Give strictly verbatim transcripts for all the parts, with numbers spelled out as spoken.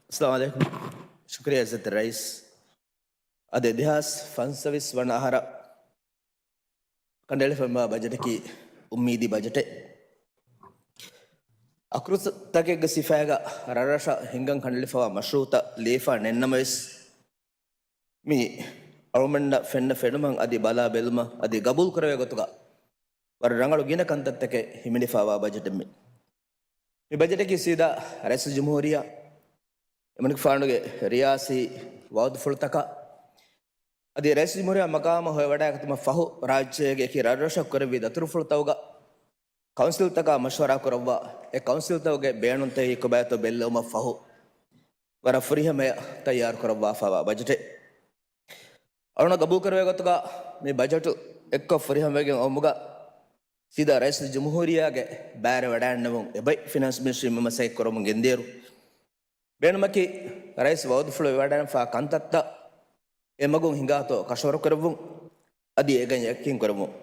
އައްސަލާމު ޢަލައިކުމް. ޝުކުރިއްޔާ އިއްޒަތްތެރި ރައީސް. އަދި ދެހާސް ފަންސަވީސް ވަނަ އަހަރަށް ކަނޑައެޅިފައިވާ ބަޖެޓަކީ އުއްމީދީ ބަޖެޓެއް. އަކުރުތަކެއްގެ ސިފައިގަ ރަށްރަށަށް ހިނގަން ކަނޑައެޅިފައިވާ މަޝްރޫޢުތައް ލިޔެފަ ނެތްނަމަވެސް، މި އަޅުމެންނަށް ފެންނަ ފެނުމަށް އަދި ބަލާ ބެލުމަށް އަދި ގަބޫލު ކުރެވޭ ގޮތުގަ ވަރަށް ރަނގަޅު ގިނަ ކަންތައްތަކެއް ހިމެނިފައިވާ ބަޖެޓެއް މި. މި ބަޖެޓަކީ ސީދާ ރައީސުލްޖުމްހޫރިއްޔާ، އެމަނިކުފާނުގެ ރިޔާސީ ވައުދުފުޅުތަކާ އަދި ރައީސުލްޖުމްހޫރިއްޔާ މަގާމަށް ހޮވެވަޑައިގަތުމަށް ފަހު، ރާއްޖޭގެ އެކި ރަށްރަށަށް ކުރެއްވި ދަތުރުފުޅުތަކުގަ ކައުންސިލްތަކާ މަޝްވަރާ ކުރައްވާ، އެ ކައުންސިލްތަކުގެ ބޭނުންތައް ކޮބާތޯ ބެއްލެވުމަށް ފަހު، ވަރަށް ފުރިހަމަޔަށް ތައްޔާރު ކުރައްވާފައިވާ ބަޖެޓެއް. އަޅުން ގަބޫލު ކުރެވޭ ގޮތުގަ މި ބަޖެޓު އެއްކޮށް ފުރިހަމަވެގެން އައުމުގަ ސީދާ ރައީސުލްޖުމްހޫރިއްޔާގެ ބައިވެރިވެވަޑައިގަންނަވަން އެބައި ފިނޭންސް މިނިސްޓްރީ މި މަސައްކަތް ކުރަމުން ގެންދިޔައިރު، ބޭނުމަކީ ރައީސް ވައުދުފުޅު ވެވަޑައިގެންފާ ކަންތައްތައް އެ މަގުން ހިނގާތޯ ކަށަވަރު ކުރެއްވުން އަދި އޭގައި ޔަޤީން ކުރެއްވުން.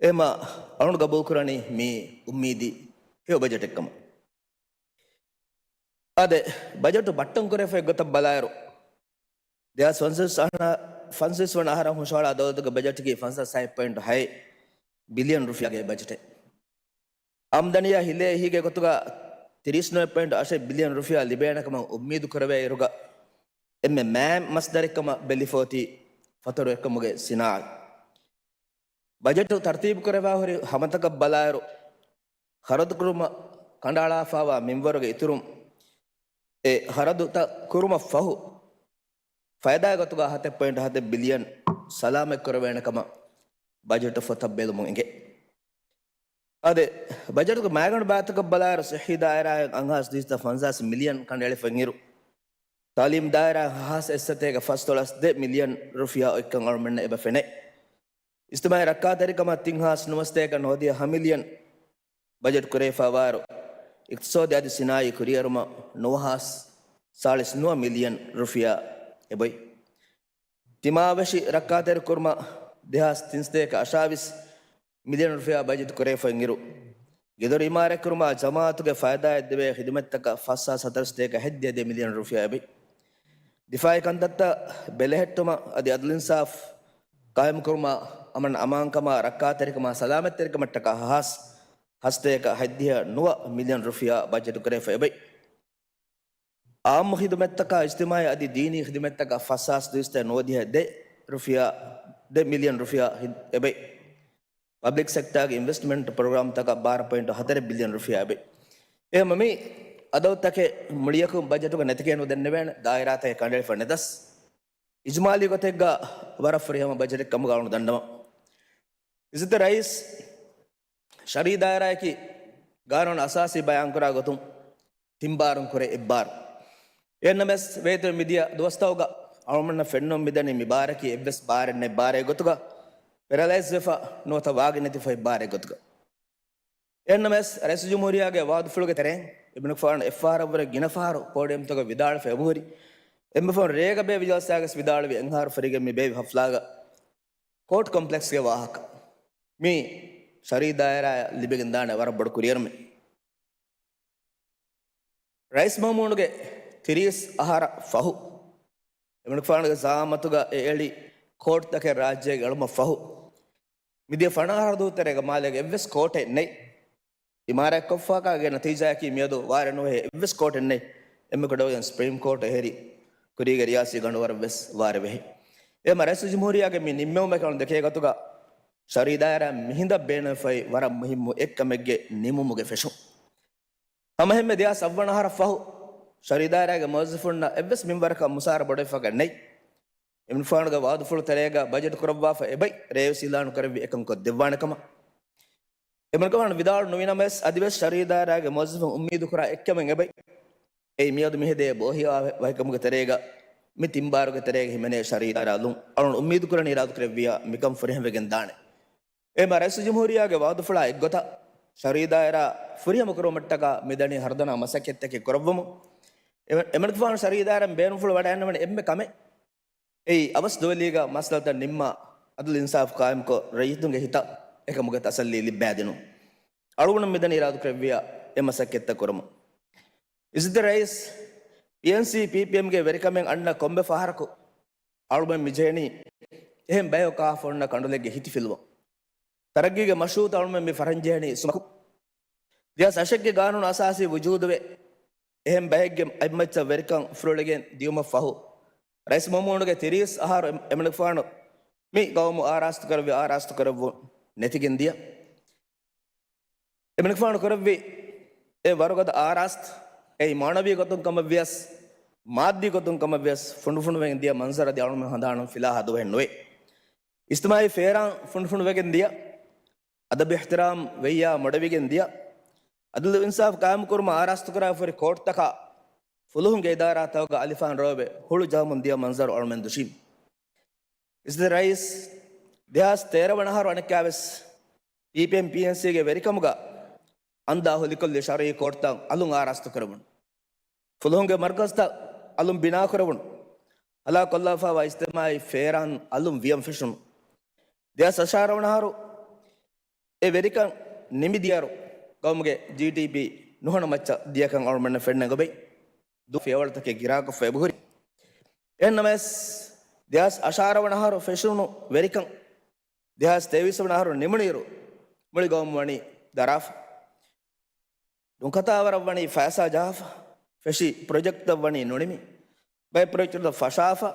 އެހެމަ އަޅުން ގަބޫލު ކުރަނީ މީ އުއްމީދީ ހެޔޮ ބަޖެޓެއް ކަމަށް. އާދެ، ބަޖެޓު ބައްޓަން ކުރެވިފައި ގޮތަށް ބަލާއިރު، ދެހާސް ފަންސަވީސް އަހަރަ، ފަންސަވީސް ވަނަ އަހަރަށް ހުށަހަޅާ ދައުލަތުގެ ބަޖެޓަކީ ފަންސާސް ހަތް ޕޮއިންޓު ހައެއް ބިލިއަން ރުފިޔާގެ ބަޖެޓެއް. އާމްދަނީއާ ހިލޭ އެހީގެ ގޮތުގަ ތިރީސް ނުވަ ޕޮއިންޓު އަށެއް ބިލިއަން ރުފިޔާ ލިބޭނެ ކަމަށް އުއްމީދު ކުރެވޭ އިރުގަ، އެންމެ މާތް މަސްދަރެއްކަމަށް ބެލިފަ އޮތީ ފަތުރު އެއްކަމުގެ ސިނާޢަތް. ބަޖެޓު ތަރުތީބު ކުރެވާ ހުރި ހަމަތަކަށް ބަލާއިރު، ޚަރަދު ކުރުމަށް ކަނޑައަޅާފައިވާ މިންވަރުގެ އިތުރުން، އެ ޚަރަދުތައް ކުރުމަށް ފަހު، ފައިދާގެ ގޮތުގަ ހަތެއް ޕޮއިންޓު ހަތެއް ބިލިއަން ސަލާމަތް ކުރެވޭނެ ކަމަށް ބަޖެޓު ފޮތަށް ބެލުމުން އެނގޭ. އާދެ، ބަޖެޓުގެ މައިގަނޑު ބައިތަކަށް ބަލާއިރު، ޞިއްޙީ ދާއިރާއިން އަށާސް ދުއިސައްތަ ފަންސާސް މިލިއަން ކަނޑައެޅިފަ އިރު، ތަޢުލީމް ދާއިރާއިން ހައްސަތޭކަ ފަސްދޮޅަސް ދެ މިލިއަން ރުފިޔާ އޮތްކަން އަޅުމެންނަށް އެބަ ފެނޭ. އިޖްތިމާޢީ ރައްކާތެރިކަމަށް ތިން ހާސް ނުވަސަތޭކަ ނުވަދިހަ މިލިއަން ބަޖެޓް ކުރެވިފައިވާއިރު، އިޤްތިޞާދީ އަދި ސިނާޢީ ކުރިއެރުމަށް ނުވަ ހާސް ސާޅީސް ނުވަ މިލިއަން ރުފިޔާ އެބައޮތް. ތިމާވެށި ރައްކާތެރިކުރުމަށް ދެހާސް ތިންސަތޭކަ އަށާވީސް މިލިއަން ރުފިޔާ ބަޖެޓް ކުރެވިފައި އިރު، ގެދޮރު އިމާރާތްކުރުމާ ޖަމާޢަތުގެ ފައިދާއަށް ދެވޭ ޚިދުމަތްތަކަށް ފަސް ހާސް ހަތަރުސަތޭކަ ހަތްދިހަ ދެ މިލިއަން ރުފިޔާ އެބައޮތް. ދިފާޢީ ކަންތައްތައް ބެލެހެއްޓުމަށް އަދި އަދުލު އިންސާފް ޤާއިމުކުރުމަށް އަމަން އަމާންކަމާ ރައްކާތެރިކަމާ ސަލާމަތްތެރިކަމަށްޓަކާ ހަ ހާސް ހަސަތޭކަ ހަތްދިހަ ނުވަ މިލިއަން ރުފިޔާ ބަޖެޓު ކުރެވިފަ އެބައޮތް. އާއްމު ޚިދުމަތްތަކާ އިޖްތިމާޢީ އަދި ދީނީ ޚިދުމަތްތަކަށް ފަސް ހާސް ދުއިސައްތަ ނުވަދިހަ ދެ ރުފިޔާ، ދެ މިލިއަން ރުފިޔާ ހި-، އެބައޮތް. ޕަބްލިކް ސެކްޓާގެ އިންވެސްޓްމަންޓް ޕްރޮގްރާމްތަކަށް ބާރަ ޕޮއިންޓު ހަތަރެއް ބިލިއަން ރުފިޔާ އެބައޮތް. އެހެންވީމަ މި އަދަދުތަކެއް މުޅިއަކުން ބަޖެޓުގަ ނެތިކައެއް ނުދެންނެވޭނެ، ދާއިރާތަކެއް ކަނޑައެޅިފަ ނެތަސް. އިޖްމާލީ ގޮތެއްގަ ވަރަށް ފުރިހަމަ ބަޖެޓެއް ކަމުގަ އަޅުން ދަންނަވަން. އިއްޒަތްތެރި ރައީސް، ޝަރުއީ ދާއިރާއަކީ ގާނޫނު އަސާސީ ބަޔާންކުރާ ގޮތުން ތިން ބާރުން ކުރެ އެއް ބާރު. އެހެންނަމަވެސް، ވޭތުވެ މިދިޔަ ދުވަސްތަކުގަ އަޅުމެންނަށް ފެންނަން މިދަނީ މި ބާރަކީ އެއްވެސް ބާރެއް ނެތް ބާރެއް ގޮތުގަ، ޕެރަލައިޒް ވެފަ ނުވަތަ ވާގި ނެތިފަ އެއް ބާރެއް ގޮތުގަ. އެހެންނަމަވެސް، ރައީސުލްޖުމްހޫރިއްޔާގެ ވައުދުފުޅުގެ ތެރެއިން އެމަނިކުފާނު އެއްފަހަރަށްވުރެ ގިނަ ފަހަރު ޕޯޑިއަމްތަކުގަ ވިދާޅުވެފަ އެބަހުރި. އެންމެ ފަހުން ރޭގަ ބޭއްވި ޖަލްސާގަސް ވިދާޅުވި އެއްފަހަރު ފެށިގެން މި ބޭއްވި ހަފްލާގަ ކޯޓް ކޮމްޕްލެކްސްގެ ވާހަކަ މި ޝަރުއީ ދާއިރާއަށް ލިބިގެންދާނެ ވަރަށް ބޮޑު ކުރިއެރުމެއް. ރައީސް މައުމޫނުގެ ތިރީސް އަހަރަށް ފަހު، އެމަނިކުފާނުގެ ޒަޢާމަތުގަ އެ އެޅި ކޯޓްތަކެއް ރާއްޖޭގަ އެޅުމަށް ފަހު، މިދިޔަ ފަނަރަ އަހަރު ދުވަހު ތެރޭގަ މާލޭގެ އެއްވެސް ކޯޓެއް ނެތް. އިމާރާތްކޮށްފާކާ ގެ ނަތީޖާއަކީ މިއަދު ވާރޭ ނުވެ އެއްވެސް ކޯޓެއް ނެތް. އެންމެ ކުޑަވެގެން ސްޕްރީމް ކޯޓް އެހެރި، ކުރީގެ ރިޔާސީ ގަނޑުވަރަށްވެސް ވާރޭ ވެހި. އެހެންމަ ރައީސުލްޖުމްހޫރިއްޔާގެ މި ނިންމެވުމަކީ އަޅުން ދެކޭ ގޮތުގަ ޝަރުއީ ދާއިރާ މިހިނދަށް ބޭނުންވެފައި ވަރަށް މުހިއްމު އެއްކަމެއްގެ ނިމުމުގެ ފެށުން. ހަމައެހެންމެ ދެހާސް އަށްވަނަ އަހަރަށް ފަހު، ޝަރުއީ ދާއިރާގެ މުވައްޒަފުންނަށް އެއްވެސް މިންވަރަކަށް މުސާރަ ބޮޑުވެފަކަށް ނެތް. އެމަނިކުފާނުގެ ވައުދުފުޅު ތެރޭގަ ބަޖެޓް ކުރައްވާފަ އެބައި ރޭވެސް އިލާނު ކުރެއްވި އެކަން ކޮށްދެއްވާނެ ކަމަށް. އެމަނިކުފާނު ވިދާޅު ނުވިނަމަވެސް، އަދިވެސް ޝަރުއީ ދާއިރާގެ މުވައްޒަފުން އުއްމީދު ކުރާ އެއްކަމެއް އެބައި. އެއީ މިއަދު މިހެދޭ ބޯހިޔާ ވަހިކަމުގެ ތެރޭގަ މި ތިން ބާރުގެ ތެރޭގަ ހިމެނޭ ޝަރުއީ ދާއިރާ ލުން. އަޅުން އުއްމީދު ކުރަނީ އިރާދަ ކުރެއްވިޔާ މިކަން ފުރިހަމަވެގެން ދާނެ. އެހެންމަ ރައީސުލްޖުމްހޫރިއްޔާގެ ވައުދުފުޅާ އެއްގޮތަށް ޝަރުއީ ދާއިރާ ފުރިހަމަ ކުރުމަށްޓަކާ މިދަނީ ހަރުދަނާ މަސައްކަތްތަކެއް ކުރައްވަމުން. އެމަ-، އެމަނިކުފާނު ޝަރުއީ ދާއިރާއިން ބޭނުންފުޅު ވަޑައިގަންނަވަނީ އެންމެ ކަމެއް. އެއީ އަވަސް ދުވެލީގަ މައްސަލަތައް ނިންމާ، އަދުލު އިންސާފު ޤާއިމްކޮށް، ރައްޔިތުންގެ ހިތަށް އެކަމުގެ ތަސައްލީ ލިއްބައިދިނުން. އަޅުގަނޑު މިދަނީ އިރާދަކުރެއްވިޔާ އެ މަސައްކަތްތައް ކުރަމުން. އިއްޒަތްތެރި ރައީސް، ޕީއެންސީ ޕީޕީއެމްގެ ވެރިކަމެއް އަންނަ ކޮންމެ ފަހަރަކު އަޅުމެން މިޖެހެނީ އެހެން ބަޔަކު ކާފަ އޮންނަ ކަނޑުލެއްގެ ހިތިފިލުވަން. ތަރައްގީގެ މަޝްރޫއުތައް އަޅުމެން މި ފަށަން ޖެހެނީ ސުމަކު. ދެހާސް އަށެއްގެ ގާނޫނު އަސާސީ ވުޖޫދުވެ، އެހެން ބައެއްގެ އެއްމައްޗަށް ވެރިކަން ފުރޮޅިގެން ދިޔުމަށް ފަހު، ރައީސް މައުމޫނުގެ ތިރީސް އަހަރު އެމަނިކުފާނު މި ގައުމު އާރާސްތު ކުރެއްވި އާރާސްތު ކުރެއްވުން ނެތިގެން ދިޔަ. އެމަނިކުފާނު ކުރެއްވި އެ ވަރުގަދަ އާރާސްތު އެއީ މާނަވީ ގޮތުން ކަމަށްވިޔަސް، މާއްދީ ގޮތުން ކަމަށްވިޔަސް ފުނޑުފުނޑުވެގެން ދިޔަ މަންޒަރު އަދި އަޅުމެން ހަނދާނުން ފިލާ ހަދުވަހެއް ނުވޭ. އިޖްތިމާއީ ފޭރާން ފުނޑުފުނޑުވެގެން ދިޔަ، އަދަބު އިޙްތިރާމް ވެއްޔާ މޮޑެވިގެން ދިޔަ، އަދުލު އިންސާފު ޤާއިމުކުރުމަށް އާރާސްތުކުރާފަ ހުރި ކޯޓްތަކާ ފުލުހުންގެ އިދާރާތަކުގަ އަލިފާން ރޯވެ ހުޅު ޖަހަމުން ދިޔަ މަންޒަރު އަޅުމެން ދުށީމު. އިސްދި ރައީސް، ދެހާސް ތޭރަ ވަނަ އަހަރު އަނެއްކާވެސް ޕީޕީއެމް ޕީއެންސީގެ ވެރިކަމުގަ އަންދާ ހުލިކޮށްލި ޝަރުއީ ކޯޓްތައް އަލުން އާރާސްތު ކުރެވުނު. ފުލުހުންގެ މަރުކަޒްތައް އަލުން ބިނާކުރެވުނު. ހަލާކުކޮށްލާފައިވާ އިޖްތިމާއީ ފޭރާން އަލުން ވިޔަން ފެށުނު. ދެހާސް އަށާރަ ވަނަ އަހަރު އެ ވެރިކަން ނިމިދިޔައިރު ގައުމުގެ ޖީޑީޕީ ނުހަނު މައްޗަށް ދިޔަކަން އަޅުމެންނަށް ފެންނަން އޮބެ ދު ފިޔަވަޅުތަކެއް ގިރާކޮށްފަ އެބަހުރި. އެހެންނަމަވެސް، ދެހާސް އަށާރަ ވަނަ އަހަރު ފެށުނު ވެރިކަން ދެހާސް ތޭވީސް ވަނަ އަހަރު ނިމުނުއިރު، މުޅި ގައުމު ވަނީ ދަރާފަ. ނުކަތާވަރަށް ވަނީ ފައިސާ ޖަހާފަ. ފެށި ޕްރޮޖެކްޓްތައް ވަނީ ނުނިމި. ބައެއް ޕްރޮޖެކްޓްތައް ފަށާފަ،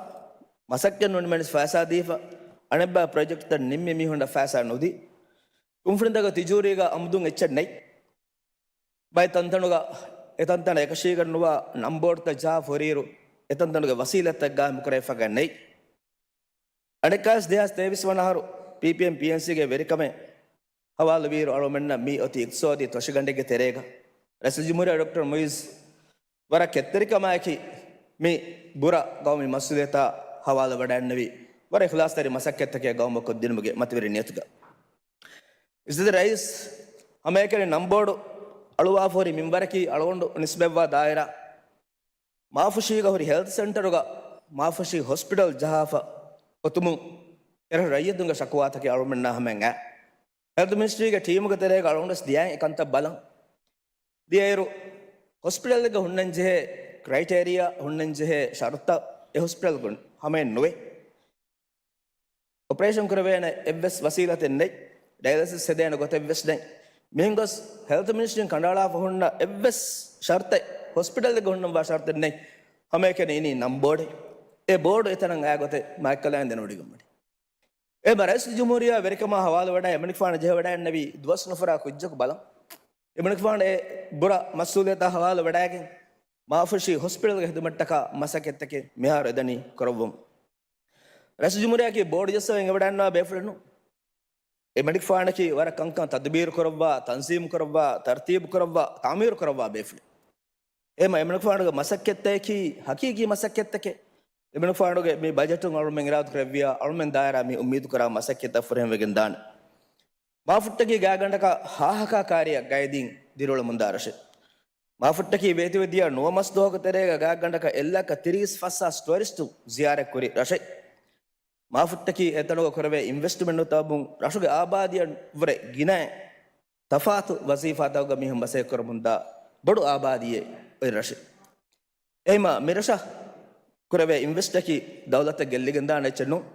މަސައްކަތް ނުނިމެނިސް ފައިސާ ދީފަ، އަނެއްބައި ޕްރޮޖެކްޓްތައް ނިންމި މީހުންނަށް ފައިސާ ނުދީ. ކުންފުނިތަކުގެ ތިޖޫރީގަ އަމުދުން އެއްޗެއް ނެތް. ބައެއް ތަންތަނުގަ އެތަންތަނަށް އެކަށީގަންނުވާ ނަންބޯޑްތައް ޖަހާފަ ހުރިއިރު، އެތަންތަނުގެ ވަސީލަތްތައް ގާއިމުކުރެވިފަކަށް ނެތް. އަނެއްކާވެސް ދެހާސް ތޭވީސް ވަނަ އަހަރު ޕީޕީއެމް ޕީއެންސީގެ ވެރިކަމެއް ހަވާލުވިއިރު އަޅުމެންނަށް މި އޮތީ އިޤްތިޞާދީ ތޮށިގަނޑެއްގެ ތެރޭގަ. ރައީސުލްޖުމްހޫރިއްޔާ ޑޮކްޓަރ މުއިއްޒު ވަރަށް ކެތްތެރިކަމާއެކީ މި ބުރަ ގައުމީ މަސްއޫލިއްޔަތާ ހަވާލުވެވަޑައިގެންނެވި ވަރަށް އިޚްލާޞްތެރި މަސައްކަތްތަކެއް ގައުމަށް ކޮށްދިނުމުގެ މަތިވެރި ނިޔަތުގަ. އިސްދި ރައީސް ހަމައެކަނި ނަންބޯޑު އަޅުވާފަ ހުރި މިންވަރަކީ އަޅުގަނޑު ނިސްބަތްވާ ދާއިރާ މާފުށީގަ ހުރި ހެލްތު ސެންޓަރުގަ މާފުށީ ހޮސްޕިޓަލް ޖަހާފަ އޮތުމުން އެރަށު ރައްޔިތުންގެ ޝަކުވާތަކެއް އަޅުމެންނާ ހަމައަށް އައި. ހެލްތު މިނިސްޓްރީގެ ޓީމުގެ ތެރޭގަ އަޅުގަނޑުވެސް ދިޔައިން އެކަންތައް ބަލަން. ދިޔައިރު ހޮސްޕިޓަލްއެއްގަ ހުންނަންޖެހޭ ކްރައިޓޭރިއާ، ހުންނަންޖެހޭ ޝަރުތައް އެ ހޮސްޕިޓަލްގަ ހަމައެއް ނުވޭ. އޮޕަރޭޝަން ކުރެވޭނެ އެއްވެސް ވަސީލަތެއް ނެތް. ޑަޔަލިސިސް ހެދޭނެ ގޮތެއްވެސް ނެތް. މިހެން ގޮސް ހެލްތު މިނިސްޓްރީން ކަނޑައަޅާފަ ހުންނަ އެއްވެސް ޝަރުތެއް، ހޮސްޕިޓަލްއެއްގަ ހުންނަންވާ ޝަރުތެއް ނެތް. ހަމައެކަނި އިނީ ނަންބޯޑެއް. އެ ބޯޑު އެތަނަށް އައި ގޮތެއް މާތްކަލާނގެ ދެނެވޮޑިގެންވަނީ. އެ ރައީސުލްޖުމްހޫރިއްޔާ ވެރިކަމާ ހަވާލުވެވަޑައި އެމަނިކުފާނު ޖެހިވަޑައިގެންނެވި ދުވަސް ނުފުރާ ކުއްޖަކު ބަލަން. އެމަނިކުފާނު އެ ބުރަ މަސްއޫލިއްޔަތާ ހަވާލުވެވަޑައިގެން މާފުށީ ހޮސްޕިޓަލްގެ ހިދުމަތްތަކާ މަސައްކަތްތަކެއް މިހާރު އެދަނީ ކުރައްވަމުން. ރައީސުލްޖުމްހޫރިއްޔާއަކީ ބޯޑު ޖައްސަވަން އެވަޑައިގަންނަވާ ބޭފުޅެއް ނޫން. އެމަނިކުފާނަކީ ވަރަށް ކަންކަން ތަދުބީރު ކުރައްވާ، ތަންޒީމު ކުރައްވާ، ތަރުތީބު ކުރައްވާ، ތަޢުމީރު ކުރައްވާ ބޭފުޅެއް. އެހެންމަ އެމަނިކުފާނުގެ މަސައްކަތްތަކަކީ ހަޤީޤީ މަސައްކަތްތަކެއް. އެމަނިކުފާނުގެ މި ބަޖެޓުން އަޅުމެން އިރާދަ ކުރެއްވިޔާ، އަޅުމެން ދާއިރާ މި އުއްމީދު ކުރާ މަސައްކަތްތައް ފުރިހަމަވެގެން ދާނެ. މާފުއްޓަކީ ގާތްގަނޑަކަށް ހާހަކާ ކާރިއަށް ގައިދީން ދިރިއުޅެމުންދާ ރަށެއް. މާފުއްޓަކީ ވޭތުވެދިޔަ ނުވަ މަސް ދުވަހުގެ ތެރޭގަ ގާތްގަނޑަކަށް އެއްލައްކަ ތިރީސް ފަސް ހާސް ޓުއަރިސްޓު ޒިޔާރަތް ކުރި ރަށެއް. މާފުއްޓަކީ އެތަނުގަ ކުރެވޭ އިންވެސްޓްމަންޓުތައް އަބުން ރަށުގެ އާބާދީއަށްވުރެ ގިނައިން ތަފާތު ވަޒީފާތަކުގަ މީހުން މަސައްކަތް ކުރަމުންދާ ބޮޑު އާބާދީއެއް އޮތް ރަށެއް. އެހެންމަ މި ރަށަށް ކުރެވޭ އިންވެސްޓަކީ ދައުލަތަށް ގެއްލިގެންދާނެ އެއްޗެއް ނޫން.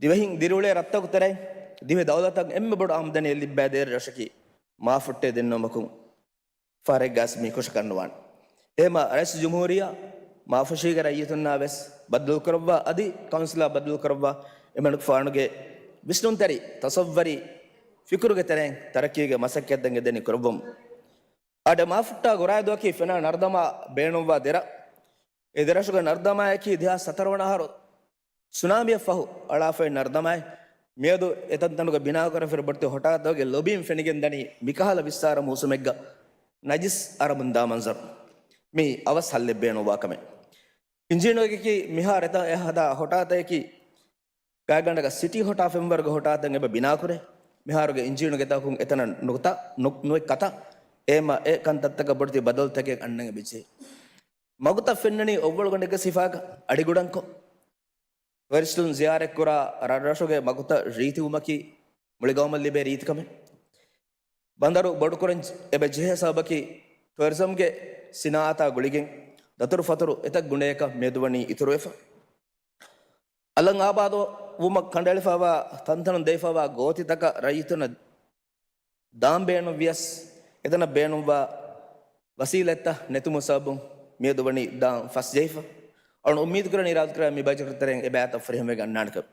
ދިވެހިން ދިރިއުޅޭ ރަށްތަކުގެ ތެރެއިން ދިވެހި ދައުލަތަށް އެންމެ ބޮޑު އާމްދަނީ ލިއްބައިދޭއްވި ރަށަކީ މާފުއްޓެއް ދެންނެވުމަކުން ފަހަރެއްގަސް މީ ކުށަކަށްނުވާނެ. އެހެންމަ ރައީސުލްޖުމްހޫރިއްޔާ މާފުށީގެ ރައްޔިތުންނާ ވެސް ބައްދަލުކުރައްވާ އަދި ކައުންސިލާ ބައްދަލުކުރައްވާ އެމަނިކުފާނުގެ ވިސްނުންތެރި ތަސައްވަރީ ފިކުރުގެ ތެރެއިން ތަރައްޤީގެ މަސައްކަތްތައް އެދެނީ ކުރައްވަމުން. އަދި މާފުއްޓާ ގުރާއިދުއަކީ ފެނާ ނަރުދަމާ ބޭނުންވާ ދެރަށް. އެ ދެރަށުގެ ނަރުދަމާއަކީ ދެހާސް ހަތަރު ވަނަ އަހަރު ސުނާމީއަށް ފަހު އަޅާފައި ނަރުދަމާއެއް. މިއަދު އެތަންތަނުގަ ބިނާކުރެވިފައި ބޮޑެތި ހޮޓާތަކުގެ ލޮބީން ފެނިގެންދަނީ މިކަހަލަ ވިއްސާރަ މޫސުމެއްގަ ނަޖިސް އަރަމުންދާ މަންޒަރު. މީ އަވަސް ހައްލެއް ބޭނުންވާ ކަމެއް. އިންޖީނުގެ މިހާރު އެތަން އެ ހަދާ ހޮޓާތަކަކީ ގާތްގަނޑަކަށް ސިޓީ ހޮޓާ ފެންވަރުގެ ހޮޓާތައް އެބަ ބިނާކުރޭ. މިހާރުގެ އިންޖީނުގެ ތަކުން އެތަނަށް ނުކުތާ، ނު-، ނުއެއް ކަތާ. އެހެންމަ އެ ކަންތައްތަކަށް ބޮޑެތި ބަދަލުތަކެއް އަންނަން އެބަޖެހޭ. މަގުތައް ފެންނަނީ އޮއްވަޅުގަނޑެއްގެ ސިފައިގަ އަޑިގުޑަންކޮށް. ޓުއަރިސްޓުން ޒިޔާރަތްކުރާ ރަށްރަށުގެ މަގުތައް ރީތިވުމަކީ މުޅި ގައުމަށް ލިބޭ ރީތިކަމެއް. ބަނދަރު ބޮޑުކުރަން އެބަ ޖެހޭ ސަބަބަކީ ޓުއަރިޒަމްގެ ސިނާއަތާ ގުޅިގެން ދަތުރުފަތުރު އެތައް ގުނޑަޔަކަށް މިއަދު ވަނީ އިތުރުވެފަ. އަލަށް އާބާދުވުމަށް ކަނޑައެޅިފައިވާ ތަންތަނުން ދެވިފައިވާ ގޯތިތަކަށް ރައްޔިތުންނަށް ދާން ބޭނުން ވިޔަސް، އެތަނަށް ބޭނުންވާ ވަސީލަތްތައް ނެތުމުގެ ސަބަބުން މިއަދު ވަނީ ދާން ފަސްޖެހިފަ. އަޅުން އުއްމީދު ކުރަނީ އިރާދަކުރާ މި ބަޖެޓު ތެރެއިން އެބައިތައް ފުރިހަމަވެގެން އަންނާނެކަމަށް.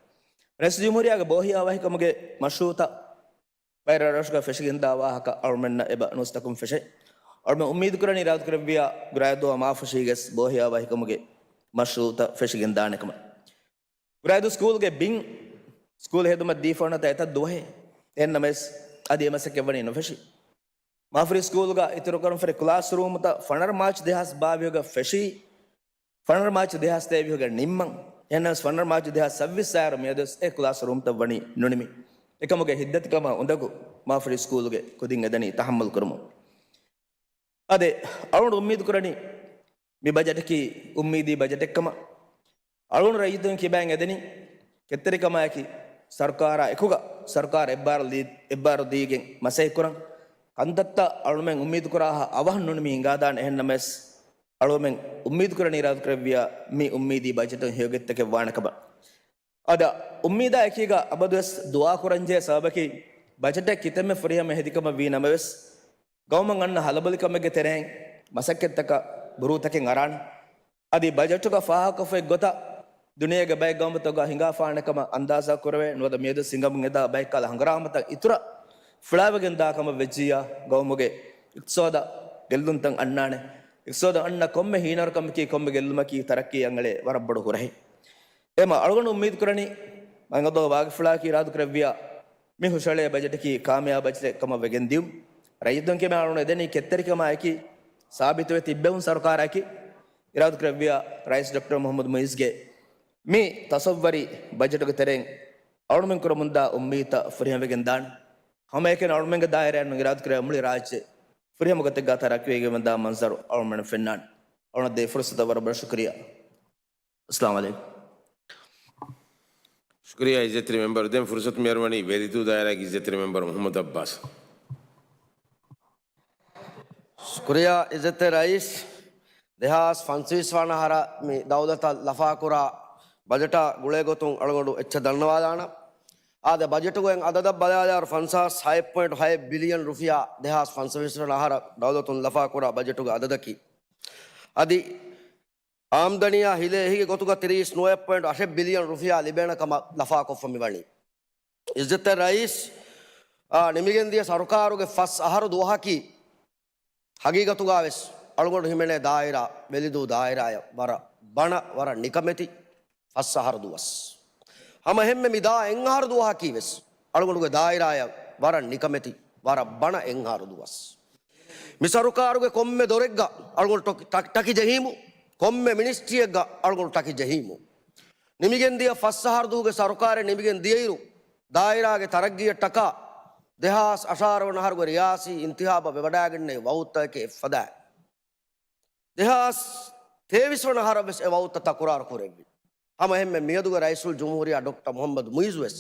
ރައީސުލްޖުމްހޫރިއްޔާގެ ބޯހިޔާވަހިކަމުގެ މަޝްރޫއުތައް ބައެއް ރަށްރަށުގަ ފެށިގެންދާ ވާހަކަ އަޅުމެންނަށް އެބަ ނުސްތަކުން ފެށޭ. އަޅުމެން އުއްމީދު ކުރަނީ އިރާދަކުރެއްވިޔާ ގުރާއިދޫއާ މާފުށީގެސް ބޯހިޔާވަހިކަމުގެ މަޝްރޫއުތައް ފެށިގެންދާނެކަމަށް. ގުރާއިދޫ ސްކޫލްގެ ބިން ސްކޫލް ހެދުމަށް ދީފަ އޮންނަތާ އެތައް ދުވަހެއް. އެހެންނަމަވެސް އަދި އެ މަސައްކަތް ވަނީ ނުފެށި. މާފުށީ ސްކޫލްގަ އިތުރުކުރުން ފެށި ކްލާސްރޫމްތައް ފަނަރަ މާޗް ދެހާސް ބާވީހުގަ ފެށީ، ފަނަރަ މާޗް ދެހާސް ތޭވީހުގަ ނިންމަން. އެހެންނަމަވެސް ފަނަރަ މާޗް ދެހާސް ސައްބީސް އާއިރު މިއަދުވެސް އެ ކްލާސްރޫމްތައް ވަނީ ނުނިމި. އެކަމުގެ ހިތްދަތިކަމާ އުނދަގޫ މާފުށީ ސްކޫލްގެ ކުދިން އެދަނީ ތަހައްމަލް ކުރުމުން. އާދެ، އަޅުގަނޑު އުއްމީދު ކުރަނީ މި ބަޖެޓަކީ އުއްމީދީ ބަޖެޓެއްކަމަށް. އަޅުގަނޑު ރައްޔިތުން ކިބައިން އެދެނީ ކެތްތެރިކަމާއެކީ ސަރުކާރާ އެކުގަ ސަރުކާރަށް އެއްބާރު ދީ، އެއްބާރު ދީގެން މަސައްކަތް ކުރަން. ކަންތައްތައް އަޅުމެން އުއްމީދު ކުރާހާ އަވަހަށް ނުނިމި ހިނގާދާނެ. އެހެންނަމަވެސް އަޅުމެން އުއްމީދު ކުރަނީ އިރާދަ ކުރެއްވިޔާ މި އުއްމީދީ ބަޖެޓުން ހެޔޮ ގޮތްތަކެއް ވާނެ ކަމަށް. އަދި އުއްމީދާ އެކީގަ އަބަދުވެސް ދުޢާ ކުރަންޖެހޭ ސަބަބަކީ ބަޖެޓެއް ކިތަންމެ ފުރިހަމަ ހެދިކަމަށް ވީ ނަމަވެސް، ގައުމަށް އަންނަ ހަލަބޮލިކަމެއްގެ ތެރެއިން މަސައްކަތްތަކަށް ބުރޫތަކެއް އަރާނެ. އަދި ބަޖެޓުގަ ފާހަގަކޮށްފައި ގޮތަށް ދުނިޔޭގެ ބައެއް ގައުމުތަކުގަ ހިނގާފާނެ ކަމަށް އަންދާޒާ ކުރެވޭ. ނުވަތަ މިއަދު ހިނގަމުން އެދާ ބައެއް ކަހަލަ ހަނގުރާމަތައް އިތުރަށް ފުޅާވެގެން ދާ ކަމަށް ވެއްޖިއްޔާ، ގައުމުގެ އިޤްތިޞާދަށް ގެއްލުންތައް އަންނާނެ. އިޤްތިޞާދަށް އަންނަ ކޮންމެ ހީނަރުކަމަކީ، ކޮންމެ ގެއްލުމަކީ ތަރައްޤީއަށް އެޅޭ ވަރަށް ބޮޑު ހުރަހެއް. އެމަ އަޅުގަނޑު އުއްމީދު ކުރަނީ، މަގަދޯ ވާގިފުޅާއަކީ އިރާދަ ކުރެއްވިޔާ، މި ހުށައެޅޭ ބަޖެޓަކީ ކާމިޔާބު ބަޖެޓެއް ކަމަށް ވެގެން ދިޔުން. ރައްޔިތުން ކިބައިން އަޅުގަނޑު އެދެނީ ކެތްތެރިކަމާއެކީ، ސާބިތުވެ ތިއްބެވުން ސަރުކާރަކީ އިރާދަ ކުރެއްވިޔާ، ރައީސް ޑޮކްޓަރ މުޙައްމަދު މުޢިއްޒުގެ މި ތަޞައްވަރީ ބަޖެޓުގެ ތެރެއިން އަޅުމެން ކުރަމުންދާ އުއްމީދުތައް ފުރިހަމަވެގެން ދާނެ. ހަމައެކަނި އަޅުމެންގެ ދާއިރާއިން އިރާދަ ކުރެއްވި މުޅި ރާއްޖެ ފުރިހަމަ ގޮތެއްގަ ތަރައްޤީވެގެން ދާ މަންޒަރު އަޅުމެން ފެންނާނެ. އަޅުން ދޭ ފުރުޞަތަށް ވަރަށް ބޮޑަށް ޝުކުރިއްޔާ. އައްސަލާމު ޢަލައިކުމް. ޝުކުރިއްޔާ އިއްޒަތްތެރި މެމްބަރު. ދެން ފުރުޞަތު މިއަރުވަނީ ވެލިދޫ ދާއިރާގެ އިއްޒަތްތެރި މެމްބަރު މުޙައްމަދު ޢައްބާސް. ޝުކުރިއްޔާ އިއްޒަތްތެރި ރައީސް. ދެހާސް ފަންސަވީސް ވަނަ އަހަރަށް މި ދައުލަތަށް ލަފާކުރާ ބަޖެޓާ ގުޅޭ ގޮތުން އަޅުގަނޑު އެއްޗެއް ދަންނަވާލާނަން. އާދެ، ބަޖެޓުގެ އަދަދަށް ބަލާލާއިރު ފަންސާސް ހައެއް ޕޮއިންޓް ހައެއް ބިލިއަން ރުފިޔާ ދެހާސް ފަންސަވީސް ވަނަ އަހަރަށް ދައުލަތުން ލަފާކުރާ ބަޖެޓުގެ އަދަދަކީ. އަދި އާމްދަނީއާ ހިލޭ އެހީގެ ގޮތުގަ ތިރީސް ނުވައެއް ޕޮއިންޓް އަށެއް ބިލިއަން ރުފިޔާ ލިބޭނެ ކަމަށް ލަފާކޮށްފަ މިވަނީ. އިއްޒަތްތެރި ރައީސް، އާ، ނިމިގެންދިޔަ ސަރުކާރުގެ ފަސް އަހަރު ދުވަހަކީ، ހަގީގަތުގަ ވެސް އަޅުގަނޑު ހިމެނޭ ދާއިރާ، ވެލިދޫ ދާއިރާއަށް ވަރަށް ބަނަ، ވަރަށް ނިކަމެތި ފަސް އަހަރު ދުވަސް. ހަމަ އެހެންމެ މި ދާ އެއް އަހަރު ދުވަހަކީ ވެސް އަޅުގަނޑުގެ ދާއިރާއަށް ވަރަށް ނިކަމެތި، ވަރަށް ބަނަ އެއް އަހަރު ދުވަސް. މި ސަރުކާރުގެ ކޮންމެ ދޮރެއްގަ އަޅުގަނޑު ޓޮކި-، ޓަ-، ޓަކި ޖެހީމު، ކޮންމެ މިނިސްޓްރީއެއްގަ އަޅުގަނޑު ޓަކި ޖެހީމު. ނިމިގެންދިޔަ ފަސް އަހަރު ދުވަހުގެ ސަރުކާރެއް ނިމިގެން ދިޔައިރު، ދާއިރާގެ ތަރައްގީއަށް ޓަކާ ދެހާސް އަށާރަ ވަނަ އަހަރުގެ ރިޔާސީ އިންތިހާބަށް ވެވަޑައިގެންނެވި ވައުދުތަކެއް އެއްފަދައިން. ދެހާސް ތޭވީސް ވަނަ އަހަރަށް ވެސް އެ ވައުދުތައް ތަކުރާރު ކުރެއްވި. ހަމަ އެހެންމެ މިއަދުގެ ރައީސުލްޖުމްހޫރިއްޔާ ޑޮކްޓަރ މުޙައްމަދު މުޢިއްޒު ވެސް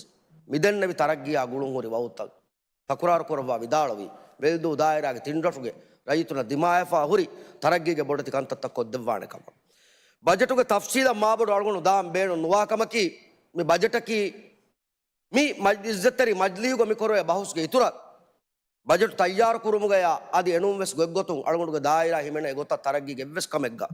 މިދެންނެވި ތަރައްގީއާ ގުޅުންހުރި ވައުދުތައް ތަކުރާރު ކުރައްވާ ވިދާޅުވީ، ވެލިދޫ ދާއިރާގެ ތިން ރަށުގެ ރައްޔިތުންނަށް ދިމާވެފާ ހުރި ތަރައްގީގެ ބޮޑެތި ކަންތައްތައް ކޮށްދެއްވާނެ ކަމަށް. ބަޖެޓުގެ ތަފްސީލަށް މާބޮޑު އަޅުގަނޑު ދާން ބޭނުން ނުވާ ކަމަކީ، މި ބަޖެޓަކީ މި މަޖް-، އިއްޒަތްތެރި މަޖިލީހުގަ މި ކުރެވޭ ބަހުސްގެ އިތުރަށް، ބަޖެޓު ތައްޔާރު ކުރުމުގަޔާ އަދި އެނޫން ވެސް ގޮތްގޮތުން އަޅުގަނޑުގެ ދާއިރާ ހިމެނޭ ގޮތަށް ތަރައްގީގެ އެއްވެސް ކަމެއްގަ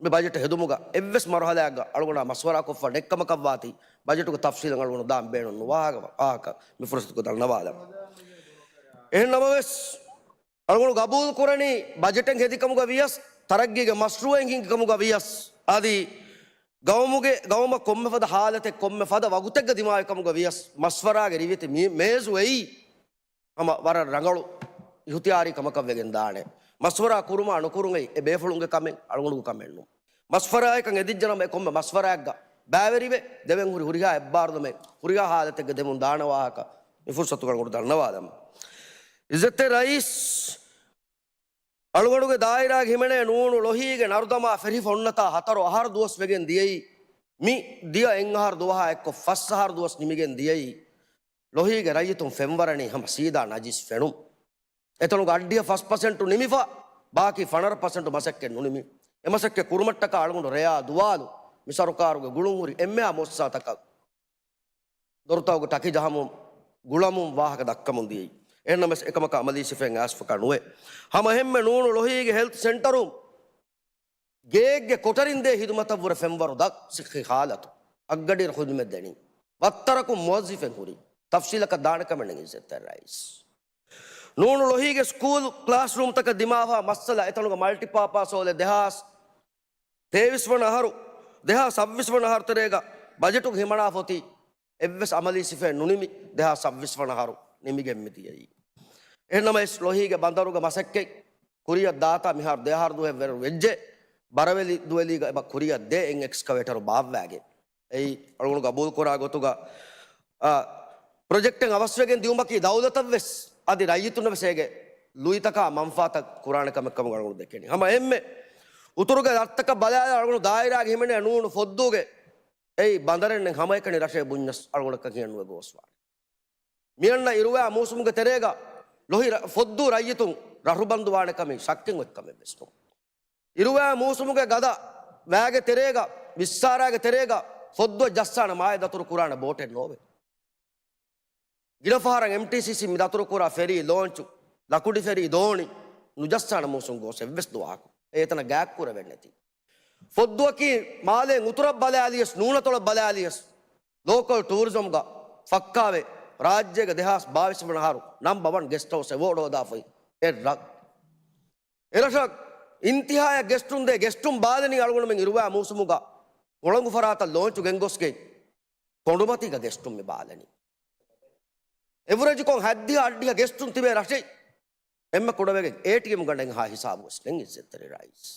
މި ބަޖެޓް ހެދުމުގަ އެއްވެސް މަރުހަލާއެއްގަ އަޅުގަނޑާ މަޝްވަރާކޮށްފަ ނެތްކަމަކަށްވާތީ، ބަޖެޓުގެ ތަފްސީލަށް އަޅުގަނޑު ދާން ބޭނުން ނުވާ ވާހަކަ މި ފުރުސަތުގަ ދަންނަވާލަން. އެހެންނަމަވެސް، އަޅުގަނޑު ގަބޫލު ކުރަނީ، ބަޖެޓެއް ހެދިކަމުގަ ވިޔަސް، ތަރައްގީގެ މަޝްރޫއެއް ހިންގިކަމުގަ ވިޔަސް، އަދި ގައުމުގެ، ގައުމަށް ކޮންމެ ފަދަ ހާލަތެއް، ކޮންމެ ފަދަ ވަގުތެއްގަ ދިމާވިކަމުގަ ވިޔަސް، މަޝްވަރާގެ ރިވެތި މޭ-، މޭޒު އެއީ، ހަމަ ވަރަށް ރަނގަޅު އިހުތިޔާރީ ކަމަކަށް ވެގެން ދާނެ. މަޝްވަރާ ކުރުމާ ނުކުރުމައި އެ ބޭފުޅުންގެ ކަމެއް، އަޅުގަނޑުގެ ކަމެއް ނޫން. މަޝްވަރާއަކަށް އެދިއްޖެނަމަ އެ ކޮންމެ މަޝްވަރާއެއްގަ ބައިވެރިވެ، ދެވެން ހުރި ހުރިހާ އެއްބާރުލުމެއް ހުރިހާ ހާލަތެއްގަ ދެމުން ދާނެ ވާހަކަ މި ފުރުސަތުގަ އަޅުގަނޑު ދަންނަވާލަމު. އިއްޒަތްތެރި ރައީސް، އަޅުގަނޑުގެ ދާއިރާގެ ހިމެނޭ ނޫނު ޅޮހީގެ ނަރުދަމާ ފެށިފަ އޮންނަތާ ހަތަރު އަހަރު ދުވަސް ވެގެން ދިޔައީ، މި ދިޔަ އެއް އަހަރު ދުވަހާ އެއްކޮށް ފަސް އަހަރު ދުވަސް ނިމިގެން ދިޔައީ، ޅޮހީގެ ރައްޔިތުން ފެންވަރަނީ ހަމަ ސީދާ ނަޖިސް ފެނުން. އެތަނުގަ އަށްޑިހަ ފަސް ޕަސެންޓު ނިމިފަ، ބާކީ ފަނަރަ ޕަސެންޓު މަސައްކަތް ނުނިމި. އެމަސައްކަތް ކުރުމަށްޓަކާ އަޅުގަނޑު ރެޔާ ދުވާލު މި ސަރުކާރުގެ ގުޅުންހުރި އެންމެހާ މުއައްސަސާތަކަށް ދޮރުތަކުގަ ޓަކި ޖަހަމުން، ގުޅަމުން ވާހަކަ ދައްކަމުން ދިޔައީ. އެހެންނަމަވެސް އެކަމަކަށް އަމަލީ ސިފައިން އައިސްފަކާ ނުވޭ. ހަމަ އެހެންމެ ނޫނު ޅޮހީގެ ހެލްތު ސެންޓަރުން ގޭގެ ކޮޓަރިން ދޭ ހިދުމަތަށްވުރެ ފެންވަރު ދަށް ސިއްހީ ހާލަތު އަށްގަޑިއިރު ހިދުމަތް ދެނީ. ވައްތަރަކުން މުވައްޒިފެއް ހުރީ. ތަފްސީލަކަށް ދާނެ ކަމެއް ނެތް އިއްޒަތްތެރި ރައީސް. ނޫނު ޅޮހީގެ ސްކޫލް ކްލާސްރޫމްތަކަށް ދިމާވާ މައްސަލަ އެތަނުގަ މަލްޓިޕާޕާސް ހޯލެއް ދެހާސް ތޭވީސް ވަނަ އަހަރު، ދެހާސް ސައްބީސް ވަނަ އަހަރު ތެރޭގަ ބަޖެޓުގަ ހިމަނާފަ އޮތީ އެއްވެސް އަމަލީ ސިފައެއް ނުނިމި ދެހާސް ސައްބީސް ވަނަ އަހަރު ނިމިގެން މިދިޔައީ. އެހެންނަމަވެސް ޅޮހީގެ ބަނދަރުގެ މަސައްކަތް ކުރިއަށް ދާތާ މިހާރު ދެ އަހަރު ދުވަހެއް ވެރި ވެއްޖެ. ބަރަވެލި ދުވެލީގަ އެބަ ކުރިއަށް ދޭ އެއް އެކްސްކަވޭޓަރު ބާއްވާގެން. އެއީ އަޅުގަނޑު ގަބޫލުކުރާ ގޮތުގަ، އާ، ޕްރޮޖެކްޓެއް އަވަސްވެގެން ދިއުމަކީ ދައުލަތަށްވެސް އަދި ރައްޔިތުންނަށްވެސް އޭގެ ލުއިތަކާ މަންފާތައް ކުރާނެ ކަމެއް ކަމަށް އަޅުގަނޑު ދެކެނީ. ހަމަ އެހެންމެ އުތުރުގެ ރަށްތަކަށް ބަލާލާ އަޅުގަނޑު ދާއިރާގެ ހިމެނޭ ނޫނު ފޮއްދޫގެ އެއީ ބަނދަރެއް ނެތް ހަމައެކަނި ރަށެއް ބުންޏަސް އަޅުގަނޑަކަށް ހިޔަން ނުވެ ގޯސްވާނެ. މިއަންނަ އިރުވާ މޫސުމުގެ ތެރޭގަ ޅޮހި ރަ-، ފޮއްދޫ ރައްޔިތުން ރަށްރުބަންދު ވާނެ ކަމީ ޝައްކެއް އޮތް ކަމެއް ވެސް ނޫން. އިރުވާ މޫސުމުގެ ގަދަ ވައިގެ ތެރޭގަ، ވިއްސާރާގެ ތެރޭގަ ފޮއްދުއަށް ޖައްސާނެ މާތް ދަތުރު ކުރާނެ ބޯޓެއް ނޯވޭ. ގިނަ ފަހަރަށް އެމްޓީސީސީ މި ދަތުރު ކުރާ ފެރީ ލޯންޗު، ލަކުޑި ފެރީ ދޯނި ނުޖައްސާނެ މޫސުން ގޯސް އެއްވެސް ދުވަހަކު. އެ އެތަނަށް ގާތް ކުރެވެން ނެތި. ފޮއްދުއަކީ މާލޭން އުތުރަށް ބަލާލިޔަސް، ނޫނަތޮޅަށް ބަލާލިޔަސް، ލޯކަލް ޓޫރިޒަމްގަ ފައްކާވެ، ރާއްޖޭގެ ދެހާސް ބާވީސް ވަނަ އަހަރު ނަމްބަ ވަން ގެސްޓް ހައުސް އެވޯޑް ހޯދާފައި އެއް ރަށް. އެރަށަށް އިންތިހާޔަށް ގެސްޓުން ދޭ ގެސްޓުން ބާލަނީ އަޅުގަނޑުމެން އިރުވާ މޫސުމުގަ ހުޅަނގު ފަރާތަށް ލޯންޗު ގެންގޮސްގެން ކޮނޑުމަތީގަ ގެސްޓުން މި ބާލަނީ. އެވްރެޖްކޮށް ހަތްދިހަ އަށްޑިހަ ގެސްޓުން ތިބޭ ރަށެއް އެންމެ ކުޑަވެގެން އޭޓީއެމް ގަނޑެއްހާ ހިސާބުވެސް ނެތް އިއްޒަތްތެރި ރައީސް.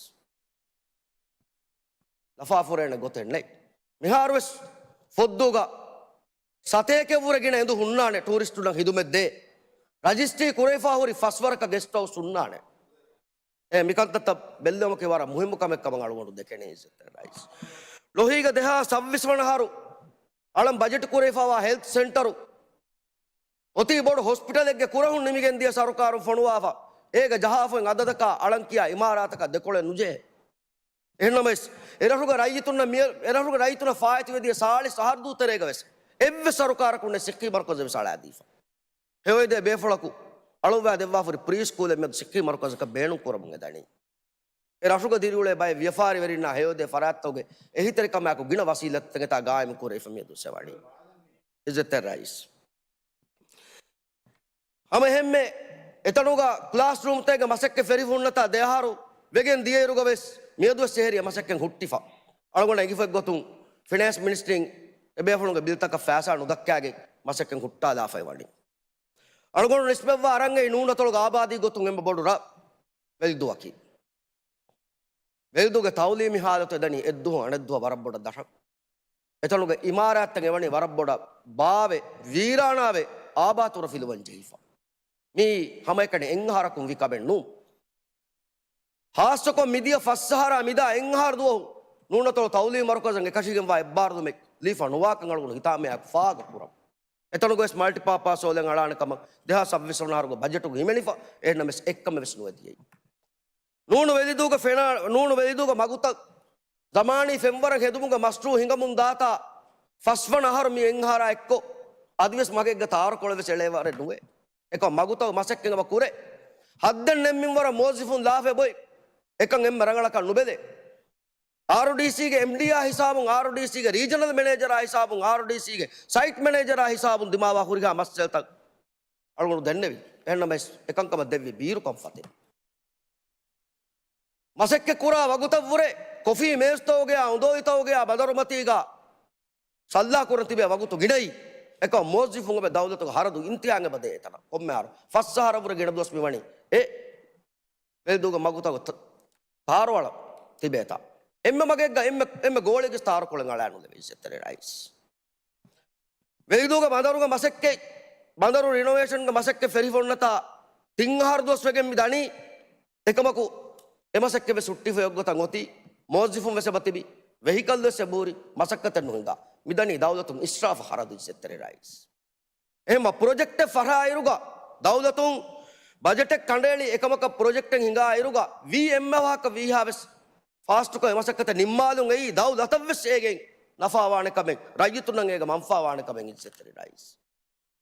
ލަފާފުރޭނެ ގޮތެއް ނެތް. މިހާރުވެސް ފޮއްދޫގަ ސަތޭކައަށްވުރެ ގިނަ އެނދު ހުންނާނެ ޓޫރިސްޓުންނަށް ހިދުމަތްދޭ. ރަޖިސްޓްރީ ކުރެވިފާ ހުރި ފަސް ވަރަކަށް ގެސްޓް ހައުސް ހުންނާނެ. އެ މިކަންތައްތައް ބެއްލެވުމަކީ ވަރަށް މުހިއްމު ކަމެއް ކަމަށް އަޅުގަނޑު ދެކެނީ އިއްޒަތްތެރި ރައީސް. ޅޮހީގަ ދެހާސް ސައްބީސް ވަނަ އަހަރު އަޅަން ބަޖެޓް ކުރެވިފައިވާ ހެލްތު ސެންޓަރު އޮތީ ބޮޑު ހޮސްޕިޓަލެއްގެ ކުރަހުން ނިމިގެން ދިޔަ ސަރުކާރުން ފޮނުވާފަ، އޭގަ ޖަހާފައި އަދަދަކާ އަޅަން ކިޔާ އިމާރާތަކަށް ދެކޮޅެއް ނުޖެހޭ. އެހެންނަމަވެސް، އެރަށުގެ ރައްޔިތުންނަށް މި-، އެރަށުގެ ރައްޔިތުންނަށް ފާއިތުވެދިޔަ ސާޅީސް އަހަރު ދޫ ތެރޭގަވެސް އެއްވެސް ސަރުކާރަކުންނެއް ސިއްހީ މަރުކަޒެއް ވެސް އަޅާދީފަ. ހެޔޮއެދޭ ބޭފުޅަކު އަޅުއްވާ ދެއްވާފަހުރި ޕްރީ ސްކޫލެއް މިއަދު ސިއްހީ މަރުކަޒަކަށް ބޭނުން ކުރަމުން އެދަނީ. އެ ރަށުގަ ދިރިއުޅޭ ބައެއް ވިޔަފާރިވެރިންނާ ހެޔޮއެދޭ ފަރާތްތަކުގެ އެހީތެރިކަމާއެކު ގިނަ ވަސީލަތްތަކެތާ ގާއިމު ކުރެވިފަ މިއަދު ވެސް އެ ވަނީ. އިއްޒަތްތެރި ރައީސް. ހަމަ އެހެންމެ އެތަނުގަ ކްލާސްރޫމްތަކެއްގެ މަސައްކަތް ފެރިފުންނަތާ ދެ އަހަރު ވެގެން ދިޔައިރުގަވެސް މިއަދުވެސް އެހެރި މަސައްކަތް ހުއްޓިފަ. އަޅުގަނޑަށް އެނގިފައި ގޮތުން ފިނޭންސް މިނިސްޓްރީން އެބޭފުޅުންގެ ބިލްތަކަށް ފައިސާ ނުދައްކާގެން މަސައްކަތް ހުއްޓާލާފައި ވަނީ. އަޅުގަނޑު ނިސްބަތްވާ ރަށް އެއީ ނޫނަތޮޅުގެ އާބާދީ ގޮތުން އެންމެ ބޮޑު ރަށް ވެލްދޫއަކީ. ވެލްދޫގެ ތައުލީމީ ހާލަތު އެދަނީ އެއްދުވަހު އަނެއްދުވަހަށް ވަރަށް ބޮޑަށް ދަށަށް. އެތަނުގެ އިމާރާތްތައް އެވަނީ ވަރަށް ބޮޑަށް ބާވެ، ވީރާނާވެ، އާބާތުރަ ފިލުވަން ޖެހިފަ. މީ ހަމައެކަނި އެއްއަހަރަކުން ވި ކަމެއް ނޫން. ހާއްސަކޮށް މިދިޔަ ފަސް އަހަރާ މިދާ އެއްއަހަރު ދުވަހު ނޫނަތޮޅު ތައުލީމީ މަރުކަޒަށް އެކަށީގެންވާ އެއްބާރުލުމެއް ލިބިފަ ނުވާކަން އަޅުގަނޑު ހިތާމަޔާއެކު ފާހަގަކުރަން. އެތަނުގަވެސް މަލްޓިޕާޕާސް ހޯލެއް އަޅާނެ ކަމަށް ދެހާސް ސައްބީސް ވަނަ އަހަރުގެ ބަޖެޓުގަ ހިމެނިފަ، އެހެންނަމަވެސް އެއްކަމެއް ވެސް ނުވެދިޔައީ. ނޫނު ވެލިދޫގަ ފެނާ-، ނޫނު ވެލިދޫގަ މަގުތައް ޒަމާނީ ފެންވަރަށް ހެދުމުގެ މަޝްރޫއު ހިނގަމުން ދާތާ، ފަސްވަނަ އަހަރު މި އެއްއަހަރާ އެއްކޮށް، އަދިވެސް މަގެއްގަ ތާރުކޮޅެއް ވެސް އެޅޭވަރެއް ނުވޭ. އެކަމަކު މަގުތައް މަސައްކަތް އެބަ ކުރޭ. ހައްދެއް ނެތް މިންވަރަށް މުވައްޒިފުން ލާފައި އޮތް. އެކަން އެންމެ ރަނގަޅަކަށް ނުބެލޭ. އާރްޑީސީގެ އެމްޑީއާ ހިސާބުން، އާރްޑީސީގެ ރީޖަނަލް މެނޭޖަރާ ހިސާބުން، އާރްޑީސީގެ ސައިޓް މެނޭޖަރާ ހިސާބުން ދިމާވާ ހުރިހާ މައްސަލަތައް އަޅުގަނޑު ދެންނެވި. އެހެންނަމަވެސް އެކަންކަމަށް ދެއްވި ބީރުކަން ފަތެއް. މަސައްކަތް ކުރާ ވަގުތަށްވުރެ ކޮފީ މޭޒުތަކުގެއާ އުނދޯލިތަކުގެއާ ބަނދަރުމަތީގަ ސައްލާ ކުރަން ތިބޭ ވަގުތު ގިނައީ. އެކަމަކު މުވައްޒިފުން އެބަ ދައުލަތުގެ ހަރަދު އިންތިހާއިން އެބަ ދޭ އެތަނަށް. ކޮންމެ އަހަރު ފަސް އަހަރަށްވުރެ ގިނަ ދުވަސް މިވަނީ އެ ވެލްދޫގެ މަގުތަކު ތ-، ތާރުއަޅަ ތިބޭތާ. އެންމެ މަގެއްގަ އެންމެ، އެންމެ ގޯޅިގެ ތާރުކޮޅެއް އަޅާ ނުލެވޭ އިއްޒަތްތެރި ރައީސް. ވެލްދޫގެ ބަނދަރުގެ މަސައްކަތް، ބަނދަރު ރިނޮވޭޝަންގެ މަސައްކަތް ފެރިފޮންނަތާ ތިން އަހަރު ދުވަސް ވެގެން މި ދަނީ. އެކަމަކު އެ މަސައްކަތް ވެސް ހުއްޓިފައި އޮތްގޮތަށް އޮތީ. މުވައްޒިފުން ވެސް އެބަ ތިބި، ވެހިކަލް ވެސް އެބަހުރި، މަސައްކަތެއް ނުހިނގާ. މި ދަނީ ދައުލަތުން އިސްރާފު ހަރަދު އިއްޒަތްތެރި ރައީސް. އެހެންމަ ޕްރޮޖެކްޓެއް ފަށާއިރުގަ، ދައުލަތުން ބަޖެޓެއް ކަނޑައެޅި އެކަމަކަށް ޕްރޮޖެކްޓެއް ހިނގާއިރުގަ، ވީ އެންމެ ވާހަކަ ވީހާވެސް ފާސްޓުކޮށް އެ މަސައްކަތަށް ނިންމާލުން އެއީ ދައުލަތަށްވެސް އޭގެން ނަފާވާނެ ކަމެއް، ރައްޔިތުންނަށް އޭގަ މަންފާވާނެ ކަމެއް އިއްޒަތްތެރި ރައީސް.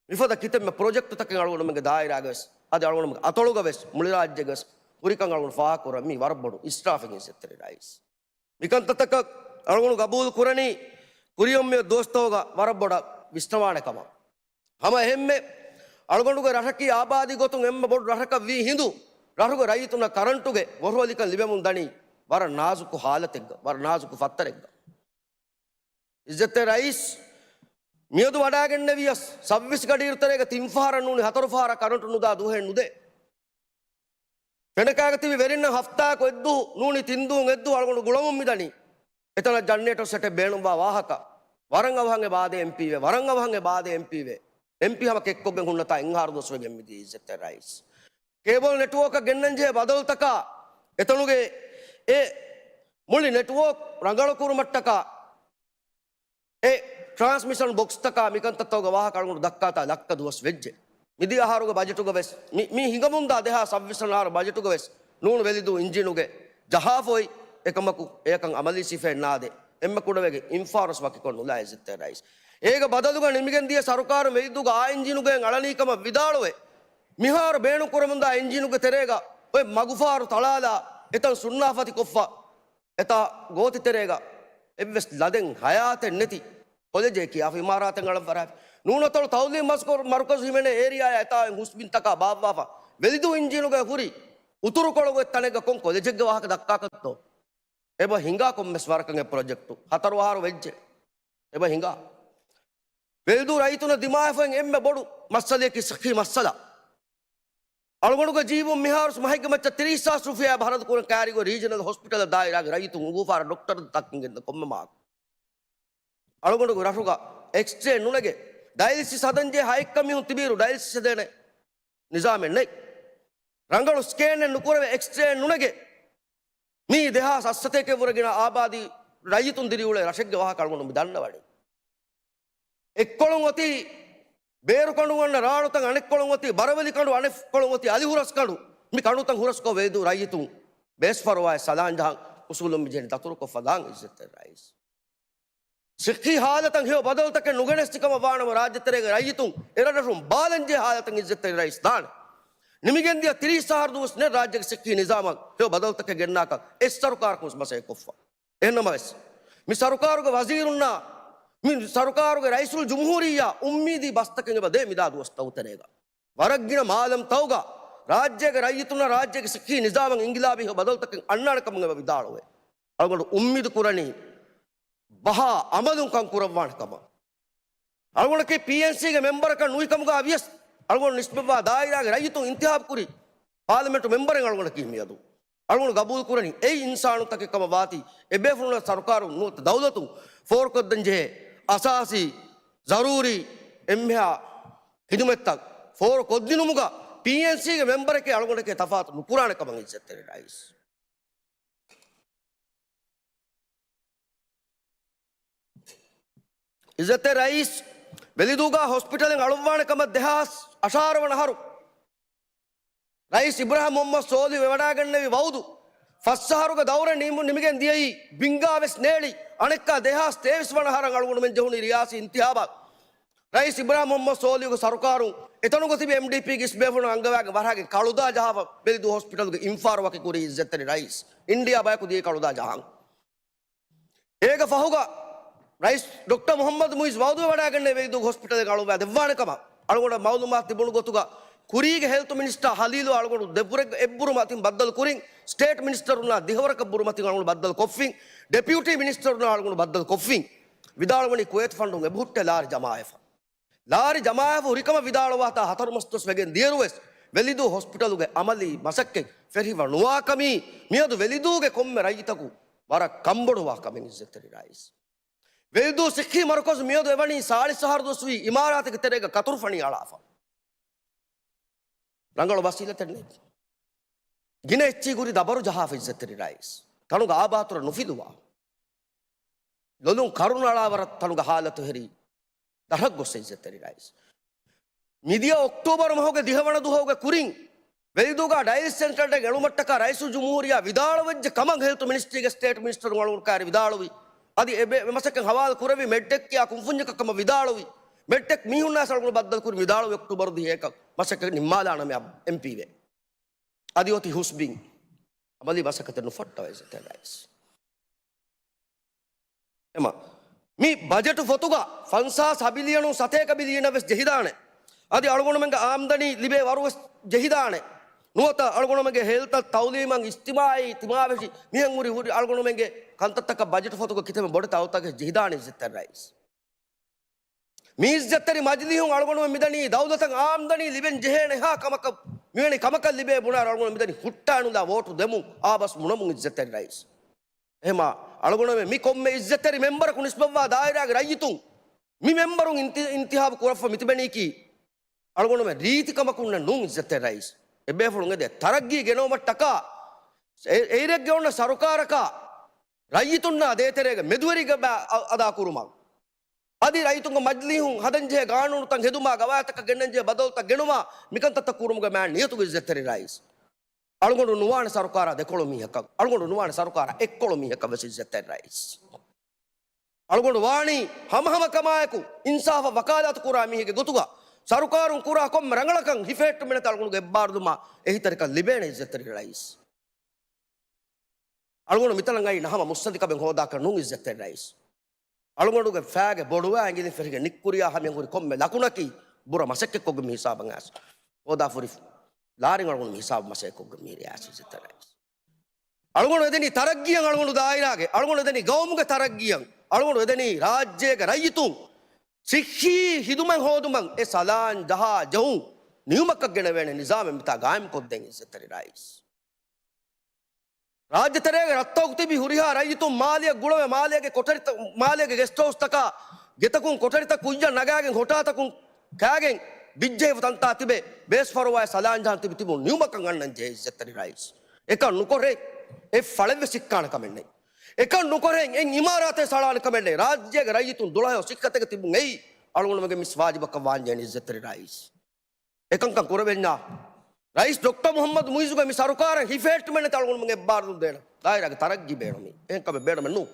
މިފަދަ ކިތަންމެ ޕްރޮޖެކްޓުތަކެއް އަޅުގަނޑުމެންގެ ދާއިރާގަ ވެސް، އަދި އަޅުގަނޑުމެންގެ އަތޮޅުގަ ވެސް، މުޅި ރާއްޖޭގަ ވެސް ހުރިކަން އަޅުގަނޑު ފާހަގަކުރަން މީ ވަރަށް ބޮޑު އިސްރާފެއް އިއްޒަތްތެރި ރައީސް. މިކަންތައްތަކަށް އަޅުގަނޑު ގަބޫލު ކުރަނީ ކުރިއަށް މިއޮތް ދުވަސްތަކުގަ ވަރަށް ބޮޑަށް ވިސްނަވާނެ ކަމަށް. ހަމަ އެހެންމެ އަޅުގަނޑުގެ ރަށަކީ އާބާދީ ގޮތުން އެންމެ ބޮޑު ރަށަކަށް ވީ ހިނދު، ރަށުގެ ރައްޔިތުންނަށް ކަރަންޓުގެ ވޮށުވެލިކަން ލިބެމުން ދަނީ ވަރަށް ނާޒުކު ހާލަތެއްގަ، ވަރަށް ނާޒުކު ފައްތަރެއްގަ. އިއްޒަތްތެރި ރައީސް، މިއަދު ވަޑައިގެންނެވިޔަސް ސައްވީސް ގަޑިއިރު ތެރޭގަ ތިން ފަހަރަށް ނޫނީ ހަތަރު ފަހަރަށް ކަރަންޓު ނުދާ ދުވަހެއް ނުދޭ. ފެނަކާގަ ތިބި ވެރިންނަށް ހަފްތާއަކު އެއްދުވަހު ނޫނީ ތިން ދުވަހުން އެއްދުވަހު އަޅުގަނޑު ގުޅަމުން މިދަނީ. އެތަނަށް ޖަނަރޭޓަރ ސެޓެއް ބޭނުންވާ ވާހަކަ. ވަރަށް އަވަހަށް އެ ބާދޭ އެމްޕީވޭ، ވަރަށް އަވަހަށް އެ ބާދޭ އެމްޕީވޭ. އެމްޕީ ހަމަ ކެއްކޮށްގެން ހުންނަތާ އެއް އަހަރު ދުވަސް ވެގެން މިދިޔަ އިއްޒަތްތެރި ރައީސް. ކޭބަލް ނެޓްވޯކަށް ގެންނަން ޖެހޭ ބަދަލުތަކާ، އެތަނުގެ އެ މުޅި ނެޓްވޯކް ރަނގަޅު ކުރުމަށްޓަކާ، އެ ޓްރާންސްމިޝަން ބޮކްސްތަކާ މިކަންތައްތަކުގެ ވާހަކަ އަޅުގަނޑު ދައްކާތާ ލައްކަ ދުވަސް ވެއްޖެ. މިދިޔަ އަހަރުގެ ބަޖެޓުގަ ވެސް، މި، މި ހިނގަމުންދާ ދެހާސް ސައްވީސް އަހަރު ބަޖެޓުގަ ވެސް ނޫން ވެލިދޫ އިންޖީނުގެ ޖަހާފައި އެކަމަކު އެޔަކަށް އަމަލީ ސިފައެއް ނާދޭ. އެންމެ ކުޑަވެގެން އިންފާރުސް ވަކިކޮށް ނުލާ އިއްޒަތްތެރި ރައީސް. އޭގެ ބަދަލުގަ ނިމިގެން ދިޔަ ސަރުކާރުން ވެލިދޫގަ އާ އިންޖީނުގައި އަޅަނީ ކަމަށް ވިދާޅުވެ، މިހާރު ބޭނުން ކުރަމުންދާ އިންޖީނުގެ ތެރޭގަ އޮތް މަގުފަހަރު ތަޅާލާ އެތަން ސުންނާފަތިކޮށްފަ، އެތާ ގޯތި ތެރޭގަ އެއްވެސް ލަދެއް ހަޔާތެއް ނެތި ކޮލެޖެއް ކިޔާފަ އިމާރާތެއް އަޅަން ފަރާތް. ނޫނަތޮޅު ތައުލީމް މަސްކޮ-، މަރުކަޒު ހިމެނޭ އޭރިއާއާ އެތާ އޮތް ހުސްބިންތަކާ ބާއްވާފަ، ވެލިދޫ އިންޖީނުގައި ހުރި އުތުރުކޮޅުގެ ތަނެއްގަ ކޮން ކޮލެޖެއްގެ ވާހަކަ ދައްކާކަށްތޯ؟ އެބަ ހިނގާ ކޮންމެސް ވަރަކަށް އެ ޕްރޮޖެކްޓު ހަތަރު އަހަރު ވެއްޖެ. އެބަ ހިނގާ. ވެލިދޫ ރައްޔިތުންނަށް ދިމާވެފައި އެންމެ ބޮޑު މައްސަލަޔަކީ ސިއްހީ މައްސަލަ. އަޅުގަނޑުގެ ޖީބުން މިހާރު މަހެއްގެ މައްޗަށް ތިރީސް ހާސް ރުފިޔާ ބަހަރަދު ކުރަން ކައިރިގޮތް ރީޖަނަލް ހޮސްޕިޓަލް ދާއިރާގެ ރައްޔިތުން އުނގޫފާރަށް ޑޮކްޓަރު ދައްކަން ގެންދަ ކޮންމެ މާކު. އަޅުގަނޑުގެ ރަށުގަ އެކްސްރޭ ނުނެގެ ޑަޔަލިސިސް ހަދަންޖެހޭ ހައެއްކަ މީހުން ތިބިއިރު ޑަޔަލިސިސް ހެދޭނެ ނިޒާމެއް ނެތް. ރަނގަޅު ސްކޭނެއް ނުކުރެވޭ އެކްސްރޭ ނުނެގެ މީ ދެހާސް އަށްސަތޭކައެއް ވުރެ ގިނަ އާބާދީ ރައްޔިތުން ދިރިއުޅޭ ރަށެއްގެ ވާހަކަ އަޅުގަނޑު މި ދަންނަވަނީ. އެއްކޮޅުން އޮތީ ބޭރުކަނޑު އަންނަ ރާޅުތައް، އަނެއްކޮޅުން އޮތީ ބަރަވެލި ކަނޑު، އަނެއްކޮޅުން އޮތީ އަލިހުރަސް ކަނޑު. މި ކަނޑުތައް ހުރަސްކޮށް ވެލިދޫ ރައްޔިތުން ބޭސްފަރުވާއެއް ސަލާން ޖަހަން އުސޫލުން މި ޖެހެނީ ދަތުރުކޮށްފަ ދާން އިއްޒަތްތެރި ރައީސް. ސިއްހީ ހާލަތަށް ހެޔޮ ބަދަލުތަކެއް ނުގެނެސް ތިކަމަށް ވާނަމަ ރާއްޖެތެރޭގެ ރައްޔިތުން އެރަށްރަށުން ބާލަންޖެހޭ ހާލަތަށް އިއްޒަތްތެރި ރައީސް ދާނެ. ނިމިގެންދިޔަ ތިރީސް އަހަރު ދުވަސް ނެތް ރާއްޖޭގެ ސިއްހީ ނިޒާމަށް ހެޔޮ ބަދަލުތަކެއް ގެންނާކަށް އެއް ސަރުކާރަކުން މަސައްކަތް ކޮށްފަ. އެހެންނަމަވެސް، މި ސަރުކާރުގެ ވަޒީރުންނާ، މި ސަރުކާރުގެ ރައީސުލް ޖުމްހޫރިއްޔާ އުއްމީދީ ބަސްތަކެއް އެބަ ދޭ މިދާ ދުވަސްތަކު ތެރޭގަ. ވަރަށް ގިނަ މާލަމްތަކުގަ ރާއްޖޭގެ ރައްޔިތުންނަށް ރާއްޖޭގެ ސިއްހީ ނިޒާމަށް އިންގިލާބީ ހެޔޮ ބަދަލުތަކެއް އަންނާނެ ކަމުން އެބަ ވިދާޅުވޭ. އަޅުގަނޑު އުއްމީދު ކުރަނީ ބަހާ އަމަލުން ކަން ކުރައްވާނެ ކަމަށް. އަޅުގަނޑަކީ ޕީއެންސީގެ މެމްބަރަކަށް ނުވި ކަމުގަ ވިޔަސް، އަޅުގަނޑު ނިސްބަތްވާ ދާއިރާގެ ރައްޔިތުން އިންތިހާބު ކުރި ޕާލަމެންޓު މެމްބަރެއް އަޅުގަނޑަކީ މިއަދު. އަޅުގަނޑު ގަބޫލު ކުރަނީ އެއީ އިންސާނުންތަކެއް ކަމަށް ވާތީ، އެބޭފުޅުންނަށް ސަރުކާރުން ނުވަތަ ދައުލަތުން ފޯރުކޮށްދޭން ޖެހޭ އަސާސީ ޒަރޫރީ އެންމެހާ ޚިދުމަތްތައް ފޯރުކޮށްދިނުމުގަ ޕީއެންސީގެ މެމްބަރެކޭ އަޅުގަނޑެކޭ ތަފާތު ނުކުރާނެ ކަމަށް އިއްޒަތްތެރި ރައީސް. އިއްޒަތްތެރި ރައީސް، ވެލިދޫގަ ހޮސްޕިޓަލެއް އަޅުއްވާނެ ކަމަށް ދެހާސް އަށާރަ ވަނަ އަހަރު ރައީސް އިބްރާހިމް މުހައްމަދު ސޯލިހު ވެވަޑައިގެންނެވި ވައުދު ފަސް އަހަރުގެ ދައުރެއް ނިމު-، ނިމިގެން ދިޔައީ ބިންގާ ވެސް ނޭޅި. އަނެއްކާ ދެހާސް ތޭވީސް ވަނަ އަހަރަށް އަޅުގަނޑުމެން ޖެހުނީ ރިޔާސީ އިންތިހާބަށް. ރައީސް އިބްރާހިމް މުހައްމަދު ސޯލިހުގެ ސަރުކާރުން އެތަނުގަ ތިބި އެމްޑީޕީގެ އިސް ބޭފުޅުން އަންގަވާގެން ވަރަށްގެން ކަޅުދާ ޖަހާފަ ވެލިދޫ ހޮސްޕިޓަލުގެ އިންފާރު ވަކި ކުރީ އިއްޒަތްތެރި ރައީސް. އިންޑިއާ ބަޔަކު ދިޔައީ ކަޅުދާ ޖަހަން. އޭގެ ފަހުގަ ރައީސް ޑޮކްޓަރ މުހައްމަދު މުއިއްޒު ވައުދުވެވަޑައިގެންނެވި ވެލިދޫ ހޮސްޕިޓަލެއް އަޅުއްވާ ދެއްވާނެ ކަމަށް އަޅުގަނޑަށް މައުލޫމާތު ތިބުނު ގޮތުގަ، ކުރީގެ ހެލްތު މިނިސްޓާ ހަލީލު އަޅުގަނޑު ދެބުރެއް އެއްބުރު މަތިން ބައްދަލު ކުރިން، ސްޓޭޓް މިނިސްޓަރުންނާ ދިހަވަރަކަށް ބުރު މަތިން އަޅުގަނޑު ބައްދަލު ކޮށްފިން، ޑެޕިއުޓީ މިނިސްޓަރުންނާ އަޅުގަނޑު ބައްދަލު ކޮށްފިން. ވިދާޅުވަނީ ކުވޭތު ފަންޑުން އެބަހުއްޓޭ ލާރި ޖަމާވެފަ. ލާރި ޖަމާވެފަ ހުރިކަމަށް ވިދާޅުވާތާ ހަތަރު މަސް ދުވަސް ވެގެން ދިޔައިރުވެސް ވެލިދޫ ހޮސްޕިޓަލުގެ އަމަލީ މަސައްކަތް ފެށިފަ ނުވާކަމީ މިއަދު ވެލިދޫގެ ކޮންމެ ރައްޔިތަކު ވަރަށް ކަންބޮޑުވާ ކަމެއް އިއްޒަތްތެރި ރައީސް. ވެލިދޫ ސިއްހީ މަރުކަޒު މިއަދު އެވަނީ ސާޅީސް އަހަރު ދުވަސްވީ އިމާރާތެއްގެ ތެރޭގަ ކަތުރުފަނި އަޅާފަ. ރަނގަޅު ވަސީލަތެއް ނެތް. ގިނަ އެއްޗިހި ކުރި ދަބަރު ޖަހާފަ އިއްޒަތްތެރި ރައީސް. ތަނުގަ އާބާތުރަ ނުފިލުވާ. ލޮލުން ކަރުނަ އަޅާވަރަށް ތަނުގަ ހާލަތު ހެރީ ދަށަށް ގޮސް އިއްޒަތްތެރި ރައީސް. މިދިޔަ އޮކްޓޯބަރު މަހުގެ ދިހަވަނަ ދުވަހުގެ ކުރިން ވެލިދޫގާ ޑަޔަލިސިސް ސެންޓަރެއް އެޅުމަށްޓަކާ ރައީސުލްޖުމްހޫރިއްޔާ ވިދާޅުވެއްޖެ ކަމަށް ހެލްތު މިނިސްޓްރީގެ ސްޓޭޓް މިނިސްޓަރު އަޅުގަނޑު ކާރި ވިދާޅުވި. އަދި އެ ބެ-، މަސައްކަތް ހަވާލު ކުރެއްވި މެޑްޑެކް ކިޔާ ކުންފުންޏަކަށް ކަމަށް ވިދާޅުވި. މެޑްޑެކް މީހުންނާސް އަޅުގަނޑު ބައްދަލުކުރި ވިދާޅުވި އޮކްޓޫބަރު ދިހައެކަށް މަސައްކަތް ނިންމާލާނަމޭ އެމްޕީވެ. އަދި އޮތީ ހުސްބިން އަމަލީ މަސައްކަތެއް ނުފައްޓަވައި އިއްޒަތްތެރި ރައީސް. އެމަ، މި ބަޖެޓު ފޮތުގަ ފަންސާސް ހަ ބިލިއަނު ސަތޭކަ ބިލިއަނަށް ވެސް ޖެހިދާނެ. އަދި އަޅުގަނޑުމެންގެ އާމްދަނީ ލިބޭ ވަރު ވެސް ޖެހިދާނެ. ނުވަތަ އަޅުގަނޑުމެންގެ ހެލްތަށް، ތައުލީމަށް، އިޖްތިމާޢީ، ތިމާވެށި މިހެން ހުރި، ހުރި އަޅުގަނޑުމެންގެ ކަންތައްތަކަށް ބަޖެޓު ފޮތުގަ ކިތަންމެ ބޮޑެތި އަޅުތަކެއް ޖެހިދާނެ އިއްޒަތްތެރި ރައީސް. މި އިއްޒަތްތެރި މަޖިލީހުން އަޅުގަނޑުމެން މިދަނީ ދައުލަތަށް އާމްދަނީ ލިބެން ޖެހޭނެ ހާ ކަމަކަށް، މިވެނި ކަމަކަށް ލިބޭ ބުނާއިރު އަޅުގަނޑު މިދަނީ ހުއްޓާނުލާ ވޯޓު ދެމުން އާބަސް މުނަމުން އިއްޒަތްތެރި ރައީސް. އެހެމާ އަޅުގަނޑުމެން މި ކޮންމެ އިއްޒަތްތެރި މެމްބަރަކު ނިސްބަތްވާ ދާއިރާގެ ރައްޔިތުން މި މެމްބަރުން އިންތި-، އިންތިހާބު ކުރައްވަ މިތިބެނީކީ އަޅުގަނޑުމެން ރީތި ކަމަކުންނެއް ނޫން އިއްޒަތްތެރި ރައީސް. އެބޭފުޅުން އެދޭ ތަރައްގީ ގެނައުމަށްޓަކާ އެ-، އެއިރެއްގެ އޮންނަ ސަރުކާރަކާ ރައްޔިތުންނާ ދޭތެރޭގެ މެދުވެރި ގަބާ އަ-، އަދާކުރުމަށް. އަދި ރައްޔިތުންގެ މަޖިލީހުން ހަދަންޖެހޭ ގާނޫނުތައް ހެދުމާ، ގަވާއިދުތައް ގެންނަންޖެހޭ ބަދަލުތައް ގެނުމާ، މިކަންތައްތައް ކުރުމުގެ މާ ނިޔަތުގެ އިއްޒަތްތެރި ރައީސް. އަޅުގަނޑު ނުވާނެ ސަރުކާރާ ދެކޮޅު މީހަކަށް، އަޅުގަނޑު ނުވާނެ ސަރުކާރާ އެއްކޮޅު މީހަކަށް ވެސް އިއްޒަތްތެރި ރައީސް. އަޅުގަނޑު ވާނީ ހަމަހަމަކަމާއެކު އިންސާފަށް ވަކާލާތު ކުރާ މީހެއްގެ ގޮތުގަ ސަރުކާރުން ކުރާ ކޮންމެ ރަނގަޅަކަށް ހިފޭއްޓުމެންނެތި އަޅުގަނޑުގެ އެއްބާރުލުމާ އެހީތެރިކަން ލިބޭނެ އިއްޒަތްތެރި ރައީސް. އަޅުގަނޑު މިތަނަށް އައީ ނަހަމަ މުއްސަނދިކަމެއް ހޯދާކަށް ނޫން އިއްޒަތްތެރި ރައީސް. އަޅުގަނޑުގެ ފައިގެ ބޮޑުވާ އިނގިލި ފެށިގެން ނިއްކުރިޔާ ހަމަޔަށް ހުރި ކޮންމެ ލަކުނަކީ ބުރަ މަސައްކަތްކޮށްގެން މި ހިސާބަށް އައިސް ހޯދާފަ ހުރި ލާރިން އަޅުގަނޑު މި ހިސާބު މަސައްކަތްކޮށްގެން މިހިރި އައިސް އިއްޒަތްތެރި ރައީސް. އަޅުގަނޑު އެދެނީ ތަރައްގީއަށް އަޅުގަނޑު ދާއިރާގެ، އަޅުގަނޑު އެދެނީ ގައުމުގެ ތަރައްގީއަށް، އަޅުގަނޑު އެދެނީ ރާއްޖޭގެ ރައްޔިތުން ސިއްހީ ހިދުމަތް ހޯދުމަށް އެ ސަލާން ޖަހާ ޖެހުން ނިމުމަކަށް ގެނެވޭނެ ނިޒާމެއް މިތާ ގާއިމްކޮށްދޭން އިއްޒަތްތެރި ރައީސް. ރާއްޖެތެރޭގެ ރަށްތަކު ތިބި ހުރިހާ ރައްޔިތުން މާލެއަށް ގުޅަވެ މާލޭގެ ކޮޓަރިތައް، މާލޭގެ ގެސްޓް ހައުސްތަކާ ގެތަކުން ކޮޓަރިތައް ކުއްޔަށް ނަގާގެން ހޮޓާތަކުން ކާގެން ބިއްޖެހިފަ ތަންތާ ތިބެ ބޭސް ފަރުވާއެއް ސަލާން ޖަހަން ތިބި ތިބުން ނިމުމަކަށް އަންނަން ޖެހޭ އިއްޒަތްތެރި ރައީސް. އެކަން ނުކޮށް އެއް ފަޅެއްވެސް ހިއްކާނެ ކަމެއް ނެތް. އެކަން ނުކޮށް އެއް އިމާރާތެއް ސަޅާނެ ކަމެއް ނެތް. ރާއްޖޭގެ ރައްޔިތުން ދުޅަހެޔޮ ސިއްހަތެއްގަ ތިބުން އެއީ އަޅުގަނޑުމެންގެ މިސް ވާޖިބަކަށް ވާންޖެހޭނެ އިއްޒަތްތެރި ރައީސް. އެކަންކަން ކުރެވެންޏާ ރައީސް ޑޮކްޓަރ މުޙައްމަދު މުޢިއްޒުގެ މި ސަރުކާރަށް ހިފޭއްޓުމެއް ނެތި އަޅުގަނޑުމެން އެއްބާރުލުން ދޭނަން. ދާއިރާގެ ތަރައްގީ ބޭނުމީ. އެހެން ކަމެއް ބޭނުމެއް ނޫން.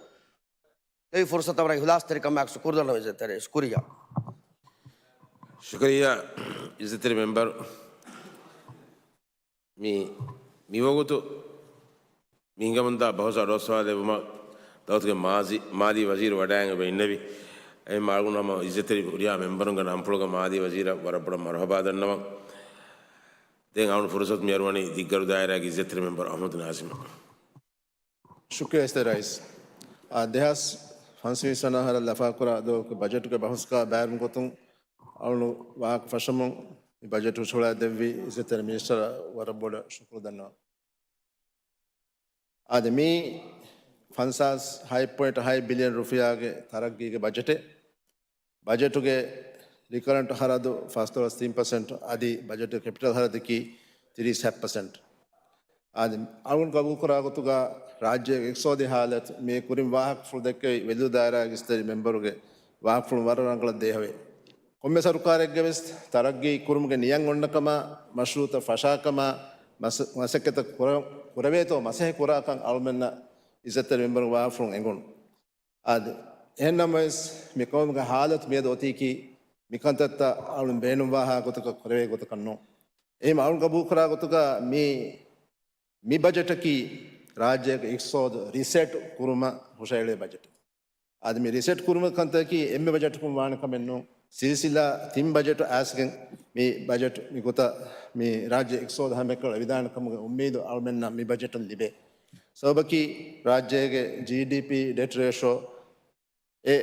ދެވި ފުރުސަތަށް ވަރަށް އިޚްލާޞްތެރިކަމާއެކު ޝުކުރު ދަންނަވަން އިއްޒަތްތެރި ރައީސް. ޝުކުރިއްޔާ. ޝުކުރިއްޔާ އިއްޒަތްތެރި މެމްބަރު. މި، މިވަގުތު މި ހިނގަމުންދާ ބަހުސް އަޑުއައްސަވާ ލެއްވުމަށް ދައުލަތުގެ މާޒީ، މާލީ ވަޒީރު ވަޑައިގެން އިންނެވި. އެހެން އަޅުގަނޑު ހަމަ އިއްޒަތްތެރި ހުރިހާ މެމްބަރުންގެ ނަންފުޅުގަ މާލީ ވަޒީރަށް ވަރަށް ބޮޑަށް މަރުޙަބާ ދަންނަވަން. ދެން އަޅުގަނޑު ފުރުސަތު މިއަރުވަނީ ދިއްގަރު ދާއިރާގެ އިއްޒަތްތެރި މެމްބަރު އަޙްމަދު ނާޒިމަށް. ޝުކުރިއްޔާ އިއްޒަތްތެރި ރައީސް. އާ، ދެހާސް ފަންސަވީސް ވަނަ އަހަރަށް ލަފާކުރާ ދުވަހުގެ ބަޖެޓުގެ ބަހުސްގަ ބައިވެރިކޮށް އަޅުގަނޑު ވާހަކަ ފަށަމުން މި ބަޖެޓު ހުށަހަޅައިދެއްވި އިއްޒަތްތެރި މިނިސްޓަރަށް ވަރަށް ބޮޑަށް ޝުކުރު ދަންނަވަން. އާދެ، މި ފަންސާސް ހަތް ޕޮއިންޓް ހަތް ބިލިއަން ރުފިޔާގެ ތަރައްގީގެ ބަޖެޓެއް. ބަޖެޓުގެ ރިކަރަންޓް ޚަރަދު ފަސްދޮޅަސް ތިން ޕަސެންޓް އަދި ބަޖެޓުގެ ކެޕިޓަލް ޚަރަދަކީ ތިރީސް ހަތް ޕަސެންޓް. އާދެ، އަޅުގަނޑު ގަބޫލުކުރާ ގޮތުގަ ރާއްޖޭގެ އިޤްތިޞާދީ ޙާލަތު މި ކުރިން ވާހަކަފުޅު ދެއްކެވި ވެލިދޫ ދާއިރާގެ އިއްޒަތްތެރި މެމްބަރުގެ ވާހަކަފުޅު ވަރަށް ރަނގަޅަށް ދޭހަވޭ. ކޮންމެ ސަރުކާރެއްގެ ވެސް ތަރައްގީ ކުރުމުގެ ނިޔަތް އޮންނަ ކަމާ، މަޝްރޫޢުތައް ފަށާ ކަމާ، މަސަ-، މަސައްކަތްތައް ކުރ-، ކުރެވޭތޯ މަސައްކަތް ކުރާކަން އަޅުމެންނަށް އިއްޒަތްތެރި މެމްބަރުގެ ވާހަކަފުޅުން އެނގުނު. އާދެ، އެހެންނަމަވެސް މި ޤައުމުގެ ޙާލަތު މިއަދު އޮތީކީ މިކަންތައްތައް އަޅުން ބޭނުންވާހާ ގޮތަކަށް ކުރެވޭ ގޮތަކަށް ނޫން. އެހެން އަޅުން ގަބޫލުކުރާ ގޮތުގަ މި، މި ބަޖެޓަކީ ރާއްޖޭގެ އިޤްތިޞާދު ރިސެޓް ކުރުމަށް ހުށައެޅޭ ބަޖެޓެއް. އަދި މި ރިސެޓް ކުރުމަށް ކަންތަކީ އެންމެ ބަޖެޓަކުން ވާނެ ކަމެއް ނޫން. ސިލްސިލާ ތިން ބަޖެޓު އައިސްގެން މި ބަޖެޓް މި ގޮތަށް މި ރާއްޖެ އިޤްތިޞާދު ހަމައެކަނި އެޅިދާނެ ކަމުގެ އުއްމީދު އަޅުމެންނަށް މި ބަޖެޓުން ލިބޭ. ސަބަބަކީ ރާއްޖޭގެ ޖީޑީޕީ ޑެޓް ރޭޝޯ އެ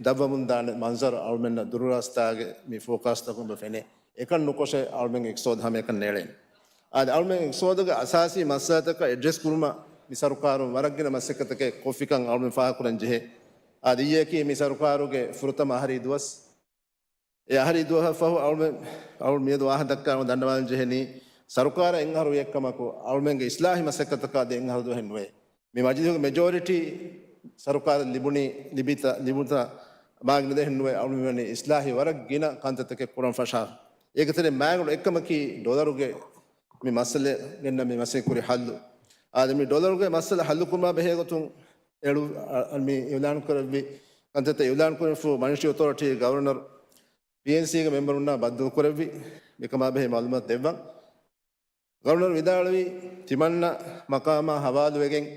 ދަށްވަމުން ދާނެ މަންޒަރު އަޅުމެންނަށް ދުރުރާސްތާގެ މި ފޯކާސްޓަކުން ފެނޭ. އެކަން ނުކޮށެ އަޅުމެން އިޤްތިޞާދު ހަމައެކަނި ނޭޅޭނެ. އާދެ، އަޅުމެން އިޤްތިޞާދުގެ އަސާސީ މައްސަލަތަކަށް އެޑްރެސް ކުރުމަށް މި ސަރުކާރުން ވަރަށް ގިނަ މަސައްކަތްތަކެއް ކޮށްފިކަން އަޅުމެން ފާހަގަކުރަން ޖެހޭ. އާދެ، އިއްޔެއަކީ މި ސަރުކާރުގެ ފުރަތަމަ އަހަރީ ދުވަސް. އެ އަހަރީ ދުވަހަށް ފަހު އަޅުމެން، އަޅު މިއަދު ވާހަ ދައްކާ ދަންނަވާލަން ޖެހެނީ، ސަރުކާރަށް އެއް އަހަރު ވިއެއްކަމަކު، އަޅުމެންގެ އިސްލާހީ މަސައްކަތަކާ ދެ އަހަރު ދުވަހެއް ނުވޭ. މި މަޖިލީހުގެ މެޖޯރިޓީ ސަރުކާރަށް ލިބުނީ، ލިބިތަ، ލިބުނުތަ މާގިނަ ދުވަހެއް ނުވޭ. އަޅުމެން ވަނީ އިސްލާހީ ވަރަށް ގިނަ ކަންތައްތަކެއް ކުރަން ފަށާފަ. އޭގެ ތެރެއިން މާތް އެއްކަމަކީ ޑޮލަރުގެ މި މައްސަލަ ގެންނަ މި މަސައްކަތް ކުރި ހައްލު. އާދެ، މި ޑޮލަރުގެ މައްސަލަ ހައްލު ކުރުމާ ބެހޭ ގޮތުން އެޅު-، އަ-، މި އިއުލާން ކުރެއްވި، ކަންތައްތައް އިއުލާން ކުރެއްވި މަނިޓަރީ އޮތޯރިޓީ ގަވަރނަރު ޕީއެންސީގެ މެމްބަރުންނާ ބައްދަލު ކުރެއްވި، މިކަމާ ބެހޭ މައުލޫމާތު ދެއްވަން. ގަވަރނަރު ވިދާޅުވީ، ތިމަންނަ މަޤާމާ ހަވާލުވެގެން،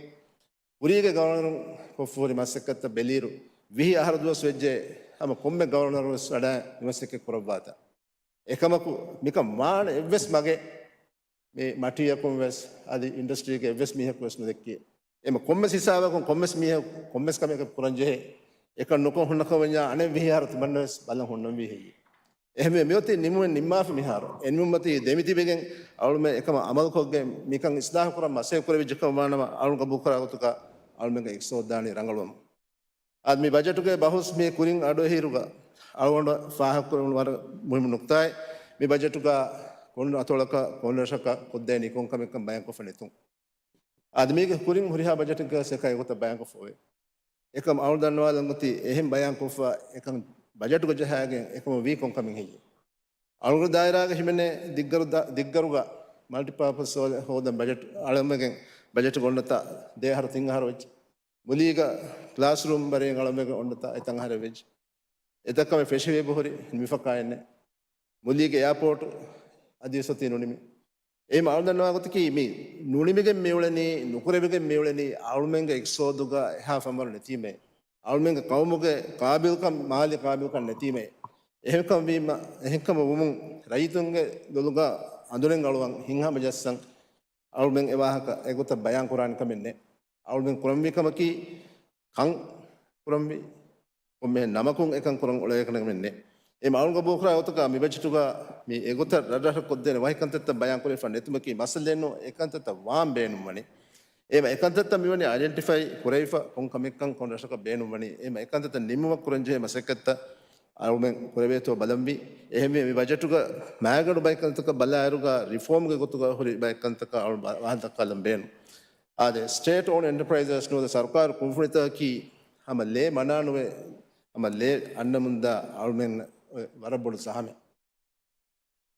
ކުރީގެ ގަވަރނަރުން ކޮށްފަހުރި މަސައްކަތްތައް ބެލިއިރު، ވިހި އަހަރު ދުވަސް ވެއްޖެ، ހަމަ ކޮންމެ ގަވަރނަރު ވެސް ވަޑައި މި މަސައްކަތް ކުރައްވާތާ. އެކަމަކު، މިކަން ވާނެ އެއްވެސް މަގެއް މި މަޓީއަކުން ވެސް އަދި އިންޑަސްޓްރީގެ އެއްވެސް މީހަކު ވެސް ނުދެއްކި. އެމަ ކޮންމެސް ހިސާބަކުން ކޮންމެސް މީހަކު ކޮންމެސް ކަމެއް ކުރަން ޖެހޭ. އެކަން ނުކޮށް ހުންނަކަމަށް ވަންޏާ އަނެއް ވިހި އަހަރު ތިމަންނަ ވެސް ބަލަން ހުންނަންވީ ހެއްޔޭ؟ އެހެންވެ މިއޮތީ ނިމުމެއް ނިންމާފަ މިހާރު. އެ ނިމުމަތީ ދެމިތިބެގެން އަޅުމެން އެކަމަށް އަމަލުކޮށްގެން މިކަން އިސްލާހު ކުރަން މަސައްކަތް ކުރެވިއްޖެކަމަށް ވާނަމަ އަޅުން ގަބޫލުކުރާ ގޮތުގަ އަޅުމެންގެ އިޤްތިޞާދު ދާނީ ރަނގަޅުވަމުން. އަދި މި ބަޖެޓުގެ ބަހުސް މި ކުރިން އަޑުއެހިއިރުގަ އަޅުގަނޑަށް ފާހަގަކުރެވުނު ވަރަށް މުހިއްމު ނުކްތާއެއް. މި ބަޖެޓުގަ ކޮން އަތޮޅަކަށް ކޮން ރަށަކަށް ކޮށްދޭނީ ކޮން ކަމެއްކަން ބަޔާންކޮށްފަ ނެތުން. އަދި މީގެ ކުރިން ހުރިހާ ބަޖެޓެއްގަ ސެކަ އެގޮތަށް ބަޔާންކޮށްފަ އޮވޭ. އެކަމް އަޅު ދަންނަވާލަން އޮތީ އެހެން ބަޔާންކޮށްފަ އެކަން ބަޖެޓުގަ ޖަހާގެން އެކަމަށް ވީ ކޮން ކަމެއް ހެއްޔޭ؟ އަޅުގަނޑު ދާއިރާގަ ހިމެނޭ ދިއްގަރު ދާ-، ދިއްގަރުގަ މަލްޓިޕާޕަސް ހޯލަ-، ހޯދަން ބަޖެޓް އަޅަމެގެން ބަޖެޓް ގޮންނަތާ ދެ އަހަރު ތިން އަހަރު ވެއްޖެ. މުލީގަ ކްލާސްރޫމް ބަރޭން އަޅަމެގެން އޮންނަތާ އެތަން އަހަރެއް ވެއްޖެ. އެތައް ކަމެއް ފެށިވޭ ބަހުރި މިފަކާއެއްނެއް. މުލީގެ އެއާޕޯޓް އަދިވެސް އޮތީ ނުނިމި. އެހެން އަޅު ދަންނަވާ ގޮތަކީ މި ނުނިމިގެން މިއުޅެނީ، ނުކުރެވިގެން މިއުޅެނީ އަޅުމެންގެ އިޤްތިޞާދުގަ އެހާ ފަންވަރު ނެތީމޭ. އަޅުމެންގެ ޤައުމުގެ ޤާބިލްކަން، މާލީ ޤާބިލްކަން ނެތީމޭ. އެހެންކަމަށް ވީމަ، އެހެންކަމަށް ވުމުން ރައްޔިތުންގެ ލޮލުގަ އަނދުރެން އަޅުވަން ހިތްހަމަޖައްސަން އަޅުމެން އެ ވާހަކަ އެގޮތަށް ބަޔާން ކުރާނެ ކަމެއް ނެތް. އަޅުމެން ކުރަންވީ ކަމަކީ ކަން ކުރަންވީ. ކޮންމެހެން ނަމަކުން އެކަން ކުރަން އުޅޭ ކަމެއް ނެތް. އެ އަޅުން ގަބޫލުކުރާ ގޮތަކަށް މި ބަޖެޓުގަ މި އެގޮތަށް ރަށްރަށަށް ކޮށްދޭނެ ވަކި ކަންތައްތައް ބަޔާން ކުރެވިފަ ނެތުމަކީ މައްސަލައެއް ނޫން. އެ ކަންތައްތައް ވާން ބޭނުންވަނީ. އެހެމަ އެ ކަންތައްތައް މިވަނީ އައިޑެންޓިފައި ކުރެވިފަ ކޮން ކަމެއްކަން ކޮން ރަށަކަށް ބޭނުންވަނީ. އެހެމަ އެ ކަންތައްތައް ނިމުމަށް ކުރަންޖެހޭ މަސައްކަތްތައް އަޅުމެން ކުރެވޭތޯ ބަލަންވީ. އެހެންވެ މި ބަޖެޓުގަ މާގަނޑު ބައެއް ކަންތަކަށް ބަލާއިރުގަ ރިފޯމްގެ ގޮތުގަ ހުރި ބައެއް ކަންތަކަށް އަޅު ވާހަކަ ދައްކާލަން ބޭނުން. އާދެ، ސްޓޭޓް އޯންޑް އެންޓަޕްރައިޒަސް ނުވަތަ ސަރުކާރު ކުންފުނިތަކަކީ ހަމަ ލޭ މަނާނުވެ، ހަމަ ލޭ އަންނަމުންދާ އަޅުމެން ވަރަށް ބޮޑު ޒަހަމެއް.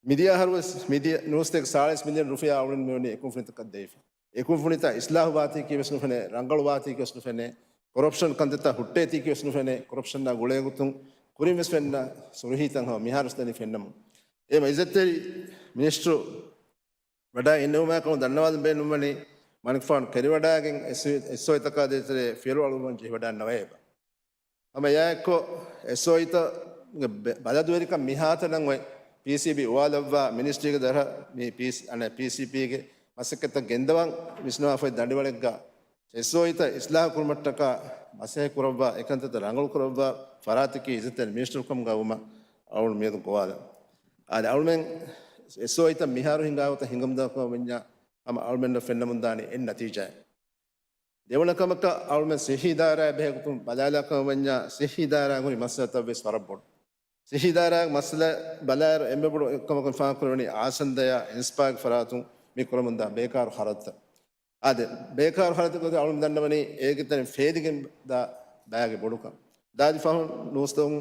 މިދިޔަ އަހަރުވެސް މިދިޔަ ނޫސްތެކް ސާޅީސް މިލިއަން ރުފިޔާ އަޅުމެން މިވަނީ އެ ކުންފުނިތަކަށް ދެވިފަ. އެ ކުންފުނިތައް އިސްލާހު ވާތީކީ ވެސް ނުފެނޭ، ރަނގަޅު ވާތީކީ ވެސް ނުފެނޭ، ކޮރަޕްޝަން ކަންތައްތައް ހުއްޓޭތީކީ ވެސް ނުފެނޭ، ކޮރަޕްޝަންއާ ގުޅޭގޮތުން ކުރިން ވެސް ފެންނަ ސުރުހީތައް ހަމަ މިހާރު ވެސް ދެނީ ފެންނަމުން. އެހެމަ އިއްޒަތްތެރި މިނިސްޓަރު ވަޑައި އިންނެވުމާއެކު ދަންނަވާލަން ބޭނުންވަނީ، މަނިކުފާނު ކެރިވަޑައިގެން އެސް-، އެސްއޯއިތަކާ ދޭތެރޭ ފިޔަވަޅު އަޅުވަން ޖެހިވަޑައިގަންނަވައޭބަ. ހަމަ އެއާއެއްކޮށް އެސްއޯއިތައްގެ ބެ-، ބަލަދުވެރިކަން މިހާތަނަށް އޮތް ޕީސީބީ އުވާލައްވާ މިނިސްޓްރީގެ ދަރަ މި ޕީސީ-، އަނެއް ޕީސީޕީގެ މަސައްކަތްތައް ގެންދަވަން ވިސްނަވާފައި ދަނޑިވަޅެއްގަ އެސްއޯއިތައް އިސްލާހު ކުރުމަށްޓަކާ މަސައްކަތް ކުރައްވާ، އެކަންތައްތައް ރަނގަޅު ކުރައްވާ ފަރާތަކީ އިއްޒަތްތެރި މިނިސްޓަރު ކަމުގަ ވުމަށް އަޅުގަނޑު މިއަދު ގޮވާލަން. އާދެ، އަޅުމެން އެސްއޯއިތައް މިހާރު ހިނގާ ގޮތަށް ހިނގަމުންދާކަމަށް ވަންޏާ ހަމަ އަޅުމެންނަށް ފެންނަމުންދާނީ އެއް ނަތީޖާއެއް. ދެވަނަ ކަމަކަށް އަޅުމެން ސިއްހީ ދާއިރާއާ ބެހޭގޮތުން ބަލާލާކަމަށް ވަންޏާ ސިއްހީ ދާއިރާއަށް ހުރި މައްސަލަތައް ވެސް ވަރަށް ބޮޑު. ސިއްހީ ދާއިރާގެ މައްސަލަ ބަލާއިރު އެންމެ ބޮޑު އެއްކަމަކުން ފާހަގަކުރެވެނީ އާސަންދަޔާ އިންސްޕާގެ ފަރާތުން މި ކުރަމުންދާ ބޭކާރު ޚަރަދުތައް. އާދެ، ބޭކާރު ޚަރަދުގެ ގޮތުން އަޅުން ދަންނަވަނީ އޭގެ ތެރެއިން ފޭލިގެން ދާ ބައިގެ ބޮޑުކަން. ދާދި ފަހުން ނޫސްތަކުން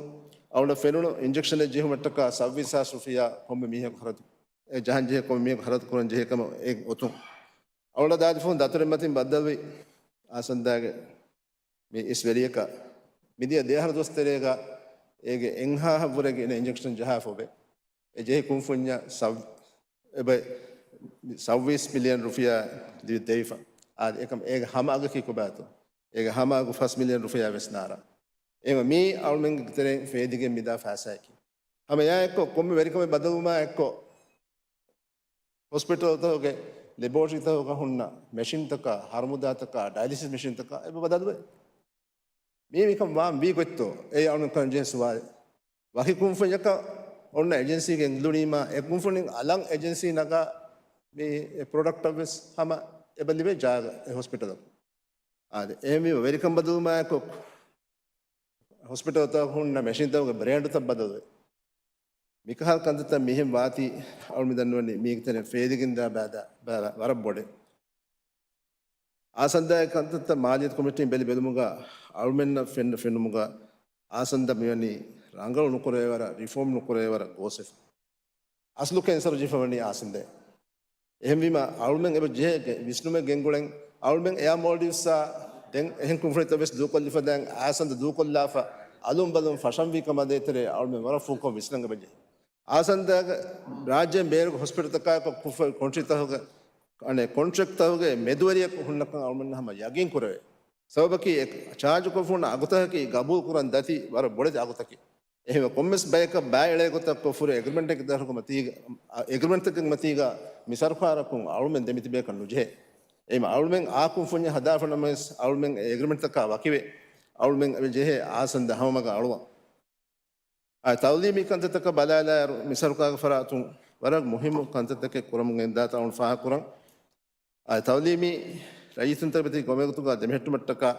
އަޅުންނަށް ފެނުނު އިންޖެކްޝަނެއް ޖެހުމަށްޓަކާ ސައްވީސް ހާސް ރުފިޔާ ކޮންމެ މީހަކު ޚަރަދު، އެ ޖަހަން ޖެހޭ ކޮންމެ މީހަކު ޚަރަދު ކުރަން ޖެހޭ ކަމަށް އެ އޮތުން. އަޅުން ދާދި ފަހުން ދަތުރެއް މަތިން ބައްދަލުވި އާސަންދާގެ މި އިސް ވެރިޔަކަށް މިދިޔަ ދެއަހަރު ދުވަސް ތެރޭގަ އޭގެ އެއްހާހަށްވުރެ ގިނަ އިންޖެކްޝަން ޖަހާފަ އޮވޭ. އެ ޖެހި ކުންފުންޏަށް ސައް-، އެބަ ސައްވީސް މިލިއަން ރުފިޔާ ދި-، ދެވިފަ. އާދެ، އެކަމް އޭގެ ހަމަ އަގަކީ ކޮބާތޯ؟ އޭގެ ހަމަ އަގު ފަސް މިލިއަން ރުފިޔާ ވެސް ނާރާ. އެހެމަ މީ އަޅުމެންގެ ތެރެއިން ފޭދިގެން މިދާ ފައިސާއަކީ. ހަމަ އެއާ އެއްކޮށް ކޮންމެ ވެރިކަމެއް ބަދަލުވުމާ އެއްކޮށް ހޮސްޕިޓަލްތަކުގެ ލެބޯޓްރީތަކުގަ ހުންނަ މެޝިންތަކާ، ހަރުމުދާތަކާ، ޑަޔަލިސިސް މެޝިންތަކާ އެބަ ބަދަލުވޭ. މީ މިކަން ވާން ވީ ގޮތްތޯ؟ އެއީ އަޅުން ކަން ޖެހޭ ސުވާލެއް. ވަކި ކުންފުންޏަކަށް އޮންނަ އެޖެންސީގެ އެންގިލުނީމާ، އެ ކުންފުނިން އަލަށް އެޖެންސީ ނަގާ މި އެ ޕްރޮޑަކްޓަށް ވެސް ހަމަ އެބަ ލިބޭ ޖާގަ އެ ހޮސްޕިޓަލަކު. އާދެ، އެހެންވީމަ ވެރިކަން ބަދަލުވުމާއެކު ހޮސްޕިޓަލްތަކު ހުންނަ މެޝިންތަކުގެ ބްރޭންޑުތައް ބަދަލުވޭ. މިކަހަލަ ކަންތައްތައް މިހެން ވާތީ އަޅު މި ދަންނަވަނީ މީގެ ތެރެއިން ފޭދިގެންދާ ބާދާ ބާ-، ވަރަށް ބޮޑެއް. އާސަންދާގެ ކަންތައްތައް މާލިޔަތު ކޮމިޓީން ބެލި ބެލުމުގަ އަޅުމެންނަށް ފެންނަ ފެނުމުގަ އާސަންދާ މިވަނީ ރަނގަޅު ނުކުރޭވަރަށް، ރިފޯމް ނުކުރޭވަރަށް ގޯސްވެފަ. އަސްލު ކެންސަރު ޖެހިފަ ވަނީ އާސަންދާ. އެހެންވީމަ، އަޅުމެން އެބަ ޖެހޭ ވިސްނުމެއް ގެންގުޅެން، އަޅުމެން އެއާ މޯލްޑިވްސްއާ ދެން އެހެން ކުންފުނިތައް ވެސް ދޫކޮށްލިފަ ދެން އާސަންދަ ދޫކޮށްލާފަ، އަލުން ބަލުން ފަށަންވީ ކަމާ ދޭތެރޭ އަޅުމެން ވަރަށް ފޫކޮށް ވިސްނަން އެބަ ޖެހޭ. އާސަންދަ ރާއްޖޭން ބޭރުގެ ހޮސްޕިޓަލްތަކާއެކު ކުފަ-، ކޮންޓްރީތަކުގެ، އަނެއް ކޮންޓްރެކްޓްތަކުގެ މެދުވެރިޔަކު ހުންނަކަން އަޅުމެންނަށް ހަމަ ޔަގީން ކުރެވޭ. ސަބަބަކީ އެ ޗާޖުކޮށްފަ ހުންނަ އަގުތަކަކީ ގަބޫލުކުރަން ދަތި ވަރަށް ބޮޑެތި އަގުތަކެއް. އެހެންވެ، ކޮންމެސް ބަޔަކަށް ބައި އެޅޭ ގޮތަށް ކޮށްފަ ހުރި އެގްރިމެންޓެއްގެ ދަށުގެ މަތީގަ، އެގްރިމެންޓްތަކެއްގެ މަތީގަ މި ސަރުކާރަކުން އަޅުމެން ދެމިތިބޭކަށް ނުޖެހޭ. އެހެންވެ، އަޅުމެން އާ ކުންފުންޏެއް ހަދާފަ ނަމަވެސް، އަޅުމެން އެ އެގްރިމެންޓްތަކާ ވަކިވެ، އަޅުމެން އެ ޖެހޭ އާސަންދަ ހަމަމަގަށް އަޅުވަން. އާ، ތައުލީމީ ކަންތައްތަކަށް ބަލާލާއިރު، މި ސަރުކާރުގެ ފަރާތުން ވަރަށް މުހިއްމު ކަންތައްތަކެއް ކުރަމުން ގެންދާތަން އަޅުން ފާހަގަކުރަން. އާ، ތައުލީމީ ރައްޔިތުންތަކުގެ މަތީ ގޮވަމެން ގޮތުގަ ދެމެހެއްޓުމަށްޓަކާ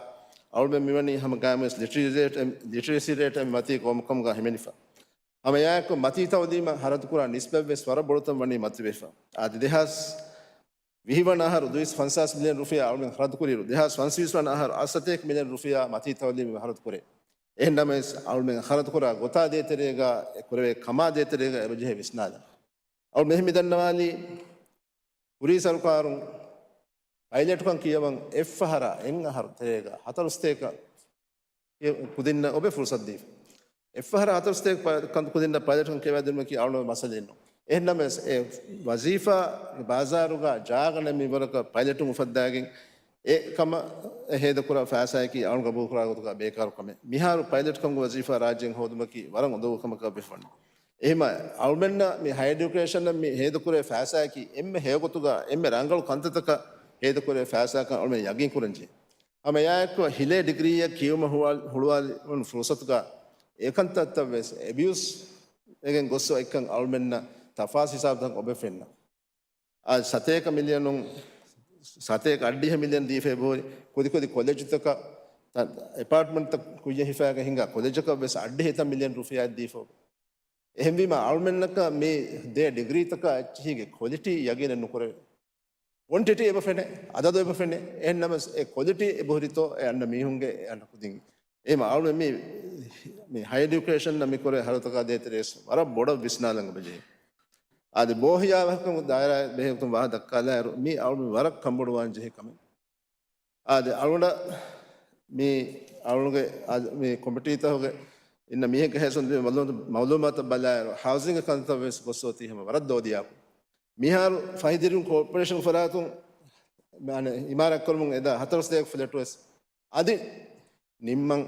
އަޅުމެން މިވަނީ ހަމަ ގާތްމުވެސް ލިޓަރެސީ ރޭޓް، ލިޓަރެސީ ރޭޓް މަތީ ގޮވަމުން ކަމުގަ ހިމެނިފަ. ހަމަ އެއާއެކު މަތީ ތައުލީމަށް ހަރަދުކުރާ ނިސްބަތްވެސް ވަރަށް ބޮޑުތަން ވަނީ މަތިވެފަ. އަދި ދެހާސް ވިހި ވަނަ އަހަރު ދުއިސައްތަ ފަންސާސް މިލިއަން ރުފިޔާ އަޅުމެން ހަރަދުކުރިއިރު، ދެހާސް ފަންސަވީސް ވަނަ އަހަރު އަށް ސަތޭކަ މިލިއަން ރުފިޔާ މަތީ ތައުލީމަށް ހަރަދުކުރޭ. އެހެންނަމަވެސް، އަޅުމެން ހަރަދުކުރާ ގޮތާ ދޭތެރޭގަ، އެ ކުރެވޭ ކަމާ ދޭތެރޭގަ އެބަޖެހޭ ވިސްނާލަން. އަޅު މެހެން މިދަންނަވާލީ، ކުރީ ސަރުކާރުން ޕައިލެޓުކަން ކިޔަވަން އެއްފަހަރާ އެއްއަހަރު ތެރޭގަ ހަތަރު ސަތޭކަ ކުދިންނަށް އޮބެ ފުރުސަތު ދީފަ. އެއްފަހަރާ ހަތަރު ސަތޭކަ ކަން-، ކުދިންނަށް ޕައިލެޓުކަން ކިޔަވައިދިނުމަކީ އަޅުގަނޑު މައްސަލައެއް ނޫން. އެހެންނަމަވެސް، އެ ވަޒީފާ ބާޒާރުގަ ޖާގަ ނެތް މިންވަރަކަށް ޕައިލެޓުން އުފައްދާގެން، އެ ކަމަށް ހޭދަކުރާ ފައިސާއަކީ އަޅުގަނޑު ގަބޫލުކުރާ ގޮތުގަ ބޭކާރު ކަމެއް. މިހާރު ޕައިލެޓް ކަމުގެ ވަޒީފާ ރާއްޖޭން ހޯދުމަކީ ވަރަށް އުނދަގޫ ކަމަކަށް ވެފަ ވަނީ. އެހެންމަ އަޅުމެންނަށް މި ހަޔަރ އެޑިއުކޭޝަނަށް މި ހޭދަކުރޭ ފައިސާއަކީ އެންމެ ހެޔޮގޮތުގަ އެންމެ ރަނގަޅު ކަންތައްތަކަށް ހޭދަކުރޭ ފައިސާކަން އަޅުމެން ޔަގީން ކުރަންޖެހޭ. ހަމަ އެއާއެކު ހިލޭ ޑިގްރީއެއް ކިޔުމަށް ހުޅުވާ-، ހުޅުވާލުން ފުރުސަތުގަ އެކަންތައްތައް ވެސް އެބިއުސް ވެގެން ގޮއްސޯ އެއްކަން އަޅުމެންނަށް ތަފާސް ހިސާބުތަކުން އޮބެ ފެންނަ. އާ، ސަތޭކަ މިލިއަނުން، ސަތޭކަ އަށްޑިހަ މިލިއަން ދީފަ އެބަހުރި ކުދިކުދި ކޮލެޖުތަކަށް، ތަ-، އެޕާޓްމަންޓްތައް ކުއްޔަށް ހިފާގެ ހިނގާ ކޮލެޖަކަށް ވެސް އަށްޑިހަ އެތައް މިލިއަން ރުފިޔާ ދީފަ. އެހެންވީމަ އަޅުމެންނަކަށް މި ދޭ ޑިގްރީތަކާ އެއްޗެހީގެ ކޮލިޓީ ޔަގީނެއް ނުކުރެވޭ. ކުއަންޓިޓީ އެބަ ފެނޭ، އަދަދު އެބަ ފެނޭ. އެހެންނަމަވެސް އެ ކޮލިޓީ އެބަހުރިތޯ އެ އަންނަ މީހުންގެ އެ އަންނަ ކުދިން. އެހެންމަ އަޅުގަނޑު މި، މި ހަޔަރ އެޑިއުކޭޝަން މި ކުރޭ ހަރަދުތަކާ ދޭތެރޭ ވެސް ވަރަށް ބޮޑަށް ވިސްނާލަން އެބަޖެހޭ. އަދި ބޯހިޔާވަހަކަމު ދާއިރާ ބެހޭގޮތުން ވާހަކަ ދައްކާލާއިރު، މީ އަޅުގަނޑު ވަރަށް ކަންބޮޑުވާން ޖެހޭ ކަމެއް. އާދެ، އަޅުގަނޑަށް މި އަޅުގަނޑުގެ އާ، މި ކޮމިޓީތަކުގެ އިންނަ މީހެއްގެ ހެޔޮ މި މައުލޫ-، މައުލޫމާތަށް ބަލާއިރު، ހައުސިންގ ކަންތައް ވެސް ގޮއްސޯތީ ހަމަ ވަރަށް ދޯދިޔާކު. މިހާރު ފަހި ދިރިއުޅުން ކޯޕަރޭޝަން ފަރާތުން އިމާރާތް ކުރަމުން އެދާ ހަތަރު ސަތޭކަ ފްލެޓް ވެސް އަދި ނިންމަން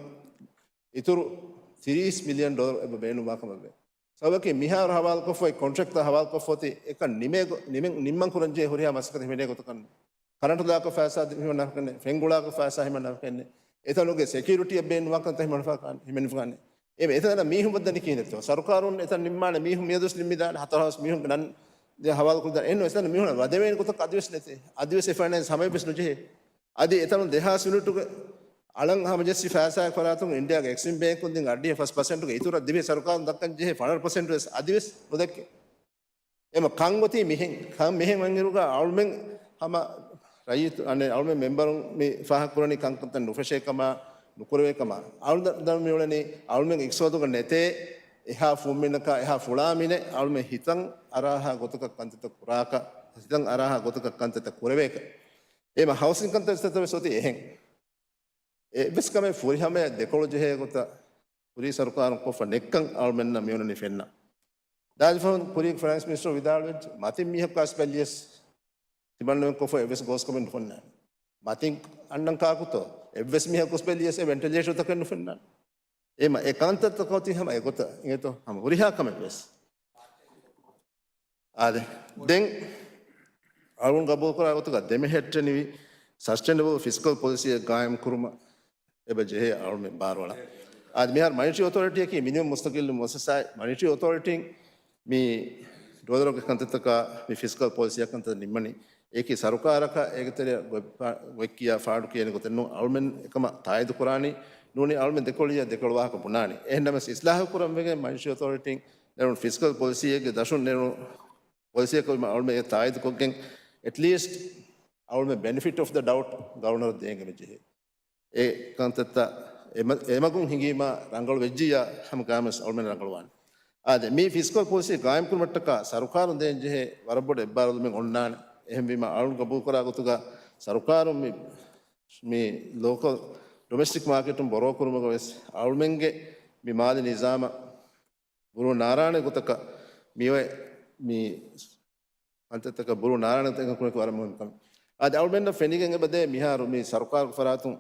އިތުރު ތިރީސް މިލިއަން ޑޮލަރު އެބަ ބޭނުންވާ ކަމަށް ވޭ. ސަބަބަކީ މިހާރު ހަވާލުކޮށްފައި ކޮންޓްރެކްޓްތައް ހަވާލުކޮށްފޮތި އެކަން ނިމޭ ގޮ-، ނިމެ-، ނިންމަން ކުރަންޖެހޭ ހުރިހާ މަސައްކަތެއް ހިމެނޭ ގޮތަކަށް ނޫން. ކަރަންޓު ލާކަށް ފައިސާ ހިމެނާކަށް ނެތް، ފެން ގުޅާކަށް ފައިސާ ހިމެނާކަށް ނެތް. އެތަނުގެ ސެކިއުރިޓީއަށް ބޭނުންވާކަންތައް ހިމެނިފަ-، ހިމެނިފަ ނެތް. އެ އެތަނަށް މީހުން ވައްދަނީ ކިހިނެއްތޯ؟ ސަރުކާރުން އެތަން ނިންމާނެ މީހުން މިއަދުވެސް ނިންމިދާނެ ހަތަރު ހާސް މީހުންގެ ނަން ދެ ހަވާލު ކުރިދާނެ. އެހެން އެތަނަށް މީހުން ވަދެވޭނެ ގޮތަކަށް އަދިވެސް ނެތޭ. އަދިވެސް އެ ފައިނޭންސް ހަމަޔަށްވެސް ނުޖެހޭ. އަދި އެތަނުން ދެހާސް ޔުނިޓުގެ އަޅަން ހަމަޖެއްސި ފައިސާއެއް ފަރާތުން އިންޑިއާގެ އެކްސިމް ބޭންކުން ދިން އަށްޑިހަ ފަސް ޕަސެންޓުގެ އިތުރަށް ދިވެހި ސަރުކާރުން ދައްކަން ޖެހޭ ފަނަރަ ޕަސެންޓު ވެސް އަދިވެސް ނުދެއްކޭ. އެމަ ކަން އޮތީ މިހެން. ކަން މިހެން ވަންއިރުގަ އަޅުމެން ހަމަ ރައްޔިތު، އަނެއް އަޅުމެން މެމްބަރުން މި ފާހަގަކުރަނީ ކަންކަންތައް ނުފެށޭ ކަމާ، ނުކުރެވޭ ކަމާ. އަޅުގަނޑު މިއުޅެނީ އަޅުމެން އިގްސޯދުގަ ނެތޭ އެހާ ފުންމިނަކާ، އެހާ ފުޅާ މިނެއް އަޅުމެން ހިތަށް އަރާހާ ގޮތަކަށް ކަންތައްތައް ކުރާކަށް، ހިތަށް އަރާހާ ގޮތަކަށް ކަންތައްތައް ކުރެވޭކަށް. އެމަ ހައުސިން ކަންތައްތައް ވެސް އޮތީ އެހެން. އެއްވެސް ކަމެއް ފުރިހަމަޔަށް ދެކޮޅު ޖެހޭ ގޮތަށް ކުރީ ސަރުކާރުން ކޮށްފަ ނެއްކަން އަޅުމެންނަށް މިއޮންނަނީ ފެންނަ. ދާދިފަހުން ކުރީގެ ފައިނޭންސް މިނިސްޓަރު ވިދާޅުވެއްޖެ، މަތިން މީހަކު އަސް ބެއްލިޔަސް ތިމަންނަމެން ކޮށްފަ އެއްވެސް ގޯސްކަމެއް ނުފެންނާނެ. މަތިން އަންނަން ކާކުތޯ؟ އެއްވެސް މީހަކު އަސް ބެއްލިޔަސް އެ ވެންޓިލޭޓަރުތަކެއް ނުފެންނާނެ. އެމަ އެ ކަންތައްތަކަށް އޮތީ ހަމަ އެގޮތަށް އިނގޭތޯ ހަމަ ހުރިހާ ކަމެއް ވެސް. އާދެ. ދެން އަޅުން ގަބޫލުކުރާ ގޮތުގަ ދެމެހެއްޓެނިވި ސަސްޓެނަބަލް ފިސްކަލް ޕޮލިސީއެއް ގާއިމް ކުރުމަށް އެބަ ޖެހޭ އަޅުމެން ބާރުއަޅާ. އާދެ، މިހާރު މަނިޓަރީ އޮތޯރިޓީއަކީ މިނިވަން މުސްތަގިއްލު މުއައްސަސާއެއް. މަނިޓަރީ އޮތޯރިޓީން މި ޑޮލަރުގެ ކަންތައްތަކާ މި ފިސްކަލް ޕޮލިސީއާ ކަންތައް ނިންމަނީ. އެއީކީ ސަރުކާރަކަށް އޭގެ ތެރެއަށް ގޮތް-، ގޮތްކިޔާ ފާޑު ކިޔޭނެ ގޮތެއް ނޫން. އަޅުމެން އެކަމަށް ތާއީދު ކުރާނީ ނޫނީ އަޅުމެން ދެކޮޅިއަށް ދެކޮޅު ވާހަކަ ބުނާނީ. އެހެންނަމަވެސް އިސްލާހު ކުރަން ވެގެން މަނިޓަރީ އޮތޯރިޓީން ނެރުނު ފިސްކަލް ޕޮލިސީއެއްގެ ދަށުން ނެރުނު ޕޮލިސީއަކަށް އަޅުމެން އެ ތާއީދުކޮށްގެން އެޓްލީސްޓް އަޅުމެން ބެނިފިޓް އޮފް ދަ ޑައުޓް ގަވަރނަރަށް ދޭން އެބަ ޖެހޭ. އެ ކަންތައްތައް އެމަ-، އެމަގުން ހިނގީމާ ރަނގަޅު ވެއްޖިއްޔާ ހަމަ ގާމެސް އަޅުމެން ރަނގަޅުވާނެ. އާދެ، މި ފިސްކަލް ޕޮލިސީ ގާއިމް ކުރުމަށްޓަކާ ސަރުކާރުން ދޭން ޖެހޭ ވަރަށް ބޮޑު އެއްބާރުލުމެއް އޮންނާނެ. އެހެންވީމަ، އަޅުން ގަބޫލުކުރާ ގޮތުގަ ސަރުކާރުން މި، މި ލޯކަލް ޑޮމެސްޓިކް މާކެޓުން ބޮރޯ ކުރުމުގަ ވެސް އަޅުމެންގެ މި މާލީ ނިޒާމަށް ބުރޫ ނާރާނެ ގޮތަކަށް މިއޮތް މި ފަންތަތަކަށް ބުރޫ ނާރާނެ ގޮތަކަށް ކުރެކު ވަރަށް މުހިންމު ކަމެއް. އާދެ، އަޅުމެންނަށް ފެނިގެން އެބަދޭ މިހާރު މި ސަރުކާރުގެ ފަރާތުން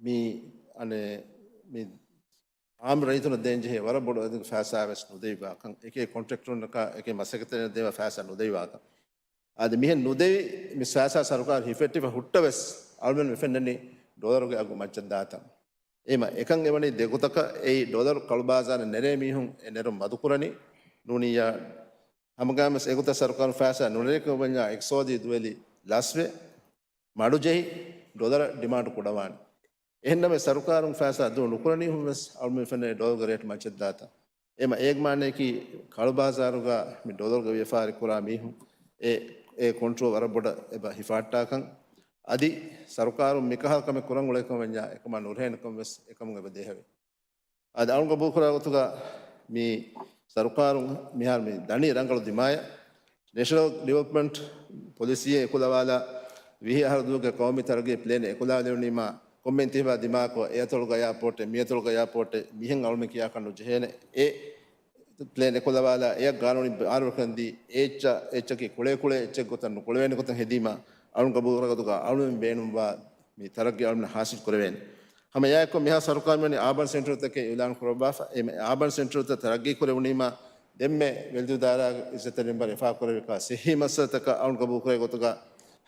މި، އަނެއް، މި އާއްމު ރައްޔިތުންނަށް ދޭން ޖެހޭ ވަރަށް ބޮޑު އަދަދެއްގެ ފައިސާ ވެސް ނުދެވިވާކަން، އެކޭ ކޮންޓްރެކްޓަރުންނަކާ އެކޭ މަސައްކަތްތެރިންނަށް ދޭވާ ފައިސާ ނުދެވިވާކަން. އާދެ، މިހެން ނުދެވި މި ފައިސާ ސަރުކާރު ހިފެއްޓިފަ ހުއްޓަވެސް އަޅުމެން މި ފެންނަނީ ޑޮލަރުގެ އަގު މައްޗަށް ދާތަން. އެހެމަ އެކަން އެވަނީ ދެގޮތަކަށް. އެއީ ޑޮލަރު ކަޅުބާޒާރަށް ނެރޭ މީހުން އެ ނެރުން މަދުކުރަނީ. ނޫނިއްޔާ ހަމަގައިމުވެސް އެގޮތަށް ސަރުކާރުން ފައިސާ ނުނެރޭކަމަށް ވަންޏާ އިގްތިސޯދީ ދުވެލި ލަސްވެ، މަޑުޖެހި، ޑޮލަރަށް ޑިމާންޑު ކުޑަވާނެ. އެހެންނަމަވެސް ސަރުކާރުން ފައިސާ ދޫ ނުކުރަނީ ހުންވެސް އަޅުމެން ފެންނަނީ ޑޮލަރުގެ ރޭޓް މައްޗަށް ދާތަން. އެހެމަ އޭގެ މާނަޔަކީ ކަޅުބާޒާރުގަ މި ޑޮލަރުގެ ވިޔަފާރި ކުރާ މީހުން އެ، އެ ކޮންޓްރޯލް ވަރަށް ބޮޑަށް އެބަ ހިފަހައްޓާކަން. އަދި ސަރުކާރުން މިކަހަލަ ކަމެއް ކުރަން އުޅޭކަމަށް ވަންޏާ އެކަމާ ނުރޭނެކަން ވެސް އެކަމުން އެބަ ދޭހަވޭ. އަދި އަޅުން ގަބޫލުކުރާ ގޮތުގަ މި ސަރުކާރުން މިހާރު މި ދަނީ ރަނގަޅު ދިމާޔަށް. ނޭޝަނަލް ޑިވެލޮޕްމަންޓް ޕޮލިސީއެއް އެކުލަވާލާ، ވިހި އަހަރު ދުވަހުގެ ޤައުމީ ތަރައްގީ ޕްލޭން އެކުލަވާލެވުނީމާ، ކޮންމެ އިންތިހާބާ ދިމާކޮށް، އެއަތޮޅުގަ އެއާޕޯޓެއް، މިއަތޮޅުގަ އެއާޕޯޓެއް، މިހެން އަޅުމެން ކިޔާކަށް ނުޖެހޭނެ. އެ ޕްލޭން އެކުލަވާލާ، އެއަށް ގާނޫނީ ބާރުވެރިކަން ދީ، އެ އެއްޗަށް، އެއްޗަކީ ކުޅޭ ކުޅޭ އެއްޗެއް ގޮތަށް ނުކުޅެވޭނެ ގޮތަށް ހެދީމާ، އަޅުން ގަބޫލުކުރާ ގޮތުގަ އަޅުމެން ބޭނުންވާ މި ތަރައްގީ އަޅުމެން ހާސިލް ކުރެވޭނެ. ހަމަ އެއާއެއްކޮށް މިހާ ސަރުކާރުން ވަނީ އާބަން ސެންޓަރުތަކެއް އިއުލާން ކުރައްވާފަ. އެ އާބަން ސެންޓަރުތައް ތަރައްގީ ކުރެވުނީމާ، ދެންމެ ވެލިދޫ ދާއިރާގެ އިއްޒަތްތެރި މެމްބަރު އެފާ ކުރެއްވިކާ ސިއްހީ މައްސަލަތަކަށް އަޅުން ގަބޫލުކުރޭ ގޮތުގަ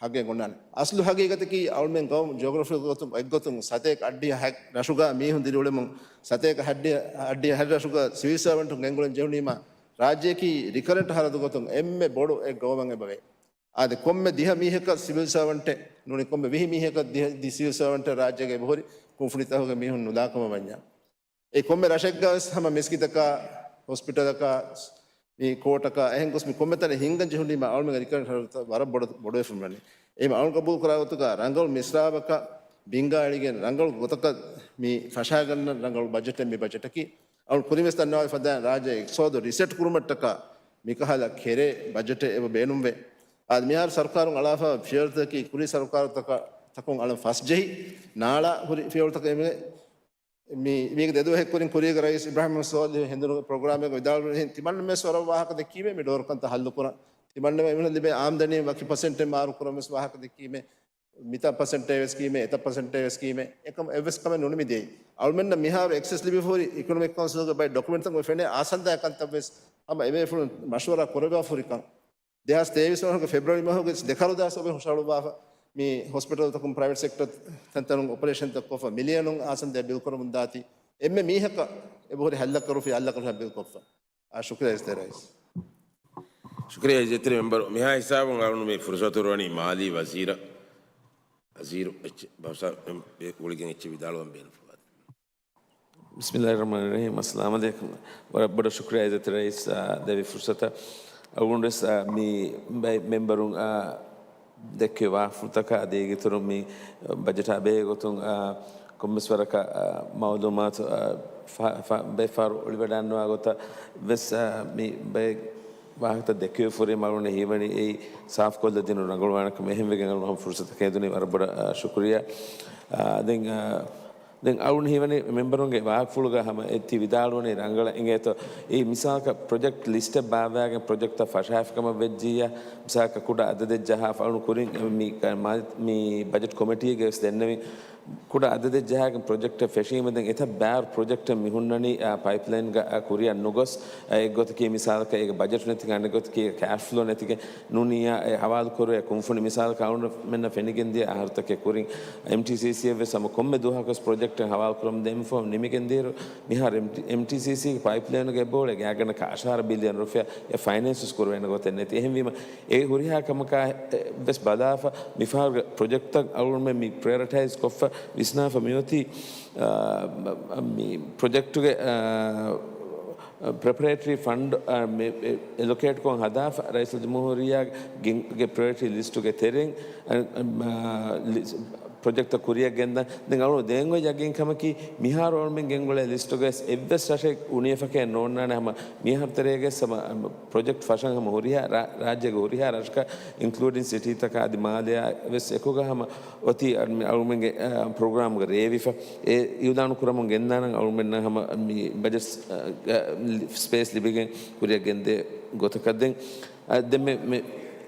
ހައްގެއް އޮންނާނެ. އަސްލު ހަގީގަތަކީ އަޅުމެން ގައުމު ޖިއޮގްރަފިކަލް ގޮތުން އެއްގޮތުން ސަތޭކަ އަށްޑިހަ ހަތް ރަށުގަ މީހުން ދިރިއުޅެމުން ސަތޭކަ އަށްޑިހަ، އަށްޑިހަ ހަތް ރަށުގަ ސިވިލް ސާވަންޓުން ގެންގުޅެން ޖެހުނީމާ، ރާއްޖެއަކީ ރިކަރެންޓް ހަރަދު ގޮތުން އެންމެ ބޮޑު އެއް ގައުމަށް އެބަވޭ. އާދެ، ކޮންމެ ދިހަ މީހަކަށް ސިވިލް ސާވަންޓެއް ނޫނީ، ކޮންމެ ވިހި މީހަކަށް ދިހަ، ދި ސިވިލް ސާވަންޓެއް ރާއްޖޭގަ އެބަހުރި ކުންފުނިތަކުގެ މީހުން ނުލާކަމަށް ވަންޏާ. އެ ކޮންމެ ރަށެއްގަވެސް ހަމަ މިސްކިތަކާ، ހޮސްޕިޓަލަކާ، މި ކޯޓަކާ އެހެން ގޮސް މި ކޮންމެ ތަނެއް ހިންގަން ޖެހުނީމަ އަޅުމެންގެ ރިކަރެންޓް ހަރަދުތައް ވަރަށް ބޮޑު، ބޮޑުވެފަ މިވަނީ. އެހެން އަޅުން ގަބޫލު ކުރާ ގޮތުގަ ރަނގަޅު މިސްރާބަކަށް ބިންގާ އެޅިގެން ރަނގަޅު ގޮތަކަށް މި ފަށާގަންނަ ރަނގަޅު ބަޖެޓެއް މި ބަޖެޓަކީ. އަޅުން ކުރިންވެސް ދަންނަވާ ފަދައިން ރާއްޖޭ އިގްތިސޯދު ރިސެޓް ކުރުމަށްޓަކާ މިކަހަލަ ކެރޭ ބަޖެޓެއް އެބަ ބޭނުންވޭ. އާދެ، މިހާރު ސަރުކާރުން އަޅާފަ ފިޔަވަޅުތަކަކީ ކުރީ ސަރުކާރުތަކާ، ތަކުން އަޅަން ފަސް ޖެހި ނާޅާ ހުރި ފިޔަވަޅުތަކެއް މި، މީގެ ދެ ދުވަހެއް ކުރިން ކުރީގެ ރައީސް އިބްރާހިމް ސޯލިހު ހެނދުނު ޕްރޮގްރާމެއްގަ ވިދާޅުވި ހެން ތިމަންނަމެސް ވަރަށް ވާހަކަ ދެއްކީމޭ މި ޑޮލަރު ކަންތައް ހައްލު ކުރަން. ތިމަންނަމެ އެމީހުން ލިބޭ އާމްދަނީ ވަކި ޕަސެންޓެއް މާރު ކުރަން ވެސް ވާހަކަ ދެއްކީމޭ. މިތައް ޕަސެންޓެއް ވެސް ކީމޭ، އެތައް ޕަސެންޓެއް ވެސް ކީމޭ. އެކަމަ އެއްވެސް ކަމެއް ނުނިމި ދިޔައީ. އަޅުމެންނަށް މިހާރު އެކްސެސް ލިބިފަހުރި އިކޮނޮމިކް ކައުންސިލްގެ ބައެއް ޑޮކުމެންޓްތައް އޮތް ފެނޭ އާސަންދާ ކަންތައް ވެސް ހަމަ އެބޭފުޅުން މަޝްވަރާ ކުރެވިފަހުރިކަން. ދެހާސް ތޭވީސް ވަނަ ފެބްރުއަރީ މަހުގެ ދެ ކަރުދާސް އޮބެ ހުށަހަޅުއްވާފަ. މި ހޮސްޕިޓަލްތަކުން ޕްރައިވެޓް ސެކްޓަރ ތަންތަނުން އޮޕަރޭޝަންތައް ކޮށްފަ މިލިއަނުން އާސަންދެއް ބިލް ކުރަމުން ދާތީ. އެންމެ މީހަކަށް އެބަހުރި ހަތް ލައްކަ ރުފިޔާ، ހަތް ލައްކަ ރުފިޔާ ބިލް ކޮށްފަ. އާ، ޝުކުރިޔާ އިއްޒަތްތެރި ރައީސް. ޝުކުރިޔާ އިއްޒަތްތެރި މެމްބަރު. މިހާ ހިސާބުން އަޅުން މި ފުރުސަތު ހުރުވަނީ މާލީ ވަޒީރަށް. ވަޒީރު އެއްޗެއް ބަހުސާ އެ ގުޅިގެން އެއްޗެއް ވިދާޅުވަން ބޭނުންފުޅުވާތީ. ބިސްމިއްލާހިއްރަޙްމާނިއްރަޙީމް. އައްސަލާމު ޢަލައިކުމް. ވަރަށް ބޮޑަށް ޝުކުރިޔާ އިއްޒަތްތެރި ރައީސް، އާ، ދެއްވި ފުރުސަތަށް. އަޅުގަނޑުވެސް، އާ، މި ބައެއް މެމްބަރުން، އާ، ދެއްކެވި ވާހަކަފުޅުތަކާ އަދި އޭގެއިތުރުން މި ބަޖެޓާ ބެހޭ ގޮތުން، އާ، ކޮންމެސް ވަރަކަށް، އާ، މައުލޫމާތު، އާ، ފަ-، ފަ-، ބައެއް ފަހަރު އޮޅިވަޑައިގަންނަވާ ގޮތަށް ވެސް، އާ، މި ބައެއް ވާހަކަތައް ދެއްކެވިފަހުރި އަޅުގަނޑަށް ހީވަނީ އެއީ ސާފުކޮށްލަދިނުން ރަނގަޅުވާނެކަމަށް. އެހެންވެގެން އަޅުގަނޑު ހަމަ ފުރުސަތަކަށް ހެދުނީ ވަރަށް ބޮޑަށް، އާ، ޝުކުރިޔާ. އާ، ދެން، އާ، ދެން އަޅުގަނޑު ހީވަނީ މެމްބަރުންގެ ވާހަކަފުޅުގަ ހަމަ އެ ތި ވިދާޅުވަނީ ރަނގަޅަށް އިނގޭތޯ. އެއީ މިސާލަކަށް ޕްރޮޖެކްޓް ލިސްޓެއް ބާއްވާގެން ޕްރޮޖެކްޓްތައް ފަށާފިކަމަށް ވެއްޖިއްޔާ، މިސާލަކަށް ކުޑަ އަދަދެއް ޖަހާފަ އަޅުން ކުރިން މި، މި ބަޖެޓް ކޮމިޓީގެ ވެސް ދެންނެވި ކުޑަ އަދަދެއް ޖަހާގެން ޕްރޮޖެކްޓެއް ފެށީމަ ދެން އެތައް ބާރު ޕްރޮޖެކްޓެއް މި ހުންނަނީ، އާ، ޕައިޕްލައިންގަ، އާ، ކުރިއަށް ނުގޮސް، އާ، އެއްގޮތަކީ މިސާލަކަށް އޭގެ ބަޖެޓް ނެތިގެން އަނެއްގޮތަކީ ކޭޝް ފްލޯ ނެތިގެން ނޫނިއްޔާ އެ ހަވާލު ކުރޭ ކުންފުނި މިސާލަކަށް އަޅުގަނޑުމެންނަށް ފެނިގެންދިޔަ އަހަރުތަކެއް ކުރިން އެމްޓީސީސީއަށް ވެސް ހަމަ ކޮންމެ ދުވަހަކުވެސް ޕްރޮޖެކްޓެއް ހަވާލު ކުރަމުން ދޭން ފޯމް ނިމިގެން ދިޔައިރު މިހާރު އެމްޓީ-، އެމްޓީސީސީގެ ޕައިޕްލައިނުގެ އެބައުޅޭ ގާތްގަނޑަކަށް އަށާރަ ބިލިއަން ރުފިޔާ އެ ފައިނޭންސް ކުރެވޭނެ ގޮތެއް ނެތި. އެހެންވީމަ އެ ހުރިހާ ކަމަކާ ވެސް ބަލާފަ، މިފަހަރުގެ ޕްރޮޖެކްޓްތައް އަޅުގަނޑުމެން މި ޕްރަޔޮރިޓައިޒް ކޮށްފަ ވިސްނާފަ މިއޮތީ، އާ، މި ޕްރޮޖެކްޓުގެ، އާ، ޕްރެޕަރޭޓަރީ ފަންޑް، އާ، މި އެ-، އެލޮކޭޓްކޮށް ހަދާފަ، ރައީސުލްޖުމްހޫރިއްޔާގެ ގެ-، ގެ ޕްރަޔޮރިޓީ ލިސްޓުގެ ތެރެއިން، އާ، އާ، ލިސް-، ޕްރޮޖެކްޓްތައް ކުރިއަށް ގެންދާ. ދެން އަޅުގަނޑު ދޭން އޮތް ޔަގީންކަމަކީ، މިހާރު އަޅުމެން ގެންގުޅޭ ލިސްޓުގައި އެއްވެސް ރަށެއް އުނިޔަފަކޭ ނޯންނާނެ. ހަމަ މިހާރު ތެރޭގައި ހަމަ، ހަމަ ޕްރޮޖެކްޓް ފަށަން ހަމަ ހުރިހާ ރާ-، ރާއްޖޭގެ ހުރިހާ ރަށަކަށް، އިންކްލޫޑިން ސިޓީތަކާ އަދި މާލެއާ ވެސް އެކުގަ ހަމަ އޮތީ އަ-، މި އަޅުމެންގެ، އަ، ޕްރޮގްރާމްގަ ރޭވިފަ. އެ އިއުލާނު ކުރަމުން ގެންދާނަން އަޅުމެންނަށް ހަމަ މި ބަޖެޓް، އަ، އަ، ސްޕޭސް ލިބިގެން ކުރިއަށް ގެންދޭ ގޮތަކަށް. ދެން އަ، ދެން މެ-، މެ-،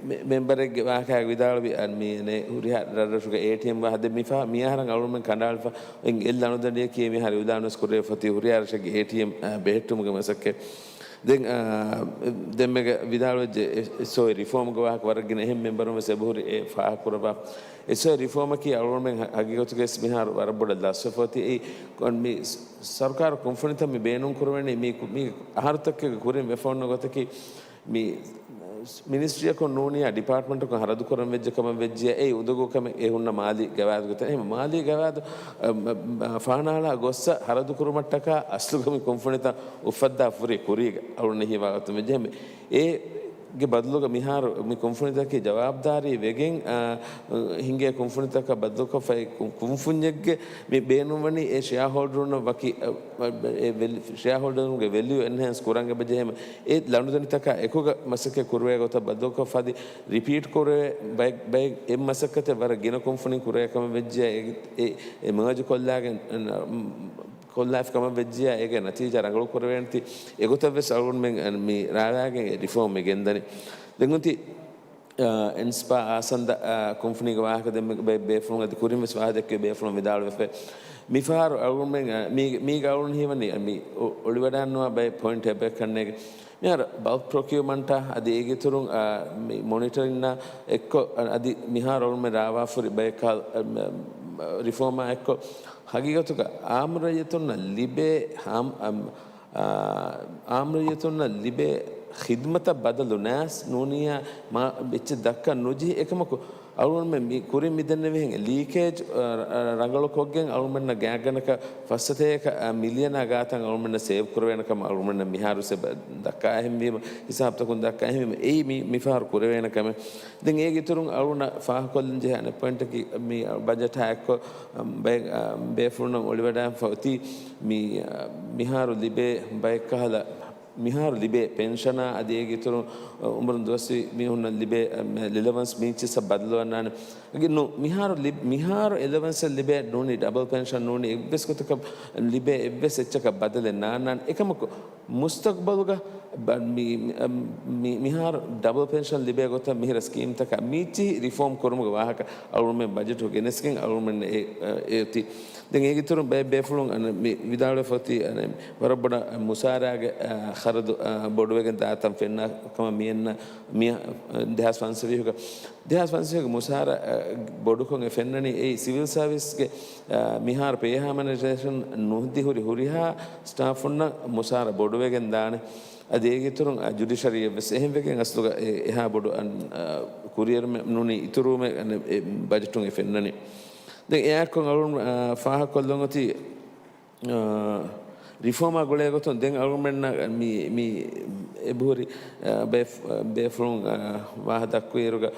މެ-، މެމްބަރެއްގެ ވާހަކައިގަ ވިދާޅުވި، އަ، މި އެނެ ހުރިހާ ރަށްރަށުގެ އޭޓީއެމް ވާހަކަ. ދެން މިފަހަ-، މިއަހަރަށް އަޅުމެން ކަނޑައަޅިފަ އެ ލަނޑުދަނޑިއަކީ މިހާރު އިއުލާނުވެސް ކުރެވިފަ އޮތީ ހުރިހާ ރަށެއްގެ އޭޓީއެމް، އަ، ބެހެއްޓުމުގެ މަސައްކަތް. ދެން، އަ، ދެންމެގަ ވިދާޅުވެއްޖެ އެ-، އެސްއޯއީ ރިފޯމްގެ ވާހަކަ ވަރަށް ގިނަ އެހެން މެމްބަރުން ވެސް އެބަހުރި އެ ފާހަގަކުރައްވާ. އެސްއޯއީ ރިފޯމަކީ އަޅުގަނޑުމެން ހަ-، ހަގީގަތުގައި ވެސް މިހާރު ވަރަށް ބޮޑަށް ލަސްވެފަ އޮތީ އެއީ ކޮން މި ސަ-، ސަރުކާރު ކުންފުނިތައް މި ބޭނުން ކުރެވޭނީ މީ ކު-، މީ އަހަރުތަކެއްގެ ކުރިން ވެފަ އޮންނަ ގޮތަކީ މި މިނިސްޓްރީއަކުން ނޫނިއްޔާ ޑިޕާޓްމަންޓަކުން ހަރަދުކުރަން ވެއްޖެ ކަމަށް ވެއްޖިޔާ އެ އުނދަގޫ ކަމެއް އެ ހުންނަ މާލީ ގަވާއިދުގެ ތެރޭ. އެހެން މާލީ ގަވާއިދު، އަ، މަ-، މަ-، ފާނާޅާ ގޮއްސަ ހަރަދުކުރުމަށްޓަކާ އަސްލުގަ މި ކުންފުނިތައް އުފައްދާ ފުރި ކުރީގަ އަޅުން ހީވާ ގޮތުން ވެއްޖެ. އެހެން އޭގެ ބަދަލުގަ މިހާރު މި ކުންފުނިތަކީ ޖަވާބުދާރީ ވެގެން، އަ، ހިނގޭ ކުންފުނިތަކަށް ބަދަލުކޮށްފައި ކު-، ކުންފުންޏެއްގެ މި ބޭނުންވަނީ އެ ޝެއާހޯލްޑަރުންނަށް ވަކި، އަ، އެ ވެލް-، ޝެއާހޯލްޑަރުންގެ ވެލިއު އެންހޭންސް ކުރަން އެބަޖެހޭ. އެ ލަނޑުދަނޑިތަކާ އެކުގަ މަސައްކަތް ކުރެވޭ ގޮތަށް ބަދަލުކޮށް އަދި ރިޕީޓް ކުރެވޭ ބައެއް، ބައެއް އެ މަސައްކަތެއް ވަރަށް ގިނަ ކުންފުނިން ކުރެވޭ ކަމަށް ވެއްޖެ. އެ، އެ، އެ މާޖު ކޮށްލާގެން، އަ، ކޮށްލާފި ކަމަށް ވެއްޖިޔާ އޭގެ ނަތީޖާ ރަނގަޅު ކުރެވޭނެތީ އެގޮތަށް ވެސް އަޅުގަނޑުމެން މި ރާވާގެން އެ ރިފޯމް މި ގެންދަނީ. ދެން އޮތީ، އ، އެންސްޕާ އާސަންދަ، އ، ކުންފުނީގެ ވާހަކަ ދެން މި ބޭ-، ބޭފުޅުން އަދި ކުރިން ވެސް ވާހަކަ ދެއްކި ބޭފުޅުން ވިދާޅުވެފަ. މިފަހަރު އަޅުގަނޑުމެން، އ، މީ-، މީގަ އަޅުގަނޑު ހީވަނީ މި އޮ-، އޮޅިވަޑާންނަވާ ބައެއް ޕޮއިންޓް އެބަ ކަންނޭގެ. މިހާރު ބަލްކް ޕްރޮކިއުމަންޓާ އަދި އޭގެ އިތުރުން، އާ، މި މޮނިޓަރިންނާ އެއްކޮށް، އަ-، އަދި މިހާރު އަޅުމެން ރާވާފުރި ބައެއް ކާލް، އަ، މ-، ރިފޯމާ އެއްކޮށް، ހަގީގަތުގަ އާއްމު ރައްޔިތުންނަށް ލިބޭ ހާމް-، އަ-، އާ، އާއްމު ރައްޔިތުންނަށް ލިބޭ ޚިދްމަތަށް ބަދަލު ނާސް ނޫނިއްޔާ މާ އެއްޗެއް ދައްކަން ނުޖެހި. އެކަމަކު، އަޅުގަނޑުމެން މި ކުރިން މިދެންނެވިހެން ލީކޭޖް، އަ، އަ، ރަނގަޅުކޮށްގެން އަޅުގަނޑުމެންނަށް ގާތްގަނޑަކަށް ފައްސަތޭކަ، އަ، މިލިއަނާ ގާތަށް އަޅުގަނޑުމެންނަށް ސޭވް ކުރެވޭނެ ކަމަށް އަޅުގަނޑުމެންނަށް މިހާރު ސެބަ ދައްކާ އެހެންވީމަ، ހިސާބުތަކުން ދައްކާ އެހެންވީމަ، އެއީ މި، މިފަހަރު ކުރެވޭނެ ކަމެއް. ދެން އޭގެ އިތުރުން އަޅުގަނޑަށް ފާހަގަކޮށްލަން ޖެހޭ އަނެއް ޕޮއިންޓަކީ މި ބަޖެޓާ އެއްކޮށް، އަ، ބައެއް، އަ، ބޭފުޅުންނަށް އޮޅިވަޑާފަ އޮތީ މި، އަ، މިހާރު ލިބޭ ބައެއްކަހަލަ މިހާރު ލިބޭ ޕެންޝަނާ އަދި އޭގެ އިތުރުން، އަ، އުމުރުން ދުވަސްވީ މީހުންނަށް ލިބޭ، އަ، މެ-، އެލަވަންސް މިއިންޗިއްސަށް ބަދަލުވަންނާނެ. އަގެ ނު-، މިހާރު ލި-، މިހާރު އެލަވަންސެއް ލިބޭ ނޫނީ ޑަބަލް ޕެންޝަން ނޫނީ އެއްވެސް ގޮތަކަށް ލިބޭ އެއްވެސް އެއްޗަކަށް ބަދަލެއް ނާންނާނެ. އެކަމަކު، މުސްތަގްބަލުގަ ބަ-، މި-، މި-، މި-، މިހާރު ޑަބަލް ޕެންޝަން ލިބޭ ގޮތަށް މިހިރަ ސްކީމްތަކަށް މީއްޗިހި ރިފޯމް ކުރުމުގެ ވާހަކަ އަޅުމެން ބަޖެޓު ގެނެސްގެން އަޅުމެން އެ-، އެ-، އެއޮތީ. ދެން އޭގެ އިތުރުން ބައެއް ބޭފުޅުން އަން މި ވިދާޅުވެފަ އޮތީ އަނެއް ވަރަށް ބޮޑަށް މުސާރާގެ، އަ، ޚަރަދު، އަ، ބޮޑުވެގެން ދާތަން ފެންނަ ކަމަށް މިއަންނަ މި، އަ، ދެހާސް ފަންސަވީހުގަ، ދެހާސް ފަންސަވީހުގެ މުސާރަ، އަ، ބޮޑުކޮށް އެ ފެންނަނީ އެއީ ސިވިލް ސާވިސްގެ، އަ، މިހާރު ޕޭ ހާމަނައިޒޭޝަން ނުހެދި ހުރި ހުރިހާ ސްޓާފުންނަށް މުސާރަ ބޮޑުވެގެން ދާނެ. އަދި އޭގެ އިތުރުން، އަ، ޖުޑިޝަރީއަށް ވެސް އެހެން ވެގެން އަސްލުގަ އެ، އެހާ ބޮޑު އަން، އަ، ކުރިއެރުމެއް ނޫނީ އިތުރުވުމެއް އަން އެ ބަޖެޓުން އެ ފެންނަނީ. ދެން އެއާއެއްކޮށް އަޅުން، އަ، ފާހަގަކޮށްލަން އޮތީ، އާ، ރިފޯމާ ގުޅޭ ގޮތުން ދެން އަޅުގަނޑުމެންނަށް މި، މި އެބަހުރި، އާ، ބޭފް-، ބޭފުޅުން، އާ، ވާހަ ދައްކުވިއިރުގަ،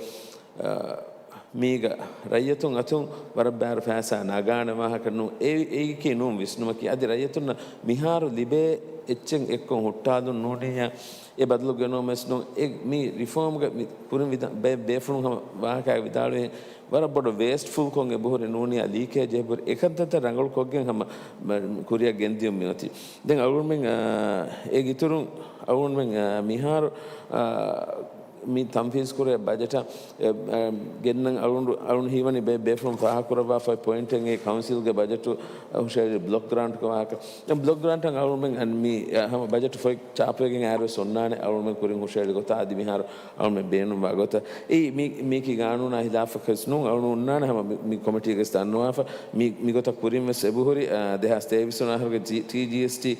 އާ، މީގަ ރައްޔިތުން އަތުން ވަރަށް ބާރު ފައިސާ ނަގާނެ ވާހަކަ ނޫން. އެ-، އެއީކީ ނޫން ވިސްނުމަކީ. އަދި ރައްޔިތުންނަށް މިހާރު ލިބޭ އެއްޗެއް އެއްކޮށް ހުއްޓާލުން ނޫނިއްޔާ އެ ބަދަލު ގެނައުމަށް ނޫން. އެ މި ރިފޯމްގަ މި ކުރިން ވިދާ-، ބޭ-، ބޭފުޅުން ހަމަ ވާހަކައިގަ ވިދާޅުވި ވަރަށް ބޮޑު ވޭސްޓްފުލްކޮށް އެބަހުރި ނޫނިއްޔާ ލީކޭޖް އެބަހުރި އެކަންތައްތައް ރަނގަޅު ކޮށްގެން ހަމަ މަ-، ކުރިއަށް ގެންދިޔުން މިއޮތީ. ދެން އަޅުގަނޑުމެން، އާ، އޭގެ އިތުރުން އަޅުގަނޑުމެން، އާ، މިހާރު، އާ، މި ތަންފީޒް ކުރޭ ބަޖެޓަށް، އެ، އާ، ގެންނަން އަޅުގަނޑު، އަޅުގަނޑު ހީވަނީ ބޭ-، ބޭފުޅުން ފާހަގަކުރައްވާފައި ޕޮއިންޓެއް އެ ކައުންސިލްގެ ބަޖެޓު ހުށަހެޅި ބްލޮކް ގްރާންޓްގެ ވާހަކަ. ދެން ބްލޮކް ގްރާންޓަށް އަޅުގަނޑުމެން މި، އާ، ހަމަ ބަޖެޓު ފޮތް ޗާޕްވެގެން އައިރުވެސް އޮންނާނެ އަޅުގަނޑުމެން ކުރިން ހުށަހެޅި ގޮތަށް އަދި މިހާރު އަޅުމެން ބޭނުންވާ ގޮތަށް. އެއީ މީ-، މީކީ ގާނޫނާ ހިލާފަކަސް ނޫން. އަޅުން އޮންނާނެ ހަމަ މި-، މި ކޮމިޓީގެ ދަންނަވާފަ މި-، މިގޮތަށް ކުރިން ވެސް އެބަހުރި، އާ، ދެހާސް ތޭވީސް ވަނަ އަހަރުގެ ޖީ-، ޓީޖީއެސްޓީ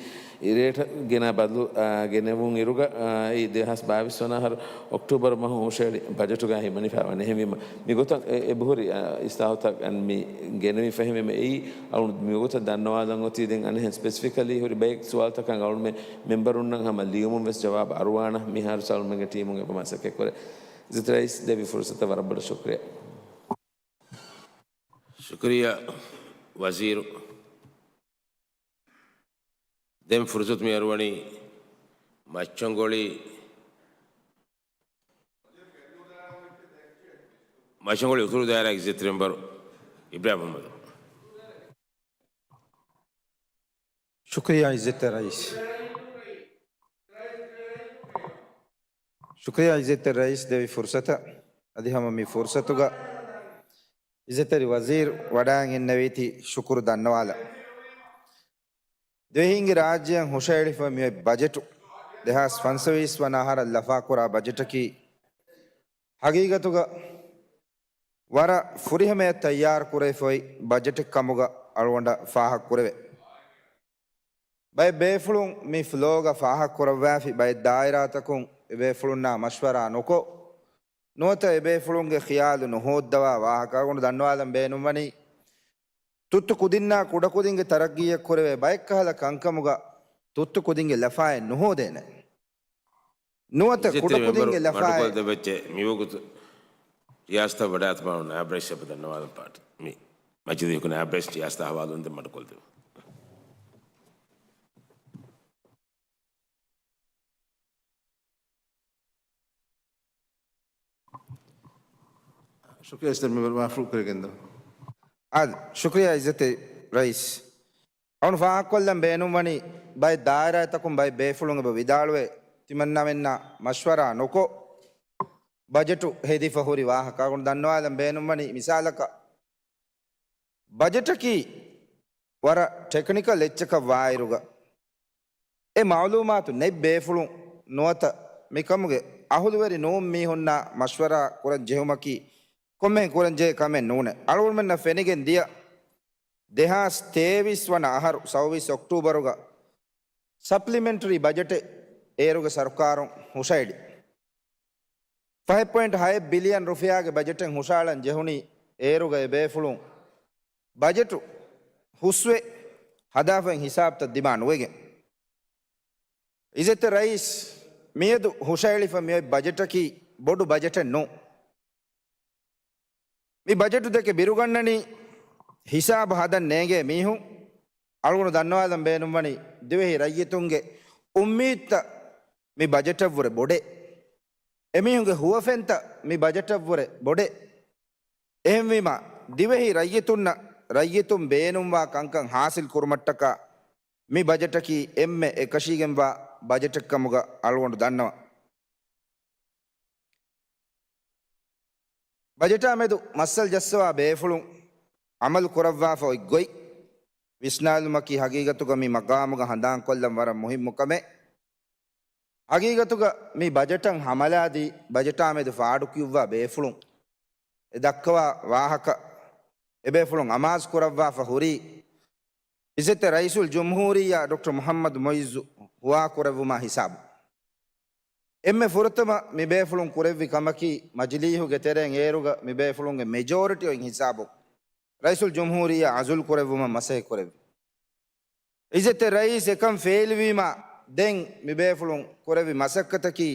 ރޭޓަށް ގެނާ ބަދަލު، އާ، ގެނެވުން އިރުގަ، އާ، އެއީ ދެހާސް ބާވީސް ވަނަ އަހަރު އޮކްޓޫބަރު މަހު ހުށަހެޅި ބަޖެޓުގައި ހިމަނިފައި ވަނީ. އެހެންވީމަ މިގޮތަށް އެ-، އެބަހުރި، އާ، އިސްލާހުތައް އަން މި ގެނެވިފަ. އެހެންވީމަ އެއީ އަޅުން މިގޮތަށް ދަންނަވާލަން އޮތީ. ދެން އަނެއްހެން ސްޕެސިފިކަލީ ހުރި ބައެއް ސުވާލުތަކަށް އަޅުމެ މެމްބަރުންނަށް ހަމަ ލިޔުމުން ވެސް ޖަވާބު އަރުވާނަ. މިހާރު ސަލްމެންގެ ޓީމުން އެބަ މަސައްކަތް ކުރޭ. އިއްޒަތް ރައީސް ދެއްވި ފުރުސަތަށް ވަރަށް ބޮޑަށް ޝުކްރިޔާ. ޝުކުރިއްޔާ ވަޒީރު. ދެން ފުރުސަތު މި އަރުވަނީ މައްޗަންގޮޅި، މައްޗަންގޮޅި އުތުރު ދާއިރާ އިއްޒަތްތެރި މެންބަރު އިބްރާހިމް މުހައްމަދު. ޝުކުރިއްޔާ އިއްޒަތްތެރި ރައީސް. ޝުކުރިއްޔާ އިއްޒަތްތެރި ރައީސް ދެއްވި ފުރުސަތަށް. އަދި ހަމަ މި ފުރުސަތުގަ އިއްޒަތްތެރި ވަޒީރު ވަޑައިގެންނެވީތީ ޝުކުރު ދަންނަވާލަން. ދިވެހީންގެ ރާއްޖެއަށް ހުށައެޅިފަ މިއޮތް ބަޖެޓު، ދެހާސް ފަންސަވީސް ވަނަ އަހަރަށް ލަފާކުރާ ބަޖެޓަކީ، ހަގީގަތުގަ ވަރަށް ފުރިހަމަޔަށް ތައްޔާރު ކުރެވިފައި ބަޖެޓެއް ކަމުގަ އަޅުގަނޑަށް ފާހަގަ ކުރެވޭ. ބައެއް ބޭފުޅުން މި ފްލޯގަ ފާހަގަ ކުރައްވާފި ބައެއް ދާއިރާތަކުން އެބޭފުޅުންނާ މަޝްވަރާ ނުކޮށް، ނުވަތަ އެބޭފުޅުންގެ ޚިޔާލު ނުހޯއްދަވާ ވާހަކަ އަޅުގަނޑު ދަންނަވާލަން ބޭނުންވަނީ، ތުއްތު ކުދިންނާ ކުޑަކުދިންގެ ތަރައްގީއަށް ކުރެވޭ ބައެއްކަހަލަ ކަންކަމުގަ ތުއްތު ކުދިންގެ ލަފާއެއް ނުހޯދޭނެ. ނުވަތަ އިއްޒަތްތެރި ކުޑަކުދިންގެ މެމްބަރު ލަފާއެއް މަޑުކޮށްދެއްވެއްޖެ. މިވަގުތު ރިޔާސަތަށް ވަޑާތުމާ ނާއިބް ރައީސް އެބަ ދަންނަވާލަން ޕާޓީ. މި މަޖިލީހުގެ ނާއިބް ރައީސް ރިޔާސަތަށް އަހުވާލު ދެން މަޑުކޮށްދެވުން. ޝުކުރިއްޔާ އިއްޒަތްތެރި މެމްބަރު މާފުޅު ކުރެގެންދޯ. އާދެ، ޝުކުރިއްޔާ އިއްޒަތްތެރި ރައީސް. އަޅުން ފާހަގަކޮށްލަން ބޭނުންވަނީ ބައެއް ދާއިރާތަކުން ބައެއް ބޭފުޅުން އެބަ ވިދާޅުވެ ތިމަންނަމެންނާ މަޝްވަރާ ނުކޮށް، ބަޖެޓު ހެދިފަ ހުރި ވާހަކަ އަޅުން ދަންނަވާލަން ބޭނުންވަނީ މިސާލަކަށް، ބަޖެޓަކީ ވަރަށް ޓެކްނިކަލް އެއްޗަކަށް ވާއިރުގަ، އެ މައުލޫމާތު ނެތް ބޭފުޅުން ނުވަތަ މިކަމުގެ އަހުލުވެރި ނޫން މީހުންނާ މަޝްވަރާ ކުރަން ޖެހުމަކީ ކޮންމެހެން ކުރަން ޖެހޭ ކަމެއް ނޫނޭ. އަޅުގަނޑުމެންނަށް ފެނިގެން ދިޔަ ދެހާސް ތޭވީސް ވަނަ އަހަރު ސައުވީސް އޮކްޓޫބަރުގަ ސަޕްލިމެންޓަރީ ބަޖެޓެއް އޭރުގެ ސަރުކާރުން ހުށައެޅި. ފަހެއް ޕޮއިންޓް ހައެއް ބިލިއަން ރުފިޔާގެ ބަޖެޓެއް ހުށައަޅަން ޖެހުނީ އޭރުގަ އެބޭފުޅުން ބަޖެޓު ހުސްވެ ހަދާފައި ހިސާބުތައް ދިމާ ނުވެގެން. އިއްޒަތްތެރި ރައީސް، މިއަދު ހުށައެޅިފަ މިއޮތް ބަޖެޓަކީ ބޮޑު ބަޖެޓެއް ނޫން. މި ބަޖެޓު ދެކެ ބިރުގަންނަނީ ހިސާބު ހަދަން ނޭނގޭ މީހުން. އަޅުގަނޑު ދަންނަވާލަން ބޭނުންވަނީ ދިވެހި ރައްޔިތުންގެ އުއްމީދުތައް މި ބަޖެޓަށްވުރެ ބޮޑޭ. އެމީހުންގެ ހުވަފެންތައް މި ބަޖެޓަށްވުރެ ބޮޑޭ. އެހެންވީމާ، ދިވެހި ރައްޔިތުންނަށް ރައްޔިތުން ބޭނުންވާ ކަންކަން ހާސިލް ކުރުމަށްޓަކާ މި ބަޖެޓަކީ އެންމެ އެކަށީގެންވާ ބަޖެޓެއްކަމުގަ އަޅުގަނޑު ދަންނަވަން. ބަޖެޓާ މެދު މައްސަލަ ޖައްސަވާ ބޭފުޅުން އަމަލު ކުރައްވާފަ އޮތް ގޮތް ވިސްނާލުމަކީ ހަގީގަތުގަ މި މަގާމުގަ ހަނދާންކޮށްލަން ވަރަށް މުހިއްމު ކަމެއް. ހަގީގަތުގަ މި ބަޖެޓަށް ހަމަލާދީ، ބަޖެޓާ މެދު ފާޑުކިޔުއްވާ ބޭފުޅުން އެ ދައްކަވާ ވާހަކަ އެބޭފުޅުން އަމާޒު ކުރައްވާފަ ހުރީ، އިއްޒަތްތެރި ރައީސުލް ޖުމްހޫރިއްޔާ ޑޮކްޓަރ މުޙައްމަދު މުޢިއްޒު ހުވާކުރެއްވުމާ ހިސާބު. އެންމެ ފުރަތަމަ މި ބޭފުޅުން ކުރެއްވި ކަމަކީ، މަޖިލީހުގެ ތެރެއިން އޭރުގަ މި ބޭފުޅުންގެ މެޖޯރިޓީ އޮތް ހިސާބުން ރައީސުލް ޖުމްހޫރިއްޔާ އަޒުލް ކުރެއްވުމަށް މަސައްކަތް ކުރެއްވި. އިއްޒަތްތެރި ރައީސް އެކަން ފެއިލްވީމާ، ދެން މި ބޭފުޅުން ކުރެއްވި މަސައްކަތަކީ،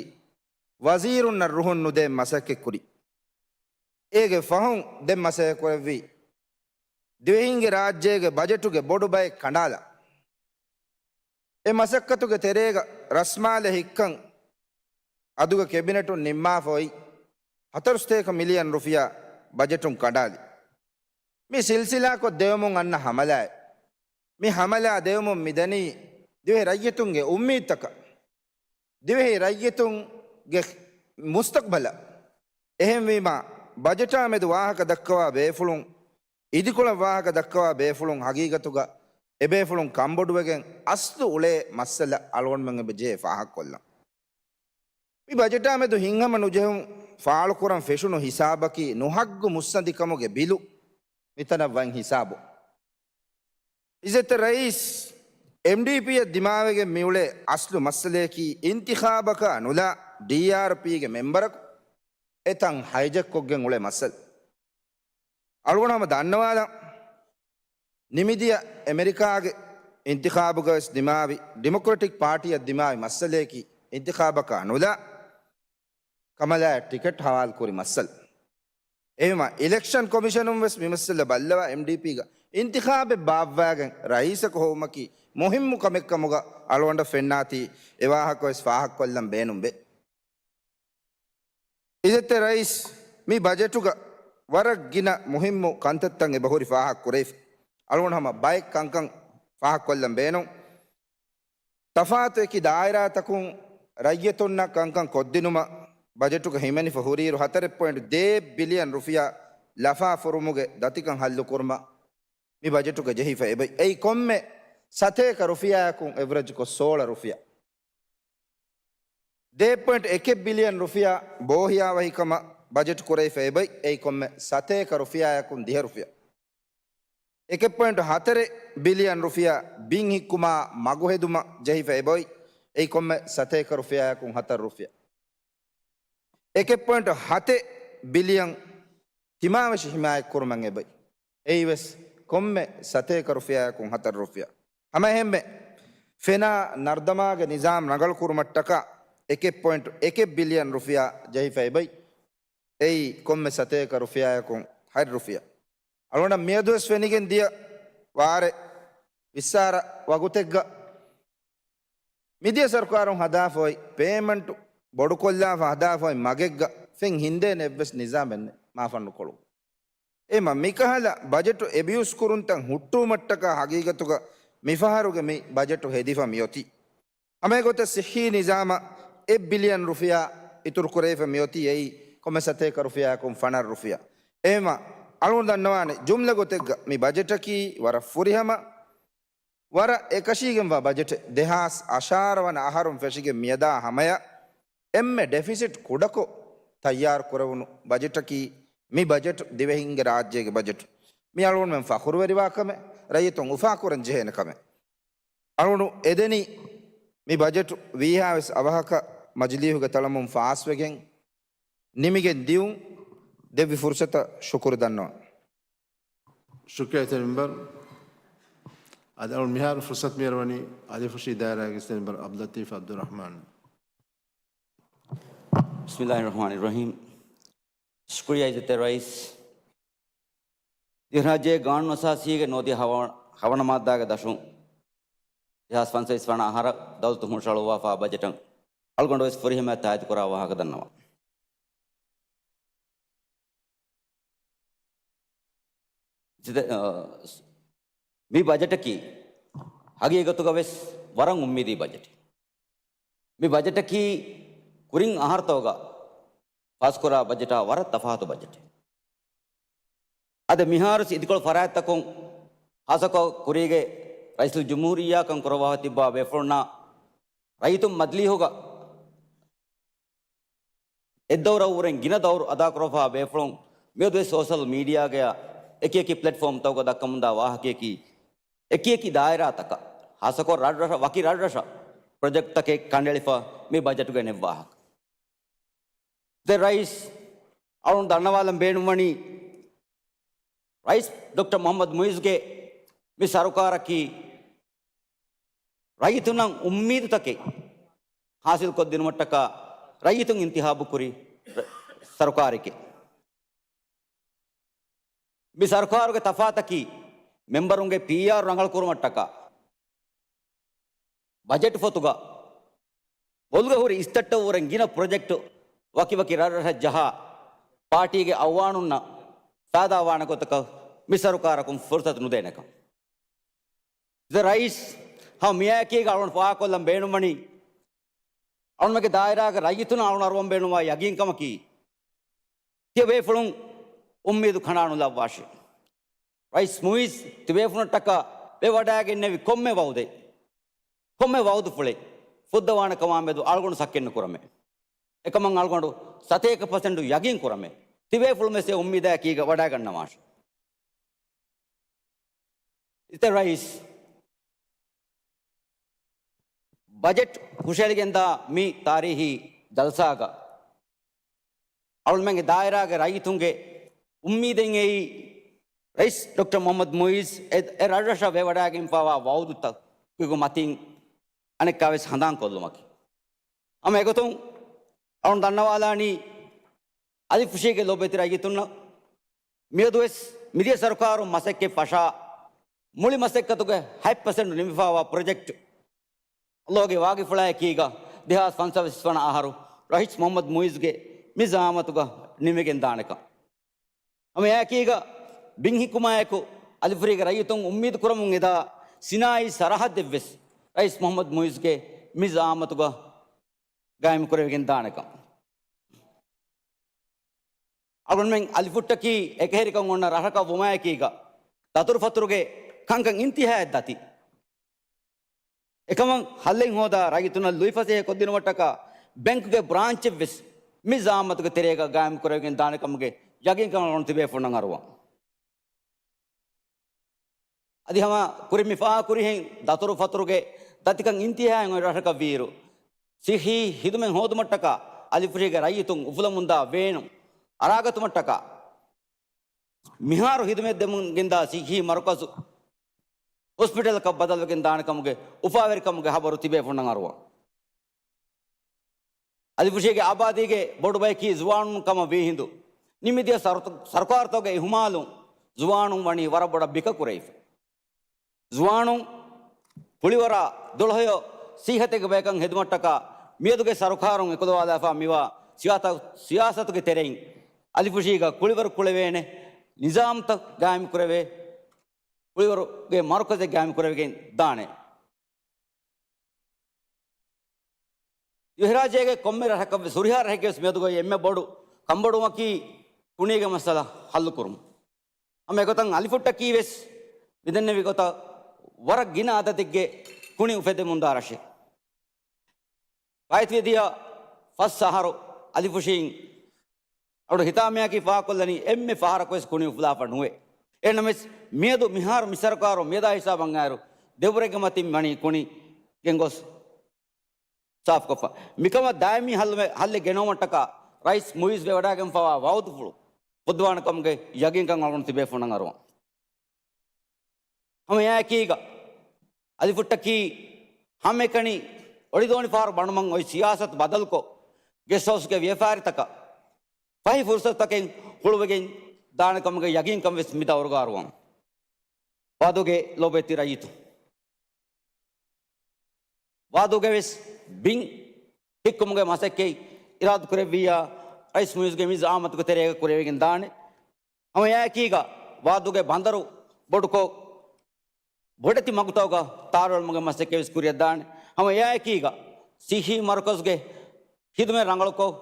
ވަޒީރުންނަށް ރުހުން ނުދޭ މަސައްކަތް ކުރި. އޭގެ ފަހުން ދެން މަސައްކަތް ކުރެއްވީ، ދިވެހިންގެ ރާއްޖޭގެ ބަޖެޓުގެ ބޮޑު ބައެއް ކަނޑާލަން. އެ މަސައްކަތުގެ ތެރޭގަ ރަސްމާލެ ހިއްކަން އަދުގެ ކެބިނެޓުން ނިންމާފަ އޮތް ހަތަރުސަތޭކަ މިލިއަން ރުފިޔާ ބަޖެޓުން ކަނޑާލި. މި ސިލްސިލާކޮށް ދެވެމުން އަންނަ ހަމަލާއެއް. މި ހަމަލާ ދެވެމުން މިދަނީ ދިވެހި ރައްޔިތުންގެ އުއްމީދުތަކަށް، ދިވެހި ރައްޔިތުންގެ މުސްތަޤްބަލަށް. އެހެންވީމާ، ބަޖެޓާ މެދު ވާހަކަ ދައްކަވާ ބޭފުޅުން، އިދިކޮޅަށް ވާހަކަ ދައްކަވާ ބޭފުޅުން ހަގީގަތުގަ އެބޭފުޅުން ކަންބޮޑުވެގެން އަސްލު އުޅޭ މައްސަލަ އަޅުގަނޑުމެން އެބަ ޖެހޭ ފާހަގަކޮށްލަން. މި ބަޖެޓާ މެދު ހިތްހަމަ ނުޖެހުން ފާޅުކުރަން ފެށުނު ހިސާބަކީ ނުހައްގު މުއްސަނދިކަމުގެ ބިލު މިތަނަށް ވަން ހިސާބު. އިއްޒަތްތެރި ރައީސް، އެމްޑީޕީއަށް ދިމާވެގެން މިއުޅޭ އަސްލު މައްސަލަޔަކީ އިންތިޚާބަކާ ނުލާ ޑީއާރްޕީގެ މެމްބަރަކު އެތަން ހައިޖެކްކޮށްގެން އުޅޭ މައްސަލަ. އަޅުގަނޑު ހަމަ ދަންނަވާލަން، ނިމިދިޔަ އެމެރިކާގެ އިންތިޚާބުގަވެސް ދިމާވި ޑިމޮކްރެޓިކް ޕާޓީއަށް ދިމާވި މައްސަލަޔަކީ އިންތިޚާބަކާ ނުލާ ކަމަލާއަށް ޓިކެޓް ހަވާލުކުރި މައްސަލަ. އެހެންވީމަ، އިލެކްޝަން ކޮމިޝަނުން ވެސް މި މައްސަލަ ބައްލަވާ، އެމްޑީޕީގަ އިންތިޚާބެއް ބާއްވާގެން ރައީސަކު ހޮވުމަކީ މުހިއްމު ކަމެއްކަމުގަ އަޅުގަނޑަށް ފެންނާތީ، އެވާހަކަވެސް ފާހަގަކޮށްލަން ބޭނުންވޭ. އިއްޒަތްތެރި ރައީސް، މި ބަޖެޓުގަ ވަރަށް ގިނަ މުހިއްމު ކަންތައްތައް އެބަހުރި ފާހަގަކުރެވިފަ. އަޅުގަނޑު ހަމަ ބައެއް ކަންކަން ފާހަގަކޮށްލަން ބޭނުން. ތަފާތު އެކި ދާއިރާތަކުން ރައްޔިތުންނަށް ކަންކަން ކޮށްދިނުމަށް ބަޖެޓުގަ ހިމެނިފަ ހުރިއިރު، ހަތަރެއް ޕޮއިންޓު ދޭއް ބިލިއަން ރުފިޔާ ލަފާފުރުމުގެ ދަތިކަން ހައްލުކުރުމަށް މި ބަޖެޓުގަ ޖެހިފަ އެބައި. އެއީ ކޮންމެ ސަތޭކަ ރުފިޔާއަކުން އެވްރެޖްކޮށް ސޯޅަ ރުފިޔާ. ދޭއް ޕޮއިންޓު އެކެއް ބިލިއަން ރުފިޔާ ބޯހިޔާވަހިކަމަށް ބަޖެޓް ކުރެވިފަ އެބައި. އެއީ ކޮންމެ ސަތޭކަ ރުފިޔާއަކުން ދިހަ ރުފިޔާ. އެކެއް ޕޮއިންޓު ހަތަރެއް ބިލިއަން ރުފިޔާ ބިން ހިއްކުމާ މަގު ހެދުމަށް ޖެހިފަ އެބައި. އެއީ ކޮންމެ ސަތޭކަ ރުފިޔާއަކުން ހަތަރު ރުފިޔާ. އެކެއް ޕޮއިންޓު ހަތެއް ބިލިއަން ތިމާވެށި ހިމާޔަތްކުރުމަށް އެބައި. އެއީވެސް ކޮންމެ ސަތޭކަ ރުފިޔާއަކުން ހަތަރު ރުފިޔާ. ހަމައެހެންމެ، ފެނާ ނަރުދަމާގެ ނިޒާމް ރަނގަޅުކުރުމަށްޓަކާ އެކެއް ޕޮއިންޓު އެކެއް ބިލިއަން ރުފިޔާ ޖެހިފަ އެބައި. އެއީ ކޮންމެ ސަތޭކަ ރުފިޔާއަކުން ހަތް ރުފިޔާ. އަޅުގަނޑަށް މިއަދުވެސް ފެނިގެން ދިޔަ ވާރޭ ވިއްސާރަ ވަގުތެއްގަ މިދިޔަ ސަރުކާރުން ހަދާފައި ޕޭމަންޓު ބޮޑުކޮށްލާފަ ހަދާފައި މަގެއްގަ ފެން ހިންދޭނެ އެއްވެސް ނިޒާމެއް ނެތް މާފަންނުކޮޅު. އެމަ މިކަހަލަ ބަޖެޓު އެބިއުސްކުރުންތައް ހުއްޓުވުމަށްޓަކާ ހަގީގަތުގަ މިފަހަރުގެ މި ބަޖެޓު ހެދިފަ މިއޮތީ. ހަމައެގޮތަށް ސިއްހީ ނިޒާމަށް އެއް ބިލިއަން ރުފިޔާ އިތުރުކުރެވިފަ މިއޮތީ އެއީ ކޮންމެ ސަތޭކަ ރުފިޔާއަކުން ފަނަރަ ރުފިޔާ. އެހެންވީމަ އަޅުގަނޑު ދަންނަވާނެ ޖުމްލަ ގޮތެއްގަ މި ބަޖެޓަކީ ވަރަށް ފުރިހަމަ، ވަރަށް އެކަށީގެންވާ ބަޖެޓެއް. ދެހާސް އަށާރަ ވަނަ އަހަރުން ފެށިގެން މިއަދާ ހަމަޔަށް އެންމެ ޑެފިސިޓް ކުޑަކޮށް ތައްޔާރު ކުރެވުނު ބަޖެޓަކީ މި ބަޖެޓު، ދިވެހިންގެ ރާއްޖޭގެ ބަޖެޓު. މި އަޅުގަނޑުމެން ފަޚުރުވެރިވާ ކަމެއް، ރައްޔިތުން އުފާކުރަން ޖެހޭނެ ކަމެއް. އަޅުގަނޑު އެދެނީ މި ބަޖެޓު ވީހާވެސް އަވަހަކަށް މަޖިލީހުގެ ތަޅަމުން ފާސްވެގެން ނިމިގެން ދިޔުން. ދެއްވި ފުރުސަތަށް ޝުކުރު ދަންނަވަން. ޝުކުރިއްޔާ މެމްބަރު. އަދި އަޅުން މިހާރު ފުރުސަތު މިއަރުވަނީ އަލިފުށީ ދާއިރާގެ މެމްބަރު އަބްދުލްލަތީފް އަބްދުއްރަހްމާން. ބިސްމިއްލާހިއްރަހްމާނިއްރަހީމް. ޝުކުރިއްޔާ އިއްޒަތްތެރި ރައީސް. ދިވެހިރާއްޖޭގެ ގާނޫނުއަސާސީގެ ނުވަދިހަ ހަވަ-، ހަވަނަ މާއްދާގެ ދަށުން ދެހާސް ފަންސަވީސް ވަނަ އަހަރަށް ދައުލަތުން ހުށަހަޅުއްވާފާ ބަޖެޓަށް އަޅުގަނޑު ވެސް ފުރިހަމަޔަށް ތާއީދު ކުރާ ވާހަކަ ދަންނަވަން. ސިދެ-، އަ، މި ބަޖެޓަކީ ހަގީގަތުގަ ވެސް ވަރަށް އުއްމީދީ ބަޖެޓެއް. މި ބަޖެޓަކީ ކުރިން އަހަރުތަކުގަ ފާސްކުރާ ބަޖެޓާ ވަރަށް ތަފާތު ބަޖެޓެއް. އަދި މިހާރު ސި-، އިދިކޮޅު ފަރާތްތަކުން ހާއްސަކޮށް ކުރީގެ ރައީސުލްޖުމްހޫރިއްޔާކަން ކުރައްވާފަ ތިއްބާ ބޭފުޅުންނާ ރައްޔިތުން މަޖިލީހުގަ އެއްދައުރަށްވުރެން ގިނަ ދައުރު އަދާކުރައްވާ ބޭފުޅުން މިއަދުވެސް ސޯޝަލް މީޑިއާގަޔާ އެކިއެކި ޕްލެޓްފޯމްތަކުގަ ދައްކަމުންދާ ވާހަކަޔަކީ، އެކިއެކި ދާއިރާތަކަށް، ހާއްސަކޮށް ރަށްރަށަށް، ވަކި ރަށްރަށަށް ޕްރޮޖެކްޓްތަކެއް ކަނޑައެޅިފަ މި ބަޖެޓުގަ ނެއްވާހަކަ. ދެ ރައީސް އަޅުން ދަންނަވާލަން ބޭނުންވަނީ، ރައީސް ޑޮކްޓަރ މުހައްމަދު މުއިއްޒުގެ މި ސަރުކާރަކީ ރައްޔިތުންނަށް އުއްމީދުތަކެއް ހާސިލްކޮށްދިނުމަށްޓަކާ ރައްޔިތުން އިންތިހާބުކުރި ރަ-، ސަރުކާރެކޭ. މި ސަރުކާރުގެ ތަފާތަކީ މެމްބަރުންގެ ޕީއާރު ރަނގަޅުކުރުމަށްޓަކާ ބަޖެޓު ފޮތުގަ ބޮލުގަ ހުރި އިސްތައްޓަށްވުރެން ގިނަ ޕްރޮޖެކްޓު ވަކިވަކި ރަށްރަށަށް ޖަހާ، ޕާޓީގެ އައްވާނުންނަށް ފައިދާވާނެ ގޮތަކަށް މި ސަރުކާރަކުން ފުރުސަތު ނުދޭނެކަން. ދެ ރައީސް، ހަމަ މިއާއެކީގަ އަޅުން ފާހަގަކޮށްލަން ބޭނުންވަނީ، އަޅުންމެގެ ދާއިރާގެ ރައްޔިތުން އަޅުން އަރުވަން ބޭނުންވާ ޔަގީންކަމަކީ، ތިޔަބޭފުޅުން އުއްމީދު ކަނޑާނުލައްވާށޭ. ރައީސް މުއިއްޒު ތިބޭފުޅުންނަށްޓަކާ ވެވަޑައިގެންނެވި ކޮންމެ ވައުދެއް، ކޮންމެ ވައުދުފުޅެއް ފުއްދަވާނެ ކަމާމެދު އަޅުގަނޑު ޝައްކެއް ނުކުރަމޭ. އެކަމަށް އަޅުގަނޑު ސަތޭކަ ޕަސެންޓު ޔަގީން ކުރަމޭ. ތިބޭފުޅުން ވެސް އެ އުއްމީދާއެކީގަ ވަޑައިގަންނަވާށޭ. އިއްޒަތްތެރި ރައީސް، ބަޖެޓް ހުށަހެޅިގެންދާ މި ތާރީހީ ޖަލްސާގަ އަޅުންމެންގެ ދާއިރާގެ ރައްޔިތުންގެ އުއްމީދެއް އެއީ، ރައީސް ޑޮކްޓަރ މުހައްމަދު މުއިއްޒު އެ، އެ ރަށްރަށަށް ވެވަޑައިގެންފާވާ ވައުދުތަކުގެ މަތިން އަނެއްކާވެސް ހަނދާންކޮށްލުމަކީ. ހަމަ އެގޮތުން އަޅުން ދަންނަވާލާނީ، އަލިފުށީގެ ލޯބިވެތި ރައްޔިތުންނަށް މިއަދުވެސް މިދިޔަ ސަރުކާރުން މަސައްކަތް ފަށާ މުޅި މަސައްކަތުގެ ހަތް ޕަސެންޓް ނިމިފައިވާ ޕްރޮޖެކްޓް އަލްލާގެ ވާގިފުޅާއެކީގަ ދެހާސް ފަންސާސް ވަނަ އަހަރު ރައީސް މުހައްމަދު މުއިއްޒުގެ މި ޒައާމަތުގަ ނިމިގެން ދާނެކަން. ހަމަ އެއާއެކީގަ ބިން ހިއްކުމާއެކު އަލިފުށީގެ ރައްޔިތުން އުއްމީދު ކުރަމުން އެދާ ސިނާއީ ސަރަހައްދެއްވެސް ރައީސް މުހައްމަދު މުއިއްޒުގެ މި ޒައާމަތުގަ ގާއިމުކުރެވިގެން ދާނެކަން. އަޅުގަނޑުމެން އަލިފުއްޓަކީ އެކަހެރިކަން އޮންނަ ރަށަކަށް ވުމާއެކީގަ، ދަތުރުފަތުރުގެ ކަންކަން އިންތިހާއަށް ދަތި. އެކަމަށް ހައްލެއް ހޯދާ ރައްޔިތުންނަށް ލުއިފަސޭހަ ކޮށްދިނުމަށްޓަކާ، ބެންކުގެ ބްރާންޗެއްވެސް މި ޒައާމަތުގެ ތެރޭގަ ގާއިމް ކުރެވިގެން ދާނެ ކަމުގެ ޔަގީންކަން އަޅުގަނޑު ތިބޭފުޅުންނަށް އަރުވަން. އަދި ހަމަ ކުރިން މި ފާހަގަ ކުރިހެން ދަތުރު ފަތުރުގެ ދަތިކަން އިންތިހާއިން އޮތް ރަށަކަށް ވީއިރު، ސިއްހީ ހިދުމަތް ހޯދުމަށްޓަކާ އަލިފުށީގެ ރައްޔިތުން އުފުލަމުންދާ ވޭނުން އަރާގަތުމަށްޓަކާ، މިހާރު ހިދުމަތް ދެމުން ގެންދާ ސިއްހީ މަރުކަޒު ހޮސްޕިޓަލަކަށް ބަދަލުވެގެން ދާނެ ކަމުގެ އުފާވެރިކަމުގެ ހަބަރު ތިބޭފުޅުންނަށް އަރުވަން. އަލިފުށީގެ އާބާދީގެ ބޮޑު ބަޔަކީ ޒުވާނުން ކަމަށް ވީހިނދު، މި މިދިޔަ ސަރު-، ސަރުކާރުތަކުގެ އިހުމާލުން ޒުވާނުން ވަނީ ވަރަށް ބޮޑަށް ބިކަ ކުރެވިފަ. ޒުވާނުން ކުޅިވަރާ ދުޅަހެޔޮ ސިއްހަތެއްގެ ބަޔަކަށް ހެދުމަށްޓަކާ މިއަދުގެ ސަރުކާރުން އެކުލަވާލާފާ މިވާ ސިޔާތަ-، ސިޔާސަތުގެ ތެރެއިން އަލިފުށީގަ ކުޅިވަރު ކުޅެވޭނެ ނިޒާމްތައް ގާއިމް ކުރެވޭ، ކުޅިވަރުގެ މަރުކަޒެއް ގާއިމް ކުރެވިގެން ދާނެ. ދިވެހިރާއްޖޭގެ ކޮންމެ ރަށަކަށް ވެސް، ހުރިހާ ރަށެއްގެ ވެސް މިއަދުގައި އެންމެ ބޮޑު ކަންބޮޑުވުމަކީ ކުނީގެ މައްސަލަ ހައްލުކުރުން. ހަމަ އެގޮތަށް އަލިފުއްޓަކީ ވެސް މިދެންނެވި ގޮތަށް ވަރަށް ގިނަ އަދަދެއްގެ ކުނި އުފެދެމުންދާ ރަށެއް. ފާއިތުވެދިޔަ ފަސް އަހަރު އަލިފުށީން އަޅު ހިތާމަޔަކީ ފާކޮށްލަނީ އެންމެ ފަހަރަކުވެސް ކުނި އުފުލާފަ ނުވޭ. އެހެންނަމަވެސް މިއަދު މިހާރު މި ސަރުކާރު މިއަދާ ހިސާބަށް އައިރު ދެބުރެއްގެ މަތިން ވަނީ ކުނި ގެންގޮސް ސާފުކޮށްފަ. މިކަމަށް ދާއިމީ ހައްލު-، ހައްލެއް ގެނައުމަށްޓަކާ ރައީސް މުއިއްޒު ވެވަޑައިގެންފަވާ ވައުދުފުޅު ފުއްދުވާނެ ކަމުގެ ޔަގީންކަން އަޅުގަނޑު ތިބޭފުޅުންނަށް އަރުވަން. ހަމަ އެއާއެކީގަ އަލިފުއްޓަކީ ހަމައެކަނި އޮޑިދޯނި ފަހަރު ބަނޑުމަން އޮތް ސިޔާސަތު ބަދަލުކޮށް، ގެސްޓް ހައުސްގެ ވިޔަފާރިތަކަށް ފަހި ފުރުސަތުތަކެއް ހުޅުވިގެން ދާނެ ކަމުގެ ޔަގީންކަން ވެސް މި ދައުރުގަ އަރުވަން. ވާދޫގެ ލޯބިވެތި ރައްޔިތުން، ވާދޫގެ ވެސް ބިން ހިއްކުމުގެ މަސައްކަތް އިރާދަ ކުރެއްވިއްޔާ، ރައީސް މުއިއްޒުގެ މި ޒައާމަތުގެ ތެރޭގަ ކުރެވިގެން ދާނެ. ހަމަ އެއާއެކީގަ ވާދޫގެ ބަނދަރު ބޮޑުކޮށް، ބޮޑެތި މަގުތަކުގަ ތާރުއެޅުމުގެ މަސައްކަތް ވެސް ކުރިއަށް ދާނެ. ހަމަ އެއާއެކީގަ ސިއްހީ މަރުކަޒުގެ ހިދުމަތް ރަނގަޅުކޮށް،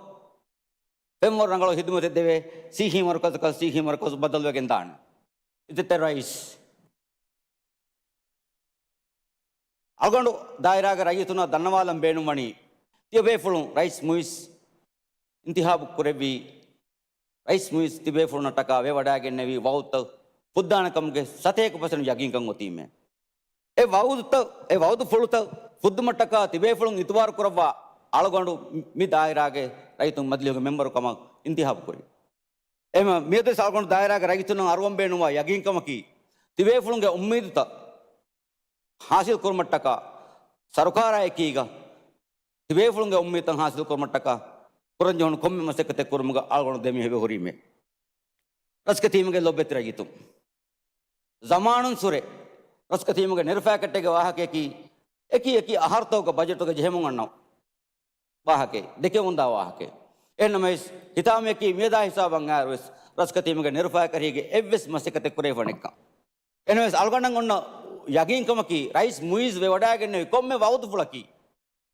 ފެންވަރު ރަނގަޅު ހިދުމަތެއް ދެވޭ ސިއްހީ މަރުކަޒަކަށް ސިއްހީ މަރުކަޒު ބަދަލުވެގެން ދާނެ. އިއްޒަތްތެރި ރައީސް، އަޅުގަނޑު ދާއިރާގެ ރައްޔިތުންނަށް ދަންނަވާލަން ބޭނުންވަނީ، ތިޔަބޭފުޅުން ރައީސް މުއިއްޒު އިންތިހާބު ކުރެއްވީ، ރައީސް މުއިއްޒު ތިބޭފުޅުންނަށްޓަކާ ވެވަޑައިގެންނެވި ވައުދުތައް ފުއްދާނެ ކަމުގެ ސަތޭކަ ޕަސެންޓް ޔަގީންކަން އޮތީމޭ. އެ ވައުދުތައް، އެ ވައުދުފުޅުތައް ފުއްދުމަށްޓަކާ ތިބޭފުޅުން އިތުބާރު ކުރައްވާ އަޅުގަނޑު މި ދާއިރާގެ ރައްޔިތުން މަޖިލީހުގެ މެމްބަރު ކަމަށް އިންތިހާބު ކުރީ. އެހެންވެ، މިއަދުވެސް އަޅުގަނޑު ދާއިރާގެ ރައްޔިތުންނަށް އަރުވަން ބޭނުންވާ ޔަގީންކަމަކީ، ތިބޭފުޅުންގެ އުއްމީދުތައް ހާސިލް ކުރުމަށްޓަކާ، ސަރުކާރާ އެކީގަ ތިބޭފުޅުންގެ އުއްމީދުތައް ހާސިލް ކުރުމަށްޓަކާ ކުރަންޖެހުނު ކޮންމެ މަސައްކަތެއް ކުރުމުގަ އަޅުގަނޑު ދެމިހެވި ހުރީމޭ. ރަސްކަތީމުގެ ލޮބެތި ރައްޔިތުން، ޒަމާނުން ސުރެ ރަސްކަތީމުގެ ނެރުފާކަށްޓެއްގެ ވާހަކަޔަކީ، އެކި އެކި އަހަރުތަކުގަ ބަޖެޓުގަ ޖެހެމުން އަންނަ ވާހަކައެއް، ދެކެވުންދާ ވާހަކައެއް. އެހެންނަމަވެސް، ހިތާމަޔަކީ މިއަދާ ހިސާބަށް އައިރުވެސް ރަސްކަތީމުގެ ނެރުފާކަށްޓެއްގެ އެއްވެސް މަސައްކަތެއް ކުރެވިފަ ނެތްކަން. އެހެންނަމަވެސް، އަޅުގަނޑަށް އޮންނަ ޔަގީންކަމަކީ، ރައީސް މުއިއްޒު ވެވަޑައިގެންނެވި ކޮންމެ ވައުދުފުޅަކީ،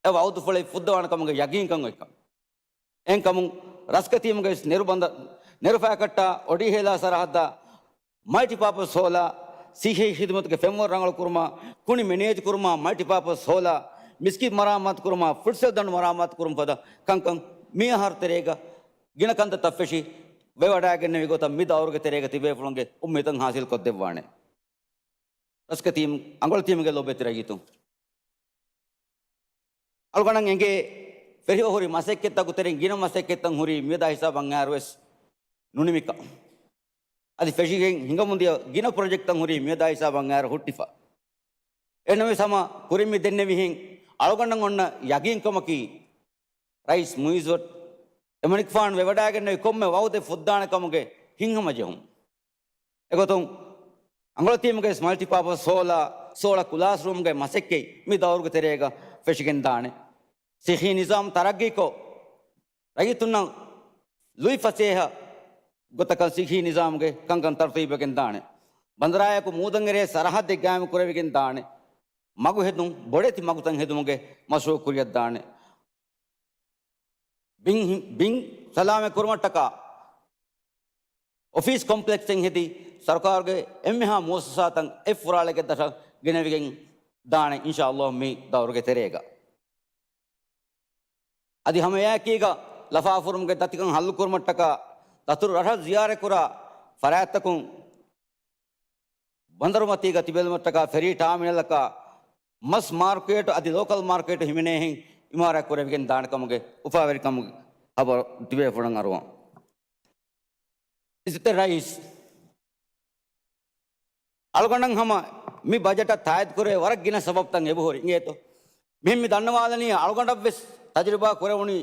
އެ ވައުދުފުޅެއް ފުއްދަވާނެ ކަމުގެ ޔަގީންކަން އޮތްކަން. އެހެންކަމުން، ރަސްކަތީމުގެ ވެސް ނެރު ބަނދަ-، ނެރުފާކަށްޓާ އޮޑީހޭލާ ސަރަހައްދަށް މަލްޓިޕާޕަސް ހޯލާ، ސިއްހީ ހިދުމަތުގެ ފެންވަރު ރަނގަޅުކުރުމާ، ކުނި މެނޭޖް ކުރުމާ، މަލްޓިޕާޕަސް ހޯލާ، މިސްކިތް މަރާމާތު ކުރުމާ، ފުޓްސަލް ދަނޑު މަރާމާތު ކުރުމަށް ފަދަ ކަންކަން މި އަހަރު ތެރޭގަ ގިނަ ކަންތައްތައް ފެށި ވެވަޑައިގެންނެވި ގޮތަށް މި ދައުރުގެ ތެރޭގަ ތިބޭފުޅުންގެ އުއްމީދުތައް ހާސިލް ކޮށްދެއްވާނެ. ރަސްކަތީމް، އަނގޮޅިތީމުގެ ލޮބެތި ރައްޔިތުން. އަޅުގަނޑަށް އެނގޭ، ފެށިވަ ހުރި މަސައްކަތްތަކުގެ ތެރެއިން ގިނަ މަސައްކަތްތައް ހުރީ މިއަދާ ހިސާބަށް އައިރުވެސް ނުނިމިކަން. އަދި ފެށިގެން ހިނގަމުންދިޔަ ގިނަ ޕްރޮޖެކްޓްތައް ހުރީ މިއަދާ ހިސާބަށް އައިރު ހުއްޓިފަ. އެހެންނަމަވެސް ހަމަ ކުރިން މި ދެންނެވިހެން އަޅުގަނޑަށް އޮންނަ ޔަގީންކަމަކީ، ރައީސް މުއިއްޒު އެމަނިކުފާނު ވެވަޑައިގެންނެވި ކޮންމެ ވައުދެއް ފުއްދާނެ ކަމުގެ ހިތްހަމަޖެހުން. އެގޮތުން އަނގޮޅަތީމުގެ މަލްޓިޕާޕަސް ހޯލާ ސޯޅަ ކުލާސްރޫމްގެ މަސައްކަތް މި ދައުރުގެ ތެރޭގަ ފެށިގެން ދާނެ. ސިއްހީ ނިޒާމް ތަރައްގީކޮށް، ރައްޔިތުންނަށް ލުއިފަސޭހަ ގޮތަކަށް ސިއްހީ ނިޒާމުގެ ކަންކަން ތަރުތީބުވެގެން ދާނެ. ބަނދަރާއެކު މޫދަށް އެރޭ ސަރަހައްދެއް ގާއިމު ކުރެވިގެން ދާނެ. މަގު ހެދުން، ބޮޑެތި މަގުތައް ހެދުމުގެ މަޝްރޫއު ކުރިއަށްދާނެ. ބިން ހި-، ބިން ސަލާމަތް ކުރުމަށްޓަކާ އޮފީސް ކޮމްޕްލެކްސްއެއް ހެދި، ސަރުކާރުގެ އެންމެހާ މުއައްސަސާތައް އެއް ފުރާޅެއްގެ ދަށަށް ގެނެވިގެން ދާނެ، އިންޝާﷲ، މި ދައުރުގެ ތެރޭގަ. އަދި ހަމައެއާއެކީގަ ލަފާފުރުމުގެ ދަތިކަން ހައްލުކުރުމަށްޓަކާ، ދަތުރު ރަށަށް ޒިޔާރަތްކުރާ ފަރާތްތަކުން ބަނދަރުމަތީގަ ތިބެލުމަށްޓަކާ ފެރީ ޓާމިނަލަކާ މަސް މާރުކޭޓު އަދި ލޯކަލް މާރުކޭޓު ހިމެނޭހެން އިމާރާތް ކުރެވިގެން ދާނެ ކަމުގެ އުފާވެރިކަމުގެ ޚަބަރު ތިބޭފުޅުން އަރުވަން. އިއްޒަތްތެރި ރައީސް، އަޅުގަނޑަށް ހަމަ މި ބަޖެޓަށް ތާއީދު ކުރެވޭ ވަރަށް ގިނަ ސަބަބުތައް އެބަހުރި އިނގޭތޯ. މިހެން މި ދަންނަވާލަނީ އަޅުގަނޑަށްވެސް ތަޖުރިބާ ކުރެވުނީ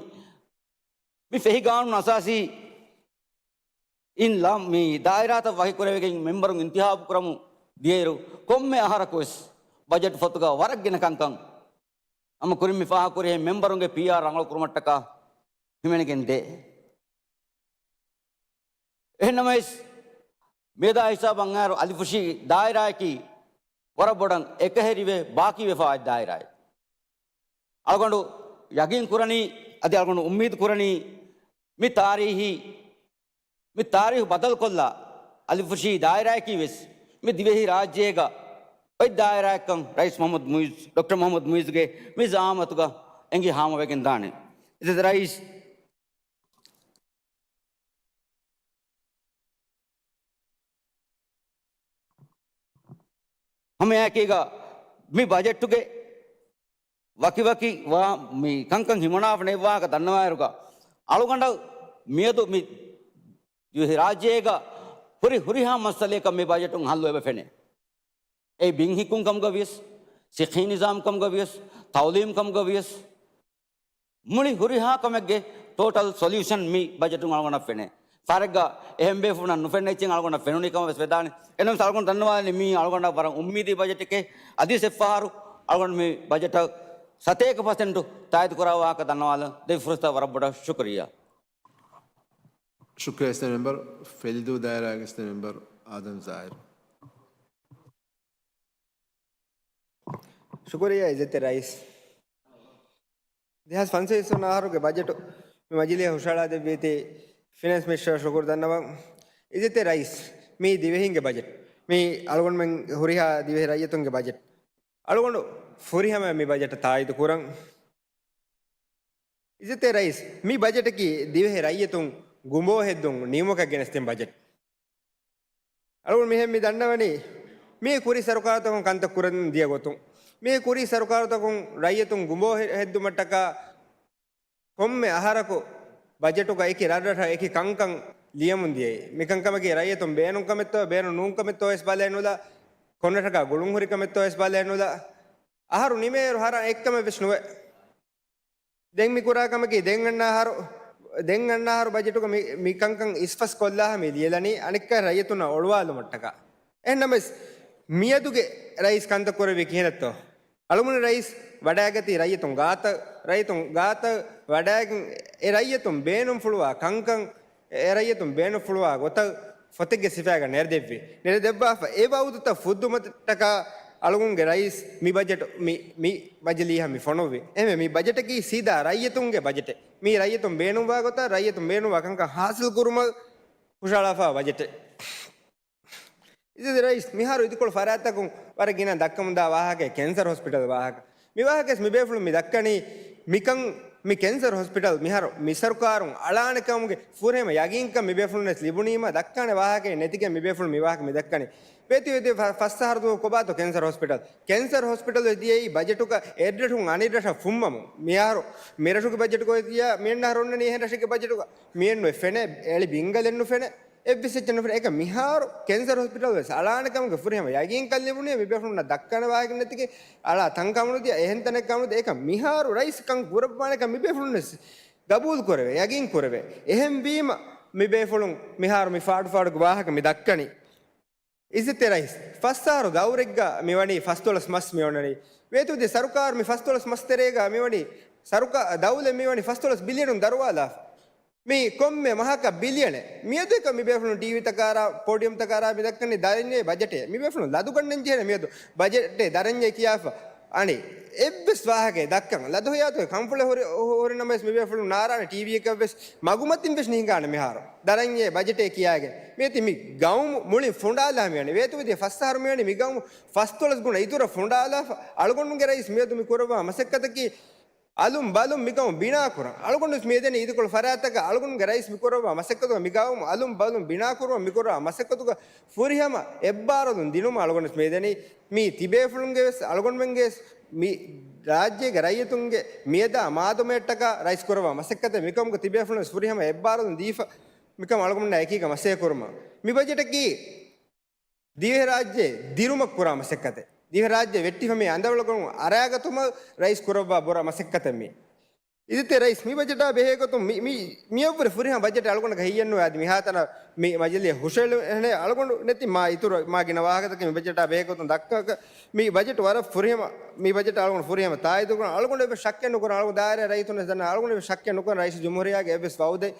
މި ފެހި ގާނޫނު އަސާސީ އިން ލާ މި ދާއިރާތައް ވަކިކުރެވިގެން މެމްބަރުން އިންތިހާބު ކުރަމުން ދިޔައިރު، ކޮންމެ އަހަރަކުވެސް ބަޖެޓް ފޮތުގަ ވަރަށް ގިނަ ކަންކަން ހަމަ ކުރިން މި ފާހަގަކުރިހެން މެމްބަރުންގެ ޕީއާރް ރަނގަޅު ކުރުމަށްޓަކާ ހިމެނިގެން ދޭ. އެހެންނަމަވެސް، މިއަދާ ހިސާބަށް އައިރު އަލިފުށީ ދާއިރާއަކީ ވަރަށް ބޮޑަށް އެކަހެރިވެ ބާކީވެފާ އޮތް ދާއިރާއެއް. އަޅުގަނޑު ޔަގީން ކުރަނީ، އަދި އަޅުގަނޑު އުއްމީދު ކުރަނީ، މި ތާރީހީ، މި ތާރީހު ބަދަލުކޮށްލާ، އަލިފުށީ ދާއިރާއަކީ ވެސް މި ދިވެހި ރާއްޖޭގަ އޮތް ދާއިރާއެއްކަން ރައީސް މުހައްމަދު މުއިއްޒު، ޑޮކްޓަރ މުހައްމަދު މުއިއްޒުގެ މި ޒައާމަތުގަ އެނގި ހާމަވެގެން ދާނެ. އިއްޒަތްތެރި ރައީސް، ހަމައެއާއެކީގަ މި ބަޖެޓުގެ ވަކިވަކި ވާ މި ކަންކަން ހިމަނާފަ ނެތް ވާހަކަ ދަންނަވާއިރުގަ، އަޅުގަނޑަށް މިއަދު މި ދިވެހި ރާއްޖޭގަ ހުރި ހުރިހާ މައްސަލައަކަށް މި ބަޖެޓުން ހައްލު އެބަ ފެނޭ. އެއީ ބިން ހިއްކުން ކަމުގަ ވިޔަސް، ސިއްހީ ނިޒާމް ކަމުގަ ވިޔަސް، ތައުލީމް ކަމުގަ ވިޔަސް، މުޅި ހުރިހާ ކަމެއްގެ ޓޯޓަލް ސޮލިއުޝަން މި ބަޖެޓުން އަޅުގަނޑަށް ފެނޭ. ފަހަރެއްގަ އެހެން ބޭފުޅުންނަށް ނުފެންނަ އެއްޗެއް އަޅުގަނޑަށް ފެނުނީ ކަމަށް ވެސް ވެދާނެ. އެހެންނަމަވެސް އަޅުގަނޑު ދަންނަވާލަނީ މީ އަޅުގަނޑަށް ވަރަށް އުއްމީދީ ބަޖެޓެކޭ. އަދިވެސް އެއްފަހަރު އަޅުގަނޑު މި ބަޖެޓަށް ސަތޭކަ ޕަސެންޓު ތާއީދު ކުރާ ވާހަކަ ދަންނަވާލަން ދެއްވި ފުރުސަތަށް ވަރަށް ބޮޑަށް ޝުކުރިއްޔާ. ޝުކުރިއްޔާ އިސްތެ މެމްބަރު. ފެލިދޫ ދާއިރާގެ އިސްތެ މެމްބަރު އާދަމް ޒާހިރު. ޝުކުރިއްޔާ އިއްޒަތްތެރި ރައީސް. ދެހާސް ފަންސަވީސް ވަނަ އަހަރުގެ ބަޖެޓު މި މަޖިލީހަށް ހުށަހަޅާދެއްވީތީ ފިނޭންސް މިނިސްޓަރ ޝުކުރު ދަންނަވަން. އިއްޒަތްތެރި ރައީސް، މީ ދިވެހިންގެ ބަޖެޓް. މީ އަޅުގަނޑުމެން ހުރިހާ ދިވެހި ރައްޔިތުންގެ ބަޖެޓް. އަޅުގަނޑު ފުރިހަމަ މި ބަޖެޓަށް ތާއީދު ކުރަން. އިއްޒަތްތެރި ރައީސް، މި ބަޖެޓަކީ ދިވެހި ރައްޔިތުން ގުނބޯ ހެއްދުން ނިމުމަކަށް ގެނެސްދިން ބަޖެޓް. އަޅުގަނޑު މިހެން މި ދަންނަވަނީ، މީ ކުރީ ސަރުކާރުތަކުން ކަންތައް ކުރަން ދިޔަ ގޮތުން. މީ ކުރީ ސަރުކާރުތަކުން ރައްޔިތުން ގުނބޯ ހެ-، ހެއްދުމަށްޓަކާ ކޮންމެ އަހަރަކު ބަޖެޓުގަ އެކި ރަށްރަށަށް އެކި ކަންކަން ލިޔަމުން ދިޔައީ. މިކަންކަމަކީ ރައްޔިތުން ބޭނުން ކަމެއްތޯ، ބޭނުން ނޫން ކަމެއްތޯ ވެސް ބަލައެއް ނުލާ، ކޮންރަށަކާ ގުޅުން ހުރި ކަމެއްތޯ ވެސް ބަލައެއް ނުލާ، އަހަރު ނިމޭއިރު ހަރަ އެއްކަމެއް ވެސް ނުވޭ. ދެން މި ކުރާ ކަމަކީ، ދެން އަންނަ އަހަރު، ދެން އަންނަ އަހަރު ބަޖެޓުގަ މި، މި ކަންކަން އިސްފަސް ކޮށްލާހަ މި ލިޔެލަނީ، އަނެއްކާ ރައްޔިތުންނަށް އޮޅުވާލުމަށްޓަކާ. އެހެންނަމަވެސް، މިއަދުގެ ރައީސް ކަންތައް ކުރެއްވީ ކިހިނެއްތޯ؟ އަޅުގަނޑު ރައީސް ވަޑައިގަތީ ރައްޔިތުން ގާތަށް، ރައްޔިތުން ގާތަށް ވަޑައިގެން، އެ ރައްޔިތުން ބޭނުންފުޅުވާ ކަންކަން، އެ ރައްޔިތުން ބޭނުންފުޅުވާ ގޮތަށް ފޮތެއްގެ ސިފައިގަ ނެރެދެއްވި. ނެރެދެއްވާފަ އެ ވައުދުތައް ފުއްދުމަށްޓަކާ އަޅުގަނޑުގެ ރައީސް މި ބަޖެޓު މި، މި މަޖިލީހަށް މި ފޮނުއްވި. އެހެންވެ، މި ބަޖެޓަކީ ސީދާ ރައްޔިތުންގެ ބަޖެޓެއް. މީ ރައްޔިތުން ބޭނުންވާ ގޮތަށް، ރައްޔިތުން ބޭނުންވާ ކަންކަން ހާސިލް ކުރުމަށް ހުށަހަޅާފާ ބަޖެޓެއް. އިއްޒަތްތެރި ރައީސް، މިހާރު އިދިކޮޅު ފަރާތްތަކުން ވަރަށް ގިނަ ދައްކަމުންދާ ވާހަކައެއް ކެންސަރ ހޮސްޕިޓަލް ވާހަކަ. މި ވާހަކަވެސް މިބޭފުޅުން މި ދައްކަނީ، މިކަން މި ކެންސަރ ހޮސްޕިޓަލް މިހާރު މި ސަރުކާރުން އަޅާނެ ކަމުގެ ފުރިހަމަ ޔަގީންކަން މިބޭފުޅުންވެސް ލިބުނީމަ ދައްކާނެ ވާހަކައެއް ނެތިގެން މިބޭފުޅުން މި ވާހަކަ މި ދައްކަނީ. ބޭތި އޮތީ ފަ-، ފަސް އަހަރު ދުވަހު ކޮބާތޯ ކެންސަރ ހޮސްޕިޓަލް؟ ކެންސަރ ހޮސްޕިޓަލް ދިޔައީ ބަޖެޓުގަ އެއްރަށުން އަނެއްރަށަށް ފުންމަމުން. މިހާރު މިރަށުގެ ބަޖެޓުގަ ދިޔަ، މިއަންނަ އަހަރު އޮންނަނީ އެހެން ރަށެއްގެ ބަޖެޓުގަ. މިއެއްނު އެ ފެނޭ، އެޅި ބިންގަލެއްނު ފެނޭ. އެއްވެސް އެއްޗެއް ނުފެނޭ. އެކަ މިހާރު ކެންސަރ ހޮސްޕިޓަލް ވެސް އަޅާނެ ކަމުގެ ފުރިހަމަ ޔަގީންކަން ލިބުނީ މި ބޭފުޅުންނަށް ދައްކާނެ ވާހަކަ ނެތިގެން އަޅާ ތަން ކަމުނުދިޔަ އެހެން ތަނެއް ކަމުނުދިޔަ. އެކަ މިހާރު ރައީސް ކަން ކުރައްވާނެ ކަން މި ބޭފުޅުން ވެސް ގަބޫލު ކުރެވޭ، ޔަގީން ކުރެވޭ. އެހެން ވީމަ މި ބޭފުޅުން މިހާރު މި ފާޑު ފާޑުގެ ވާހަކަ މި ދައްކަނީ. އިއްޒަތްތެރި ރައީސް، ފަސް އަހަރު ދައުރެއްގަ މިވަނީ ފަސްދޮޅަސް މަސް މިއޮންނަނީ. ވޭތުވެދިޔަ ސަރުކާރު މި ފަސްދޮޅަސް މަސް ތެރޭގަ މިވަނީ ސަރުކާ-، ދައުލަތް މިވަނީ ފަސްދޮޅަސް ބިލިއަނުން ދަރުވާލާފަ. މި ކޮންމެ މަހަކަށް ބިލިއަނެއް. މިއަދު އެކަ މި ބޭފުޅުން ޓީވީތަކާރާ، ޕޯޑިއަމްތަކާރާ މި ދައްކަނީ ދަރަންޏޭ ބަޖެޓޭ. މި ބޭފުޅުން ލަދުގަންނަން ޖެހޭނެ މިއަދު ބަޖެޓޭ ދަރަންޏޭ ކިޔާފަ. އަނެއް އެއްވެސް ވާހަކައެއް ދައްކަން ލަދު ހަޔާތުގެ ކަންފުޅެއް ހުރި، ހު-، ހުރި ނަމަވެސް މި ބޭފުޅުން ނާރާނެ ޓީވީއަކަށްވެސް މަގުމަތިން ވެސް ނިހިނގާނެ މިހާރު. ދަރަންޏޭ ބަޖެޓޭ ކިޔާގެން. މިއޮތީ މި ގައުމު މުޅިން ފުނޑާލާ މިވަނީ. ވޭތުވެދިޔަ ފަސް އަހަރު މިވަނީ މި ގައުމު ފަސްދޮޅަސް ގުނަ އިތުރަށް ފުނޑާލާފަ. އަޅުގަނޑުގެ ރައީސް މިއަދު މި ކުރައްވާ މަސައްކަތަކީ އަލުން ބަލުން މި ގައުމު ބިނާކުރަން. އަޅުގަނޑުވެސް މިއެދެނީ އިދިކޮޅު ފަރާތްތަކަށް އަޅުގަނޑުގެ ރައީސް މި ކުރައްވާ މަސައްކަތުގަ މި ގައުމު އަލުން ބަލުން ބިނާކުރުމަށް މި ކުރާ މަސައްކަތުގަ ފުރިހަމަ އެއްބާރުލުން ދިނުމަށް އަޅުގަނޑުވެސް މިއެދެނީ. މި ތިބޭފުޅުންގެވެސް އަޅުގަނޑުމެންގެވެސް މި ރާއްޖޭގެ ރައްޔިތުންގެ މިއަދާ މާދަމަޔަށްޓަކާ ރައީސް ކުރައްވާ މަސައްކަތެއް މިކަމުގަ ތިބޭފުޅުންވެސް ފުރިހަމަ އެއްބާރުލުން ދީފަ މިކަމަށް އަޅުގަނޑުމެންނާ އެކީގަ މަސައްކަތް ކުރުމަށް. މި ބަޖެޓަކީ ދިވެހިރާއްޖެ ދިރުމަށް ކުރާ މަސައްކަތެއް. ދިވެހިރާއްޖެ ވެއްޓިފަ މި އަނދަވަޅުގަނޑު އަރާގަތުމަށް ރައީސް ކުރައްވާ ބުރާ މަސައްކަތެއް މީ. އިއްޒަތްތެރި ރައީސް، މި ބަޖެޓާ ބެހޭގޮތުން މި، މި، މިއަށްވުރެ ފުރިހަމަ ބަޖެޓެއް އަޅުގަނޑަކަށް ހެއްޔެއްނުވޭ. އަދި މިހާތަނަށް މި މަޖިލީހަށް ހުށައެޅުނެ އަޅުގަނޑު ނެތި މާ އިތުރު މާ ގިނަ ވާހަކަތަކެއް މި ބަޖެޓާ ބެހޭގޮތުން ދައްކާކަށް މި ބަޖެޓް ވަރަށް ފުރިހަމަ، މި ބަޖެޓް އަޅުގަނޑު ފުރިހަމަ ތާއީދުކުރަން. އަޅުގަނޑު އެއްވެސް ޝައްކެއް ނުކުރަން. އަޅުގަނޑު ދާއިރާ ރައްޔިތުން ވެސް ދަންނަވަން. އަޅުގަނޑު އެއްވެސް ޝައްކެއް ނުކުރަން ރައީސުލްޖުމްހޫރިއްޔާގެ އެއްވެސް ވައުދެއް.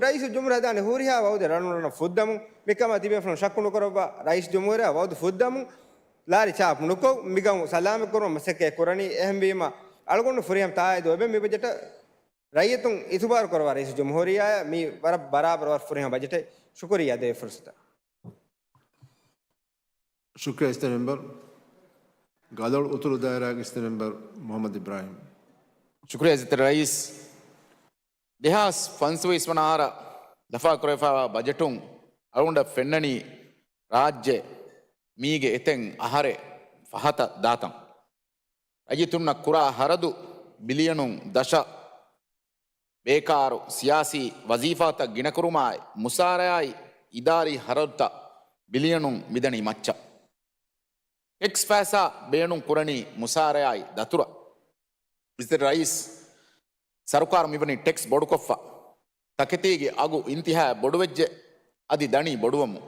ރައީސުލްޖުމްހޫރިއްޔާ ހަދާނެ ހޫރިހާ ވައުދެއް ރަނުން ރަނަށް ފުއްދަމުން. މިކަމާ ތިބޭފުޅުން ޝައްކު ނުކުރައްވާ. ރައީސުލްޖުމްހޫރިއްޔާ ވައުދު ފުއްދަމުން ލާރި ޗާޕު ނުކޮށް، މި ގައުމު ސަލާމަތް ކުރުމަށް މަސައްކަތް ކުރަނީ. އެހެންވީމަ، އަޅުގަނޑު ފުރިހަމަ ތާއީދު އެބަ މި ބަޖެޓަށް ރައްޔިތުން އިތުބާރު ކުރައްވާ ރައީސުލްޖުމްހޫރިއްޔާއަށް މި ވަރަށް ބަރާބަރަށް ވަރަށް ފުރިހަމަ ބަޖެޓެއް. ޝުކުރިއްޔާ ދޭ ފުރުސަތަށް. ޝުކުރިއްޔާ އިސްތަ މެމްބަރު. ގަލޮޅު އުތުރު ދާއިރާގެ އިސްތަ މެމްބަރު މުޙައްމަދު އިބްރާހީމް. ޝުކުރިއްޔާ އިސްތަ ރައީސް. ދެހާސް ފަންސަވީސް ވަނަ އަހަރަށް ލަފާކުރެވިފައިވާ ބަޖެޓުން އަޅުގަނޑަށް ފެންނަނީ ރާއްޖެ މީގެ އެތައް އަހަރެއް ފަހަތަށް ދާތަން. ރައްޔިތުންނަށް ކުރާ ހަރަދު ބިލިއަނުން ދަށަށް، ބޭކާރު ސިޔާސީ ވަޒީފާތައް ގިނަކުރުމާއި، މުސާރަޔާއި އިދާރީ ހަރަދުތައް ބިލިއަނުން މިދަނީ މައްޗަށް. ޓެކްސް ފައިސާ ބޭނުން ކުރަނީ މުސާރަޔާއި ދަތުރަށް. އިސްތަ ރައީސް، ސަރުކާރު މިވަނީ ޓެކްސް ބޮޑުކޮށްފަ، ތަކެތީގެ އަގު އިންތިހާއަށް ބޮޑުވެއްޖެ، އަދި ދަނީ ބޮޑުވަމުން.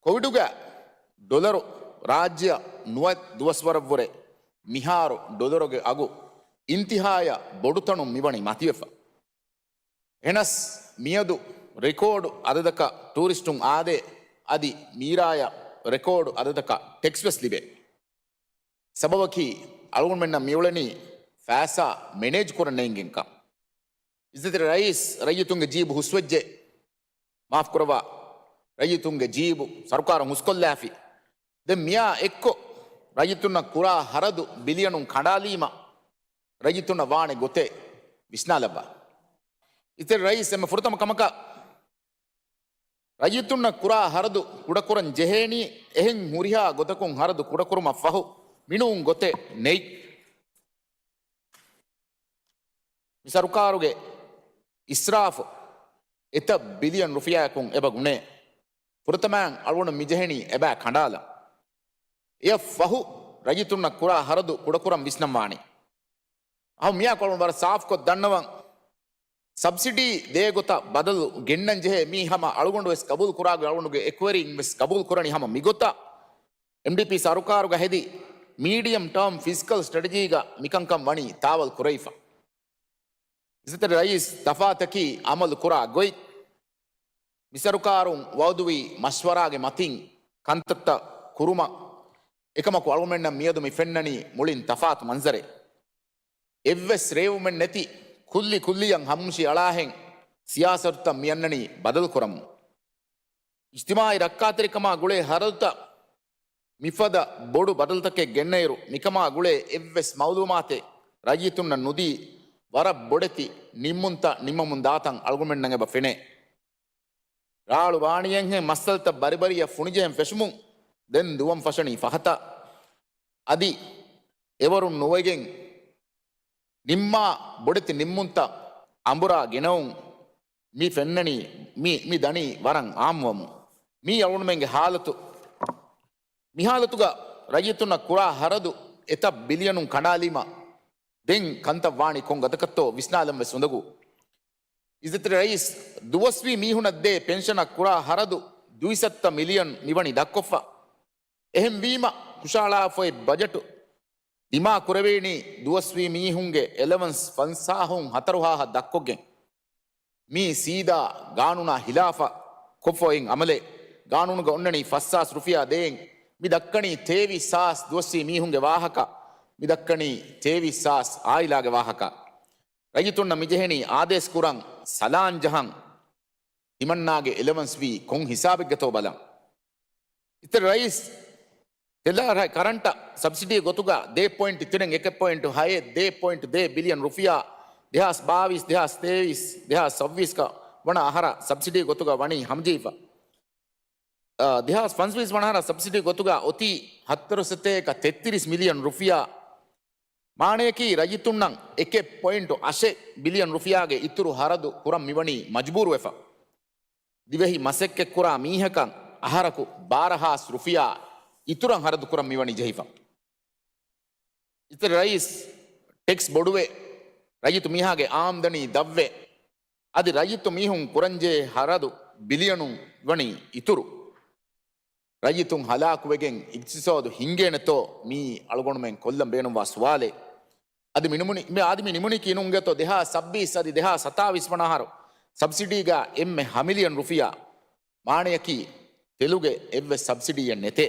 ކޮވިޑުގަ ޑޮލަރު ރާއްޖެއަށް ނުވަ ދުވަސްވަރަށްވުރެ މިހާރު ޑޮލަރުގެ އަގު އިންތިހާޔަށް ބޮޑުތަނުން މިވަނީ މަތިވެފަ. އެހެނަސް މިއަދު ރެކޯޑު އަދަދަކަށް ޓޫރިސްޓުން އާދޭ، އަދި މީރާޔަށް ރެކޯޑު އަދަދަކަށް ޓެކްސް ވެސް ލިބޭ. ސަބަބަކީ އަޅުގަނޑުމެންނަށް މިއުޅެނީ ފައިސާ މެނޭޖް ކުރަން ނޭނގެންކަން. އިއްޒަތްތެރި ރައީސް، ރައްޔިތުންގެ ޖީބު ހުސްވެއްޖެ. މާފް ކުރައްވާ. ރައްޔިތުންގެ ޖީބު ސަރުކާރުން ހުސްކޮށްލާފި. ދެން މިއާ އެއްކޮށް، ރައްޔިތުންނަށް ކުރާ ހަރަދު ބިލިއަނުން ކަނޑާލީމަ، ރައްޔިތުންނަށް ވާނެ ގޮތެއް ވިސްނާލައްވާ. އިއްޒަތްތެރި ރައީސް، އެންމެ ފުރަތަމަ ކަމަކަށް ރައްޔިތުންނަށް ކުރާ ހަރަދު ކުޑަކުރަން ޖެހޭނީ، އެހެން ހުރިހާ ގޮތަކުން ހަރަދު ކުޑަކުރުމަށް ފަހު މިނޫން ގޮތެއް ނެތް. މި ސަރުކާރުގެ އިސްރާފު އެތައް ބިލިއަން ރުފިޔާއަކުން އެބަ ގުނޭ. ފުރަތަމައިން އަޅުގަނޑު މިޖެހެނީ އެބަ ކަނޑާލަން. އެއަށް ފަހު ރައްޔިތުންނަށް ކުރާ ހަރަދު ކުޑަކުރަން ވިސްނަންވާނީ. އަހަ، މިއާ ކޮޅުން ވަރަށް ސާފުކޮށް ދަންނަވަން. ސަބްސިޑީ ދޭ ގޮތަށް ބަދަލު ގެންނަން ޖެހޭ މީ ހަމަ އަޅުގަނޑު ވެސް ގަބޫލު ކުރާގޮތް، އަޅުގަނޑުގެ އެކުވެރީން ވެސް ގަބޫލު ކުރަނީ ހަމަ މިގޮތަށް. އެމްޑީޕީ ސަރުކާރުގަ ހެދި މީޑިއަމް ޓާމް ފިސްކަލް ސްޓްރެޓެޖީގަ މިކަންކަން ވަނީ ތާވަލް ކުރެވިފަ. އިއްޒަތްތެރި ރައީސް، ތަފާތަކީ އަމަލު ކުރާ ގޮތް. މި ސަރުކާރުން ވައުދުވީ މަޝްވަރާގެ މަތިން ކަންތައްތައް ކުރުމަށް. އެކަމަކު އަޅުގަނޑުމެންނަށް މިއަދު މި ފެންނަނީ މުޅިން ތަފާތު މަންޒަރެއް. އެއްވެސް ރޭވުމެއް ނެތި، ކުއްލި ކުއްލިއަށް ހަމަނުށި އަޅާހެން ސިޔާސަތުތައް މިއަންނަނީ ބަދަލުކުރަމުން. އިޖްތިމާޢީ ރައްކާތެރިކަމާ ގުޅޭ ހަރަދުތައް މިފަދަ ބޮޑު ބަދަލުތަކެއް ގެންނައިރު، މިކަމާ ގުޅޭ އެއްވެސް މައުލޫމާތެއް ރައްޔިތުންނަށް ނުދީ، ވަރަށް ބޮޑެތި ނިންމުންތައް ނިންމަމުން ދާތަން އަޅުގަނޑުމެންނަށް އެބަ ފެނޭ. ރާޅު ވާނިޔަންހެން މައްސަލަތައް ބަރިބަރީއަށް ފުނިޖެހެން ފެށުމުން ދެން ދުވަން ފަށަނީ ފަހަތަށް. އަދި އެވަރުން ނުވެގެން ނިންމާ ބޮޑެތި ނިންމުންތައް އަނބުރާ ގެނައުން މި ފެންނަނީ، މި، މި ދަނީ ވަރަށް އާއްމުވަމުން. މީ އަޅުގަނޑުމެންގެ ހާލަތު. މި ހާލަތުގަ ރައްޔިތުންނަށް ކުރާ ހަރަދު އެތައް ބިލިއަނުން ކަނޑާލީމަ، ދެން ކަންތައް ވާނީ ކޮން ގަދަކަށްތޯ ވިސްނާލަން ވެސް އުނދަގޫ. އިއްޒަތްތެރި ރައީސް، ދުވަސްވީ މީހުނަށް ދޭ ޕެންޝަނަށް ކުރާ ހަރަދު ދުއިސައްތަ މިލިއަން މިވަނީ ދައްކޮށްފަ. އެހެންވީމަ، ހުށަހަޅާފައި ބަޖެޓު ދިމާ ކުރެވޭނީ ދުވަސްވީ މީހުންގެ އެލަވަންސް ފަންސާހުން ހަތަރު ހާހަށް ދައްކޮށްގެން. މީ ސީދާ ގާނޫނާ ހިލާފަށް ކޮށްފައި އޮތް އަމަލެއް. ގާނޫނުގަ އޮންނަނީ ފަސް ހާސް ރުފިޔާ ދޭން. މި ދައްކަނީ ތޭވީސް ހާސް ދުވަސްވީ މީހުންގެ ވާހަކަ. މި ދައްކަނީ ތޭވީސް ހާސް އާއިލާގެ ވާހަކަ. ރައްޔިތުންނަށް މިޖެހެނީ އާދޭސް ކުރަން، ސަލާން ޖަހަން. ތިމަންނާގެ އެލަވަންސް ވީ ކޮން ހިސާބެއްގަތޯ ބަލަން. އިތުރު ރައީސް، ތެލާ ކަރަންޓަށް ސަބްސިޑީ ގޮތުގަ ދޭއް ޕޮއިންޓް ތިނެއް އެކެއް ޕޮއިންޓް ހައެއް ދޭއް ޕޮއިންޓް ދޭއް ބިލިއަން ރުފިޔާ ދެހާސް ބާވީސް، ދެހާސް ތޭވީސް، ދެހާސް ސައްވީސް ވަނަ އަހަރަށް ސަބްސިޑީ ގޮތުގަ ވަނީ ހަމަޖެހިފަ. އާ، ދެހާސް ފަންސަވީސް ވަނަ އަހަރަށް ސަބްސިޑީ ގޮތުގަ އޮތީ ހަތަރު ސަތޭކަ ތެއްތިރީސް މިލިއަން ރުފިޔާ. މާނަޔަކީ ރައްޔިތުންނަށް އެކެއް ޕޮއިންޓު އަށެއް ބިލިއަން ރުފިޔާގެ އިތުރު ހަރަދު ކުރަން މިވަނީ މަޖުބޫރުވެފަ. ދިވެހި މަސައްކަތްކުރާ މީހަކަށް އަހަރަކު ބާރަ ހާސް ރުފިޔާ އިތުރަށް ހަރަދު ކުރަން މިވަނީ ޖެހިފަ. އިތުރު ރައީސް، ޓެކްސް ބޮޑުވެ، ރައްޔިތު މީހާގެ އާމްދަނީ ދަށްވެ، އަދި ރައްޔިތު މީހުން ކުރަންޖެހޭ ހަރަދު ބިލިއަނުން ވަނީ އިތުރު. ރައްޔިތުން ހަލާކުވެގެން އިގްތިސޯދު ހިންގޭނެތޯ މީ އަޅުގަނޑުމެން ކޮށްލަން ބޭނުންވާ ސުވާލެއް. އަދި މި ނިމުނީ، މި އަދި މި ނިމުނީކީ ނޫންގެތޯ ދެހާސް ސައްބީސް އަދި ދެހާސް ސަތާވީސް ވަނަ އަހަރު ސަބްސިޑީގަ އެންމެ ހަ މިލިއަން ރުފިޔާ. މާނަޔަކީ ތެލުގެ އެއްވެސް ސަބްސިޑީއެއް ނެތޭ.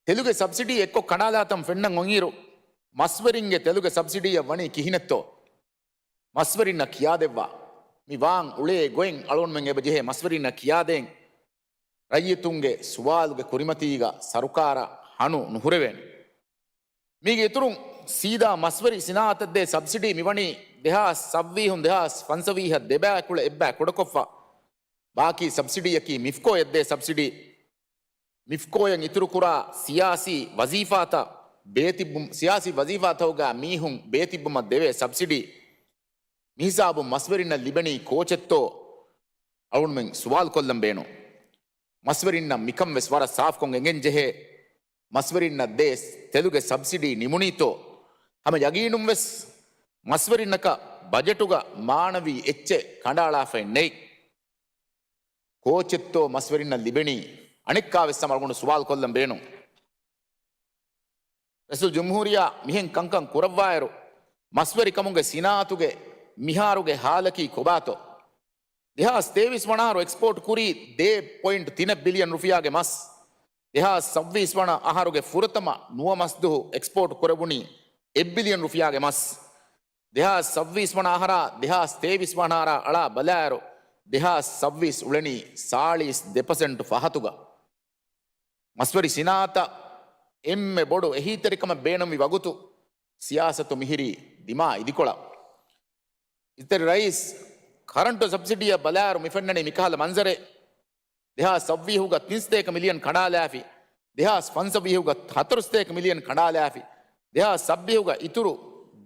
ތެލުގެ ސަބްސިޑީ އެއްކޮށް ކަނޑާލާތަން ފެންނަން އޮތްއިރު، މަސްވެރިންގެ ތެލުގެ ސަބްސިޑީއަށް ވަނީ ކިހިނެއްތޯ؟ މަސްވެރިންނަށް ކިޔާދެއްވާ. މި ވާން އުޅޭ ގޮތް އަޅުގަނޑުމެން އެބަ ޖެހޭ މަސްވެރިންނަށް ކިޔާދޭން. ރައްޔިތުންގެ ސުވާލުގެ ކުރިމަތީގަ ސަރުކާރަށް ހަނު ނުހުރެވޭނެ. މީގެ އިތުރުން ސީދާ މަސްވެރި ސިނާއަތަށް ދޭ ސަބްސިޑީ މިވަނީ ދެހާސް ސައްވީހުން ދެހާސް ފަންސަވީހަށް ދެބައިކުޅަ އެއްބައި ކުޑަކޮށްފަ. ބާކީ ސަބްސިޑީއަކީ މިފްކޯއަށް ދޭ ސަބްސިޑީ. މިފްކޯއަށް އިތުރުކުރާ ސިޔާސީ ވަޒީފާތައް ބޭތިއްބު-، ސިޔާސީ ވަޒީފާތަކުގަ މީހުން ބޭތިއްބުމަށް ދެވޭ ސަބްސިޑީ. މިހިސާބުން މަސްވެރިންނަށް ލިބެނީ ކޯޗެއްތޯ؟ އަޅުގަނޑުމެން ސުވާލު ކޮށްލަން ބޭނުން. މަސްވެރިންނަށް މިކަން ވެސް ވަރަށް ސާފްކޮށް އެނގެން ޖެހޭ. މަސްވެރިންނަށް ދޭ ތެލުގެ ސަބްސިޑީ ނިމުނީތޯ؟ ހަމަ ޔަގީނުން ވެސް މަސްވެރިންނަކަށް ބަޖެޓުގަ މާނަވީ އެއްޗެއް ކަނޑައަޅާފައެއް ނެތް. ކޯޗެއްތޯ މަސްވެރިންނަށް ލިބެނީ؟ އަނެއްކާވެސް ހަމަ އަޅުގަނޑު ސުވާލު ކޮށްލަން ބޭނުން. ރައީސުލްޖުމްހޫރިއްޔާ މިހެން ކަންކަން ކުރައްވާއިރު، މަސްވެރިކަމުގެ ސިނާއަތުގެ މިހާރުގެ ހާލަކީ ކޮބާތޯ؟ ދެހާސް ތޭވީސް ވަނަ އަހަރު އެކްސްޕޯޓް ކުރީ ދޭއް ޕޮއިންޓް ތިނެއް ބިލިއަން ރުފިޔާގެ މަސް. ދެހާސް ސައްވީސް ވަނަ އަހަރުގެ ފުރަތަމަ ނުވަ މަސްދުހު އެކްސްޕޯޓް ކުރެވުނީ އެއް ބިލިއަން ރުފިޔާގެ މަސް. ދެހާސް ސައްވީސް ވަނަ އަހަރާ ދެހާސް ތޭވީސް ވަނަ އަހަރާ އަޅާ ބަލާއިރު، ދެހާސް ސައްވީސް އުޅެނީ ސާޅީސް ދެ ޕަސެންޓު ފަހަތުގަ. މަސްވެރި ސިނާއަތަށް އެންމެ ބޮޑު އެހީތެރިކަމެއް ބޭނުންވި ވަގުތު، ސިޔާސަތު މިހިރީ ދިމާ އިދިކޮޅަށް. އިތުރު ރައީސް، ކަރަންޓު ސަބްސިޑީއަށް ބަލާއިރު މި ފެންނަނީ މިކަހަލަ މަންޒަރެއް. ދެހާސް ސައްވީހުގަ ތިން ސަތޭކަ މިލިއަން ކަނޑާލާފި، ދެހާސް ފަންސަވީހުގަ ހަތަރު ސަތޭކަ މިލިއަން ކަނޑާލާފި، ދެހާސް ސައްވީހުގަ އިތުރު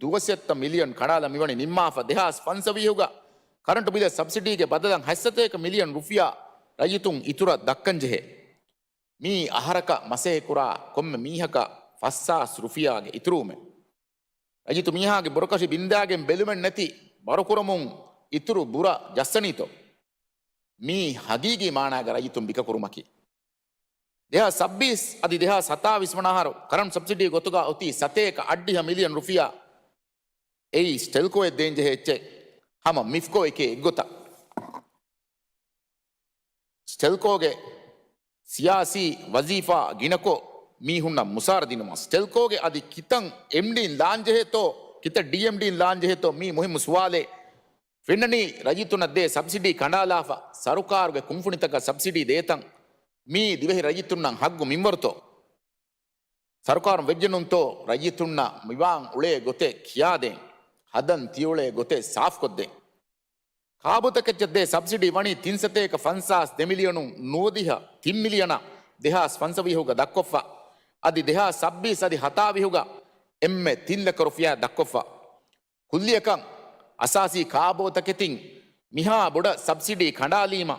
ދުވަސައްތަ މިލިއަން ކަނޑާލަ މިވަނީ ނިންމާފަ، ދެހާސް ފަންސަވީހުގަ ކަރަންޓު ބިލަށް ސަބްސިޑީގެ ބަދަލަށް ހަތް ސަތޭކަ މިލިއަން ރުފިޔާ ރައްޔިތުން އިތުރަށް ދައްކަންޖެހޭ. މީ އަހަރަކަށް މަސޭހަކުރާ ކޮންމެ މީހަކަށް ފަސް ހާސް ރުފިޔާގެ އިތުރުވުމެއް. ރައްޔިތު މީހާގެ ބުރަކަށި ބިންދާގެން ބެލުމެއް ނެތި ބަރުކުރަމުން އިތުރު ބުރަ ޖައްސަނީތޯ؟ މީ ހަގީގީ މާނާގެ ރައްޔިތުން ބިކަކުރުމަކީ. ދެހާސް ސައްބީސް އަދި ދެހާސް ހަތާވީސް ވަނަ އަހަރު ކަރަންޓް ސަބްސިޑީ ގޮތުގަ އޮތީ ސަތޭކަ އަށްޑިހަ މިލިއަން ރުފިޔާ. އެއީ ސްޓެލްކޯއަށް ދޭންޖެހޭ އެއްޗެއް. ހަމަ މިފްކޯ އެކޭ އެއްގޮތަށް. ސްޓެލްކޯގެ ސިޔާސީ ވަޒީފާ ގިނަކޮށް މީހުންނަށް މުސާރަ ދިނުމަށް، ސްޓެލްކޯގެ އަދި ކިތަން އެމްޑީން ލާންޖެހޭތޯ، ކިތައް ޑީއެމްޑީން ލާންޖެހޭތޯ، މީ މުހިއްމު ސުވާލެއް. ފެންނަނީ ރައްޔިތުންނަށް ދޭ ސަބްސިޑީ ކަނޑާލާފަ، ސަރުކާރުގެ ކުންފުނިތަކަށް ސަބްސިޑީ ދޭތަން. މީ ދިވެހި ރައްޔިތުންނަށް ހައްގު މިންވަރުތޯ؟ ސަރުކާރުން ވެއްޖެނުންތޯ ރައްޔިތުންނަށް މިވާން އުޅޭ ގޮތެއް ކިޔާދޭން، ހަދަން ތިއުޅޭ ގޮތެއް ސާފްކޮށްދޭން. ކާބޯތަކެއްޗަށް ދޭ ސަބްސިޑީ ވަނީ ތިން ސަތޭކަ ފަންސާސް ދެ މިލިއަނުން ނުވަދިހަ ތިން މިލިއަނަށް ދެހާސް ފަންސަވީހުގަ ދައްކޮށްފަ. އަދި ދެހާސް ސައްބީސް އަދި ހަތާވީހުގަ އެންމެ ތިން ލަކަ ރުފިޔާ ދައްކޮށްފަ. ކުއްލިއަކަށް އަސާސީ ކާބޯތަކެތިން މިހާ ބޮޑަށް ސަބްސިޑީ ކަނޑާލީމަ،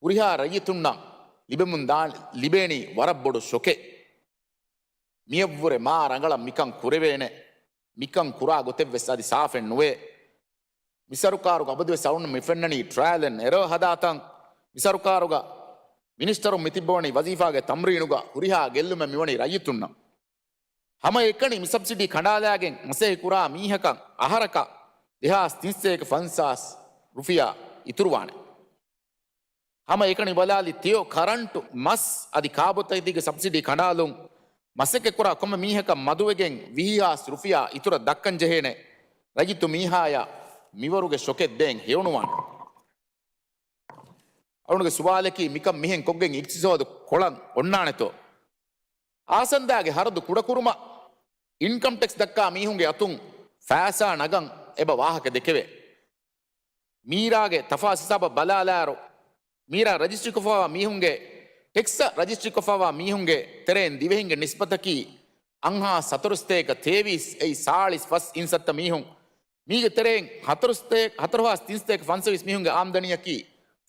ހުރިހާ ރައްޔިތުންނަށް ލިބެމުން ދާން ލިބޭނީ ވަރަށް ބޮޑު ޝޮކެއް. މިއަށްވުރެ މާ ރަނގަޅަށް މިކަން ކުރެވޭނެ. މިކަން ކުރާ ގޮތެއްވެސް އަދި ސާފެއް ނުވޭ. މި ސަރުކާރުގަ އަބަދުވެސް އަޅުން މި ފެންނަނީ ޓްރަޔަލް އެންޑް އެރަރ ހަދާތަން. މި ސަރުކާރުގަ މިނިސްޓަރުން މިތިއްބަވަނީ ވަޒީފާގެ ތަމްރީނުގަ ހުރިހާ ގެއްލުމެއް މިވަނީ ރައްޔިތުންނަށް. ހަމައެކަނި މި ސަބްސިޑީ ކަނޑާލާގެން މަސައްކަތް ކުރާ މީހަކަށް އަހަރަކަށް ދެހާސް ތިންސައްތައް ފަންސާސް ރުފިޔާ އިތުރުވާނެ. ހަމައެކަނި ބަލާލި ތެޔޮ، ކަރަންޓު، މަސް އަދި ކާބޯތަކެތީގެ ސަބްސިޑީ ކަނޑާލުން މަސައްކަތް ކުރާ ކޮންމެ މީހަކަށް މަދުވެގެން ވިހި ހާސް ރުފިޔާ އިތުރަށް ދައްކަން ޖެހޭނެ. ރައްޔިތު މީހާޔަށް މިވަރުގެ ޝޮކެއް ދޭން ހެޔޮނުވާނެ. އަޅުގަނޑުގެ ސުވާލަކީ މިކަން މިހެން ކޮށްގެން އިޤްތިޞާދު ކޮޅަށް އޮންނާނެތޯ؟ އާސަންދާގެ ހަރަދު ކުޑަކުރުމަށް އިންކަމް ޓެކްސް ދައްކާ މީހުންގެ އަތުން ފައިސާ ނަގަން އެބަ ވާހަކަ ދެކެވޭ. މީރާގެ ތަފާސް ހިސާބަށް ބަލާލާއިރު، މީރާ ރަޖިސްޓްރީކޮށްފައިވާ މީހުންގެ، ޓެކްސްއަށް ރަޖިސްޓްރީކޮށްފައިވާ މީހުންގެ ތެރެއިން ދިވެހިންގެ ނިސްބަތަކީ އަށްހާސް ހަތަރުސަތޭކަ ތޭވީސް، އެއީ ސާޅީސް ފަސް އިންސައްތަ މީހުން. މީގެ ތެރެއިން ހަތަރުސަތޭ، ހަތަރުހާސް ތިންސަތޭކަ ފަންސަވީސް މީހުންގެ އާމްދަނީއަކީ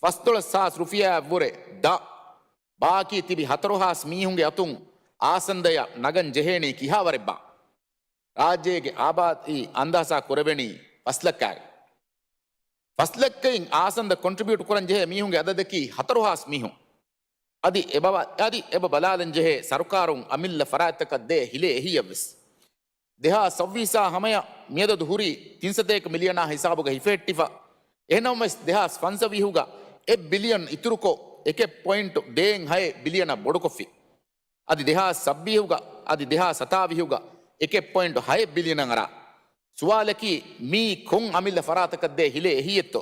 ފަސްދޮޅަސް ހާސް ރުފިޔާއަށްވުރެ ދަ. ބާކީ ތިބި ހަތަރުހާސް މީހުންގެ އަތުން އާސަންދަޔަށް ނަގަން ޖެހޭނީ ކިހާވަރެއްބާ؟ ރާއްޖޭގެ އާބާދީ އަންދާސާ ކުރެވެނީ ފަސް ލައްކާގެ. ފަސް ލައްކައިން އާސަންދަ ކޮންޓްރިބިއުޓް ކުރަން ޖެހޭ މީހުންގެ އަދަދަކީ ހަތަރުހާސް މީހުން. އަދި އެބަ، އަދި އެބަ ބަލާލަން ޖެހޭ ސަރުކާރުން އަމިއްލަ ފަރާތްތަކަށް ދޭ ހިލޭ އެހީއަށްވެސް. ދެހާސް ސައްބީސާ ހަމަޔަށް މިއަދަދު ހުރީ ތިންސަތޭކަ މިލިއަނާ ހިސާބުގަ ހިފެހެއްޓިފަ. އެހެންނަމަވެސް ދެހާސް ފަންސަވީހުގަ އެއް ބިލިއަން އިތުރުކޮށް، އެކެއް ޕޮއިންޓު ދޭއް ހައެއް ބިލިއަނަށް ބޮޑުކޮށްފި. އަދި ދެހާސް ސައްބީހުގަ، އަދި ދެހާސް ސަތާވީހުގަ އެކެއް ޕޮއިންޓު ހައެއް ބިލިއަނަށް އަރާ. ސުވާލަކީ، މީ ކޮން އަމިއްލަ ފަރާތަކަށް ދޭ ހިލޭ އެހީއެއްތޯ؟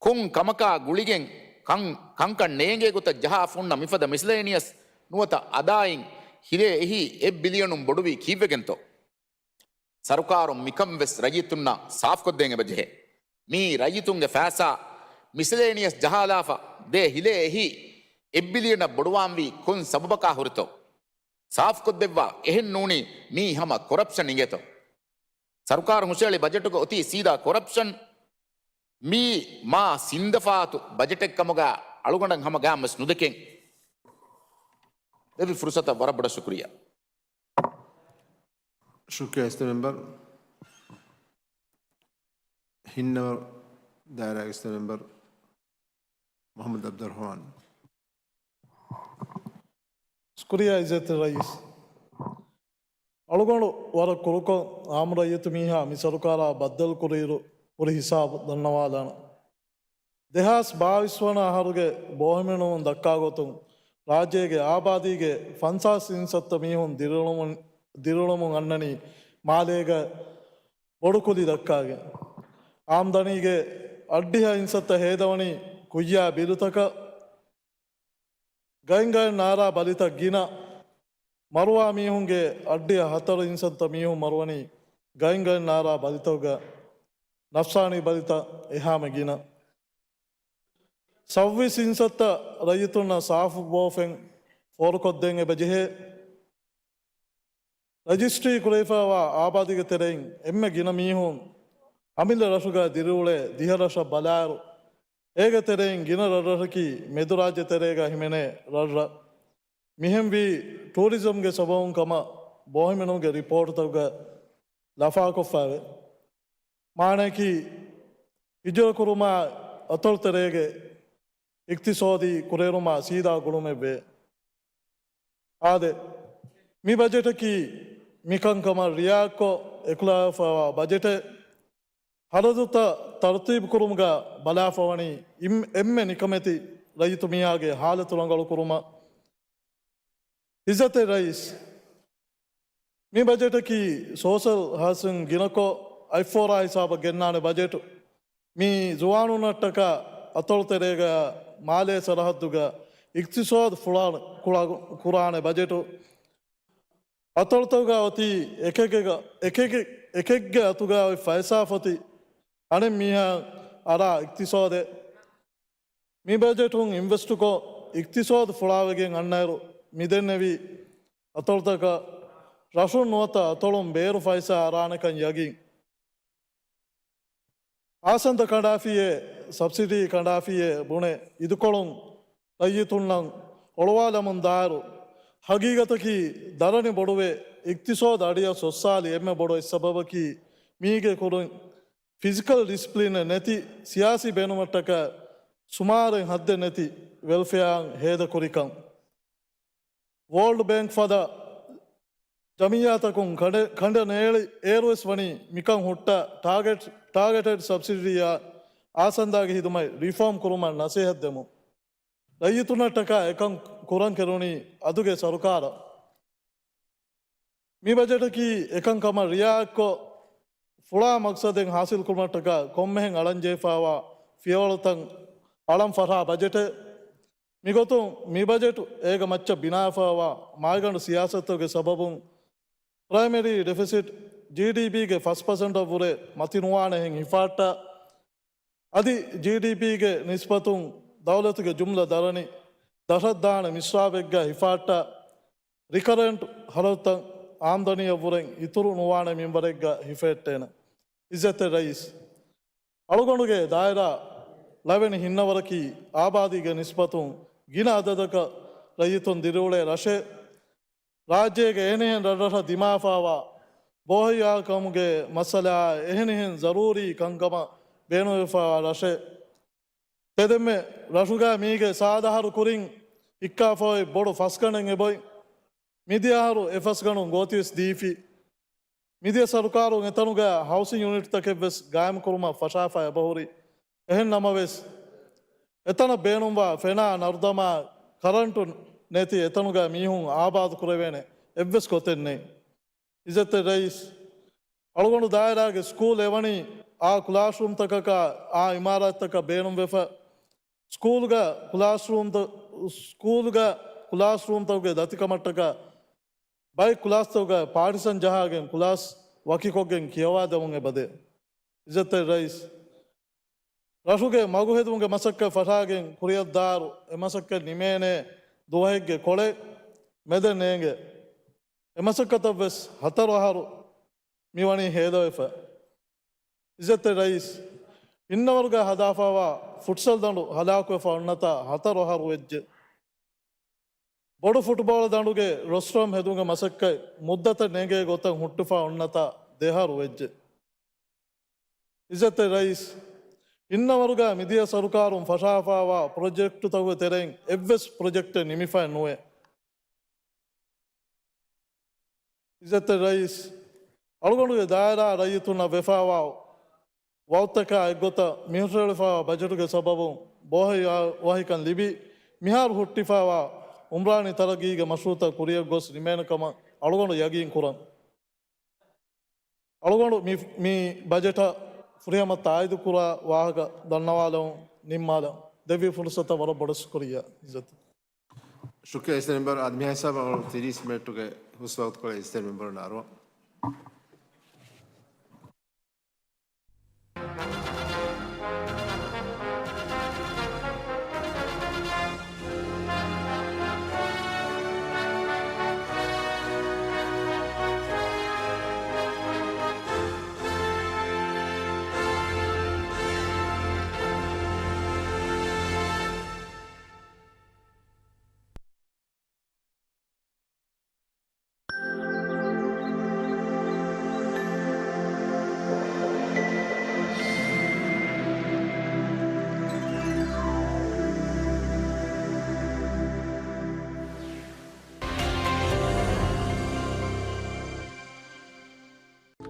ކޮން ކަމަކާ ގުޅިގެން ކަން، ކަންކަން ނޭނގޭ ގޮތަށް ޖަހާފަ ހުންނަ މިފަދަ މިސްލޭނިއަސް ނުވަތަ އަދާއިން ހިލޭ އެހީ އެއް ބިލިއަނުން ބޮޑުވީ ކީއްވެގެންތޯ؟ ސަރުކާރުން މިކަން ވެސް ރައްޔިތުންނަށް ސާފުކޮށްދޭން އެބަޖެހޭ. މީ ރައްޔިތުންގެ ފައިސާ މިސްލޭނިއަސް ޖަހާލާފަ ދޭ ހިލޭ އެހީ އެއް ބިލިއަނަށް ބޮޑުވާންވީ ކޮން ސަބަބަކާ ހުރެތޯ؟ ސާފުކޮށްދެއްވާ، އެހެން ނޫނީ މީ ހަމަ ކޮރަޕްޝަން އިނގޭތޯ؟ ސަރުކާރުން ހުށައެޅި ބަޖެޓުގަ އޮތީ ސީދާ ކޮރަޕްޝަން. މީ މާ ސިންދަފާތު ބަޖެޓެއް ކަމުގަ އަޅުގަނޑަށް ހަމަ ގާމްވެސް ނުދެކެން. ދެއްވި ފުރުސަތަށް ވަރަށް ބޮޑަށް ޝުކުރިއްޔާ. ޝުކުރިއްޔާ އިސްތަ މެމްބަރު. ހިންނަވަރު ދާއިރާގެ އިސްތަ މެމްބަރު މުޙައްމަދު އަބްދުއްރަޙްމާން. ޝުކުރިއްޔާ އިއްޒަތްތެރި ރައީސް. އަޅުގަނޑު ވަރަށް ކުރުކޮށް އާއްމު ރައްޔިތު މީހާ މި ސަރުކާރާ ބައްދަލު ކުރިއިރު ހުރި ހިސާބު ދަންނަވާލާނަން. ދެހާސް ބާވީސް ވަނަ އަހަރުގެ ބޯހިމެނުމުން ދައްކާ ގޮތުން، ރާއްޖޭގެ އާބާދީގެ ފަންސާސް އިންސައްތަ މީހުން ދިރިއުޅުމުން، ދިރިއުޅުމުން އަންނަނީ މާލޭގަ ބޮޑު ކުލި ދައްކާގެން. އާމްދަނީގެ އަށްޑިހަ އިންސައްތަ ހޭދަވަނީ ކުއްޔާ ބިލުތަކަށް. ގައިންގައިން ނާރާ ބަލިތައް ގިނަ. މަރުވާ މީހުންގެ އަށްޑިހަ ހަތަރު އިންސައްތަ މީހުން މަރުވަނީ ގައިންގައިން ނާރާ ބަލިތަކުގަ، ނަފްސާނީ ބަލިތައް އެހާމެ ގިނަ. ސައްބީސް އިންސައްތަ ރައްޔިތުންނަށް ސާފު ބޯފެން ފޯރުކޮށްދޭން އެބަޖެހޭ. ރަޖިސްޓްރީ ކުރެވިފައިވާ އާބާދީގެ ތެރެއިން އެންމެ ގިނަ މީހުން އަމިއްލަ ރަށުގަ ދިރިއުޅޭ ދިހަ ރަށަށް ބަލާއިރު، އޭގެ ތެރެއިން ގިނަ ރަށްރަށަކީ މެދުރާއްޖެ ތެރޭގަ ހިމެނޭ ރަށްރަށް. މިހެންވީ ޓޫރިޒަމްގެ ސަބަބުން ކަމަށް ބޯހިމެނުމުގެ ރިޕޯޓްތަކުގަ ލަފާކޮށްފައެވެ. މާނައަކީ، ހިޖުރަކުރުމާ އަތޮޅުތެރޭގެ އިޤްތިޞާދީ ކުރިއެރުމާ ސީދާ ގުޅުމެއްވޭ. އާދެ، މި ބަޖެޓަކީ މިކަންކަމަށް ރިއާކްކޮށް އެކުލަވާފައިވާ ބަޖެޓެއް. ހަރަދުތައް ތަރުތީބު ކުރުމުގަ ބަލާފަވަނީ އިމް-، އެންމެ ނިކަމެތި ރައްޔިތު މީހާގެ ހާލަތު ރަނގަޅު ކުރުމަށް. އިއްޒަތްތެރި ރައީސް، މި ބަޖެޓަކީ ސޯޝަލް ހައުސިން ގިނަކޮށް އަތްފޯރާ ހިސާބަށް ގެންނާނެ ބަޖެޓު. މީ ޒުވާނުންނަށްޓަކާ އަތޮޅުތެރޭގަ މާލޭ ސަރަހައްދުގަ އިޤްތިޞާދު ފުޅާ-، ކުޅަ-، ކުރާނެ ބަޖެޓު. އަތޮޅުތަކުގަ އޮތީ އެކެއްގެ، އެކެއްގެ، އެކެއްގެ އަތުގަ އޮތް ފައިސާ ފޮތި އަނެއް މީހާ އަރާ އިޤްތިޞާދެއް. މި ބަޖެޓުން އިންވެސްޓުކޮށް، އިޤްތިޞާދު ފުޅާވެގެން އަންނައިރު، މިދެންނެވި އަތޮޅުތަކަށް ރަށުން ނުވަތަ އަތޮޅުން ބޭރު ފައިސާ އަރާނެކަން ޔަގީން. އާސަންދަ ކަނޑާފިއޭ، ސަބްސިޑީ ކަނޑާފިއޭ ބުނެ އިދިކޮޅުން ރައްޔިތުންނަށް އޮޅުވާލަމުން ދާއިރު، ހަގީގަތަކީ ދަރަނި ބޮޑުވެ، އިޤްތިޞާދު އަޑިއަށް ސޮއްސާލި އެންމެ ބޮޑު އެއް ސަބަބަކީ މީގެ ކުރިން ފިޒިކަލް ޑިސިޕްލިނެއް ނެތި ސިޔާސީ ބޭނުމަށްޓަކާ ސުމާރެއް ހައްދެއް ނެތި ވެލްފެއާއަށް ހޭދަކުރިކަން، ވޯލްޑް ބޭންކް ފަދަ ޖަމިއްޔާތަކުން ކަނޑެ-، ކަނޑަނޭޅި އޭރުވެސް ވަނީ މިކަން ހުއްޓަ ޓާގެޓް-، ޓާގެޓެޑް ސަބްސިޑީއާ އާސަންދާގެ ހިދުމަތް ރިފޯމް ކުރުމަށް ނަސޭހަތް ދެމުން. ރައްޔިތުންނަށްޓަކާ އެކަން ކުރަން ކެރުނީ އަދުގެ ސަރުކާރަށް. މި ބަޖެޓަކީ އެކަންކަމަށް ރިއާއެއްކޮށް، ފުޅާ މަގްސަދެއް ހާސިލްކުރުމަށްޓަކާ ކޮންމެހެން އަޅަންޖެހިފާވާ ފިޔަވަޅުތައް އަޅަން ފަށާ ބަޖެޓެއް. މިގޮތުން މި ބަޖެޓު އޭގެ މައްޗަށް ބިނާވެފާވާ މާގަނޑު ސިޔާސަތުގެ ސަބަބުން، ޕްރައިމަރީ ޑެފިސިޓް ޖީޑީޕީގެ ފަސް ޕަސެންޓަށްވުރެ މަތިނުވާނެހެން ހިފާއްޓާ، އަދި ޖީޑީޕީގެ ނިސްބަތުން ދައުލަތުގެ ޖުމްލަ ދަރަނި ދަށަށްދާނެ މިސްރާބެއްގަ ހިފާއްޓާ، ރިކަރެންޓް ހަރަދުތައް އާމްދަނީއަށްވުރެން އިތުރު ނުވާނެ މިންވަރެއްގަ ހިފެހެއްޓޭނެ. އިއްޒަތްތެރި ރައީސް، އަޅުގަނޑުގެ ދާއިރާ ލަވެނި ހިންނަވަރަކީ އާބާދީގެ ނިސްބަތުން ގިނަ އަދަދަކަށް ރައްޔިތުން ދިރިއުޅޭ ރަށެއް. ރާއްޖޭގެ އެހެނިހެން ރަށްރަށަށް ދިމާވެފާވާ ބޯހިޔާކަމުގެ މައްސަލައާ އެހެނިހެން ޒަރޫރީ ކަންކަމަށް ބޭނުންވެފާވާ ރަށެއް. ތެދެންމެ ރަށުގަ މީގެ ސާދަ އަހަރު ކުރިން ހިއްކާފައި ބޮޑު ފަސްގަނޑެއް އެބައޮތް. މިދިޔަ އަހަރު އެ ފަސްގަނޑުން ގޯތިވެސް ދީފި. މިދިޔަ ސަރުކާރުން އެތަނުގަ ހައުސިން ޔުނިޓްތަކެއްވެސް ގާއިމްކުރުމަށް ފަށާފަ އެބަހުރި. އެހެން ނަމަވެސް، އެތަނަށް ބޭނުންވާ ފެނާ ނަރުދަމާ ކަރަންޓު ނެތި އެތަނުގަ މީހުން އާބާދު ކުރެވޭނެ އެއްވެސް ގޮތެއް ނެތް. އިއްޒަތްތެރި ރައީސް، އަޅުގަނޑު ދާއިރާގެ ސްކޫލް އެވަނީ އާ ކްލާސްރޫމްތަކަކާ އާ އިމާރާތްތަކަށް ބޭނުންވެފަ، ސްކޫލްގަ ކްލާސްރޫމްތަ-، ސްކޫލްގަ ކްލާސްރޫމްތަކުގެ ދަތިކަމަށްޓަކާ ބައެއް ކްލާސްތަކުގަ ޕާޓިޝަން ޖަހާގެން ކްލާސް ވަކިކޮށްގެން ކިޔަވާދެމުން އެބަދޭ. އިއްޒަތްތެރި ރައީސް، ރަށުގެ މަގުހެދުމުގެ މަސައްކަތް ފަށާގެން ކުރިއަށްދާއިރު އެ މަސައްކަތް ނިމޭނޭ ދުވަހެއްގެ ކޮޅެއް މެދެއް ނޭނގެ. އެ މަސައްކަތަށްވެސް ހަތަރު އަހަރު މިވަނީ ހޭދަވެފަ. އިއްޒަތްތެރި ރައީސް، ހިންނަވަރުގަ ހަދާފައިވާ ފުޓްސަލް ދަނޑު ހަލާކުވެފަ އޮންނަތާ ހަތަރު އަހަރު ވެއްޖެ. ބޮޑު ފުޓްބޯޅަ ދަނޑުގެ ރޮސްޓްރަމް ހެދުމުގެ މަސައްކަތް މުއްދަތަށް ނޭނގޭ ގޮތަށް ހުއްޓިފަ އޮންނަތާ ދެއަހަރު ވެއްޖެ. އިއްޒަތްތެރި ރައީސް، ހިންނަވަރުގަ މިދިޔަ ސަރުކާރުން ފަށާފައިވާ ޕްރޮޖެކްޓުތަކުގެ ތެރެއިން އެއްވެސް ޕްރޮޖެކްޓެއް ނިމިފައެއް ނުވޭ. އިއްޒަތްތެރި ރައީސް، އަޅުގަނޑުގެ ދާއިރާ ރައްޔިތުންނަށް ވެފައިވާ ވައުދުތަކާ އެއްގޮތަށް މިހުށަހެޅިފައިވާ ބަޖެޓުގެ ސަބަބުން ބޯހިޔާވަހިކަން ލިބި، މިހާރު ހުއްޓިފައިވާ އުމްރާނީ ތަރައްގީގެ މަޝްރޫއުތައް ކުރިއަށް ގޮސް ނިމޭނެ ކަމަށް އަޅުގަނޑު ޔަގީން ކުރަން. އަޅުގަނޑު މި، މި ބަޖެޓަށް ފުރިހަމަ ތާއީދު ކުރާ ވާހަކަ ދަންނަވާލަމުން ނިންމާލަން. ދެއްވި ފުރުސަތަށް ވަރަށް ބޮޑަށް ޝުކުރިއްޔާ. އިއްޒަތް. ޝުކުރިއްޔާ އިއްޒަތްތެރި މެމްބަރު. އަދި މިހާ ހިސާބަށް އަޅުގަނޑު ތިރީސް މިނެޓުގެ ހުސް ވަގުތުކޮޅެއް އިއްޒަތްތެރި މެމްބަރުންނަށް އަރުވަން.